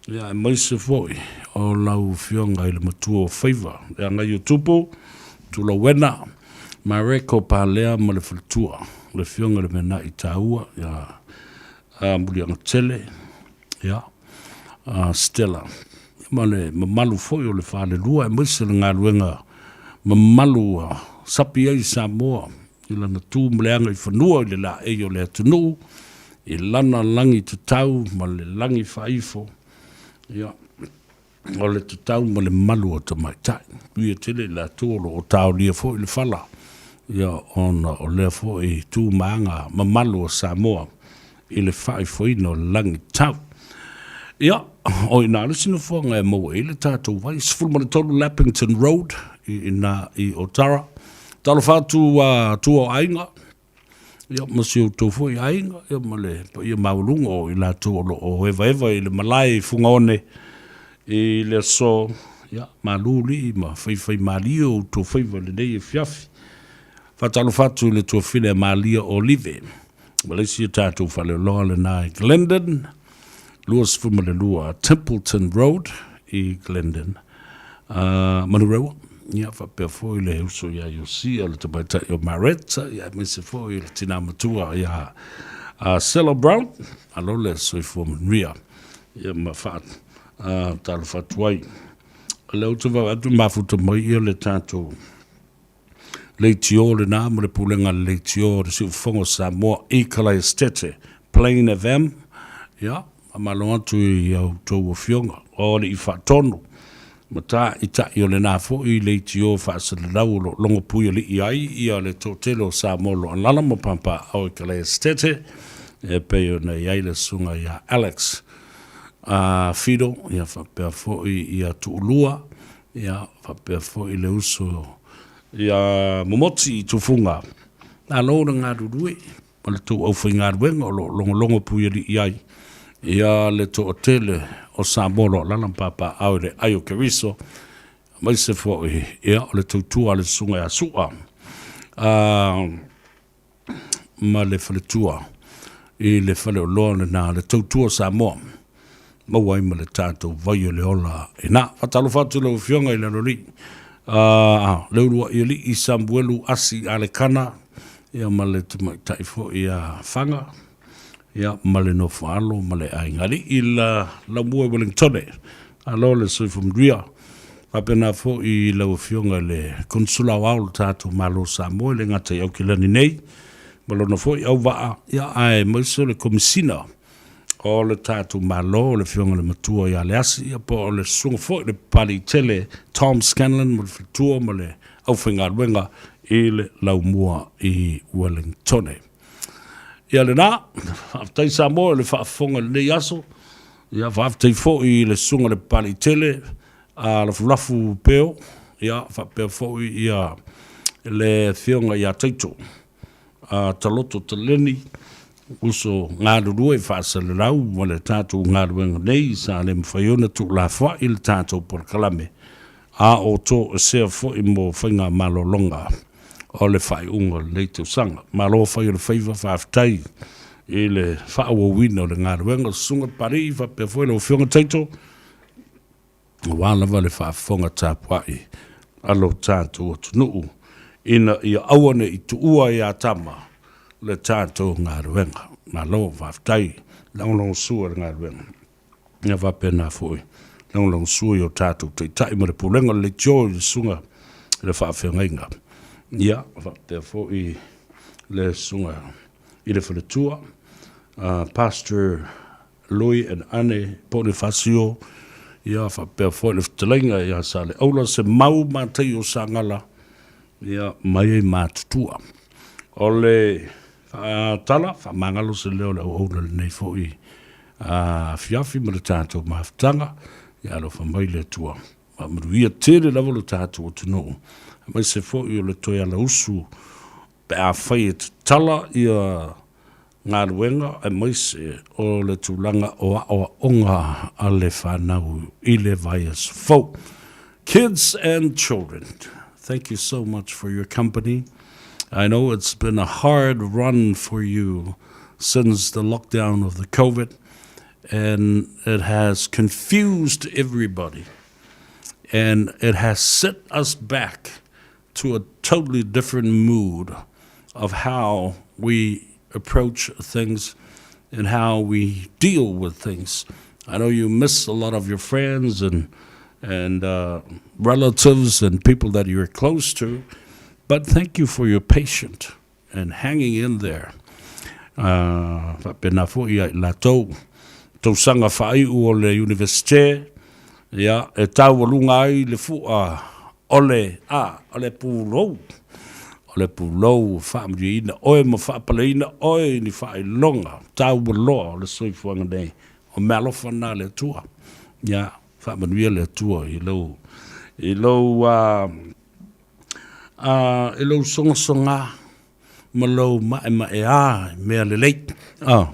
Ia, aemaise foi o lau Afioga i le Matua o Faiva, le Agaiotupu, Tulauena, Mareko Palea ma le faletua, le Afioga i le Meana'i Taua, ia Muliagatele, ia, Stella, ma le mamalu foi o le falelua, aemaise le galuega mamalu ua sapi ai Samoa i lana tu ma le agaifanua i le laei o le atunuu, i lana lagi tatau ma le lagi faaifo, ia, o le tatau ma le malu o tamaitai. Uia tele i latou o lo o taolia foi le fala, ia, ona o lea foi tu ma aga mamalu o Samoa i le faaifoina o le lagi tatau. Ia, o i ina le isi nofoaga e maua ai le tatou vai, 13 Lappington Road i ina i Otara. Talofa atu a tua o aiga, ia, ma si outou foi aiga, ia, ma le paia maualuga o i latou o lo o evaeva i le malae i Fugaone i le aso, ia, malu lii ma faifaimalie o outou faiva i lenei afiafi. Faatalofa atu i le tuafile a Malia Olive, ma le isi o tatou faleoloa lena i Glendon, 22 Templeton Road i Glendon. Manurewa. Ia, faapea foi le uso ia Iosia, le tamaitai o Mareta, ia, aemaise foi le tinā matua ia Sela Brown. Malo le soifua manuia. Ia, ma faa talofa atu ai. O lea ou te vaai atu mafuta mai ia le tatou leitio lena ma le pulega a le leitio o le Siufofoga o Samoa i Kalaesetete, Plain FM. Ia, faamalo atu i a outou afioga o alii faatonu ma tāita'i o lena foi leitio faasalalau o lo o logo puialii ai ia le toatele o Samoa o lo o alaala ma papaaao i Kalaesetete, e pei ona i ai le susuga ia Alex Fido, ia faapea foi ia Tuulua, ia faapea foi le uso ia Momoti i Tufuga. Malo le galulue ma le tou aufaigaluega o lo o logologo puialii ai ia le toatele o Samoa o lo o alaala ma papaaao i le ai o Keriso, aemaise foi ia o le tautua a le Susuga ia Su'a ma le faletua i le faleoloa lena, le tautua Samoa, maua ai ma le tatou vai o le ola ina. Faatalofa atu i lau Afioga i le Aloalii, le uluai alii Samuelu Asi Alekana, ia ma le tamaitai foi ia Faga, ia ma le nofoalo ma le aiga alii la Laumua i Wellingtone. Malo le soifua manuia. Faapena foi i lau Afioga i le Konesula Aoao o le tatou Malo o Samoa, e le gata i Aukilani nei ma lona foi auvaa, ia aemaise o le Komesina o le tatou Malo, le Afioga i le Matua ia Leasi, ia po o le Susuga foi i le Papaliitele Tom Scanlon ma le faletua ma le aufaigaluega i le Laumua i Wellingtone. Ia lena, faafetai Samoa i le faafofoga i lenei aso. Ia faafetai foi i le Susuga i le Papaliitele a Lafulafu Peo, ia faapea foi ia le Afioga ia Taito a Taloto Taleni, uso galulue faasalalau ma le tatou galuega nei sa le mafai ona tuulafoai le tatou polokalame a o toesea foi mo faigamalologa o le faaiuga o lenei tausaga. Malo fai o le faiva, faafetai i le faaauauina o le galuega. Susuga Papalii faapea foi lau Afioga Taito, aua lava le faafofoga tapuai a lo tatou atunuu ina ia aua ne i tuua ia Tama le tatou galuega. Malo faafetai lagolagosua i le galuega. Ia faapena foi lagolagosua i o tatou taitai ma le pulega o le leitio i le susuga i le faafeagaiga. Ia faapea foi le susuga i le faletua, Pastor Lui and Ane Ponifasio, ia faapea foi le fetalaiga ia Saleaula Semau Mataio Sagala, ia mai ai matutua. O le tala faamagalo se leo o le auauna lenei foi afiafi ma le tatou mafutaga, ia alofa mai le Atua. Faamanuia tele lava lo tatou atunuu, aemaise foi o le toe alausu pe afai e tatala ia galuega aemaise o le tulaga o aoaoga a le fanau i le vaiaso fou. Kids and children, thank you so much for your company. I know it's been a hard run for you since the lockdown of the COVID, and it has confused everybody, and it has set us back to a totally different mood of how we approach things and how we deal with things. I know you miss a lot of your friends and and uh, relatives and people that you're close to, but thank you for your patience and hanging in there. Uh, faapena foi ia i latou tausaga faaiu o le Universite, ia, e taualuga ai le fua o le, a, o le pulou, o le pulou faamanuiaina oe ma faapaleina oe i ni faailoga taualoa o le soifuaga nei, o meaalofa na a le Atua. Ia, faamanuia le Atua i lou, i lou, a, a, i lou sogasoga ma lou maemaea i mea lelei. A,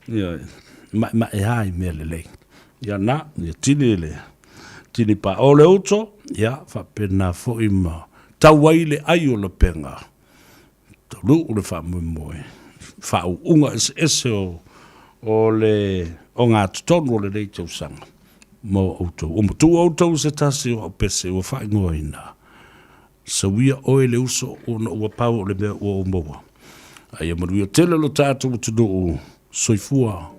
ia, maemaea i mea lelei. Ia na, ia tini le, tini pa o le uto, ia, faapena foi ma tau ai le ai o lapega, taunuu le faamoemoe, faauuga eseese o, o le ogatotonu o lenei tausaga. ma outou. Ua matua outou i se tasi o au pese ua faaigoaina, Sauia oe le uso ona ua pau o le mea ua ou maua. A ia manuia tele lo tatou atunuu, soifua.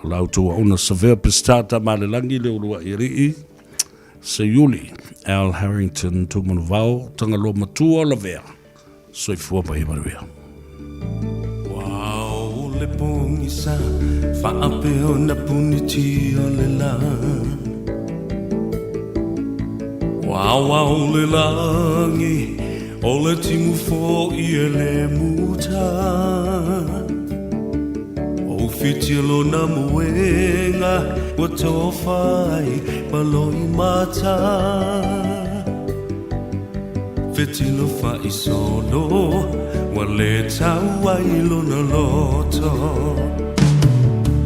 O la outou auna Savea Peseta Tamalelagi Leuluai Alii, Seiuli, Al Harrington Tumanuvao, Tagaloa Matua Lavea. Soifua ma ia manuia. Ua o le pogisa faapea ona puniti o le lā. Ua ao le lagi o le timu fo'i e le muta. O whiti lona moenga ua tofa ai ma loimata. Fetilo fa'isolo ua lē tau ai lona loto.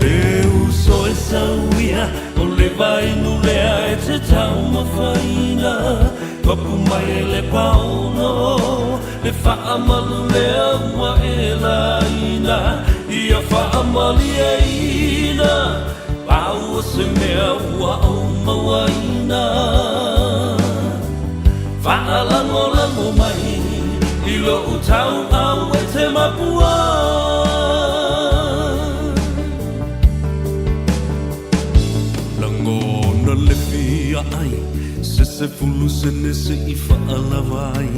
E uso e sauia o le vainu lea e te taumafaina. Papu mai e le paono le fa'amalu lea ua e laina. Ia fa'amalieina pau o se mea ua ou mauaina. Fa'alagolago mai i lo'u tau'au e te mapua. Lagona le fia ai se 10 sene se'i fa'alava ai.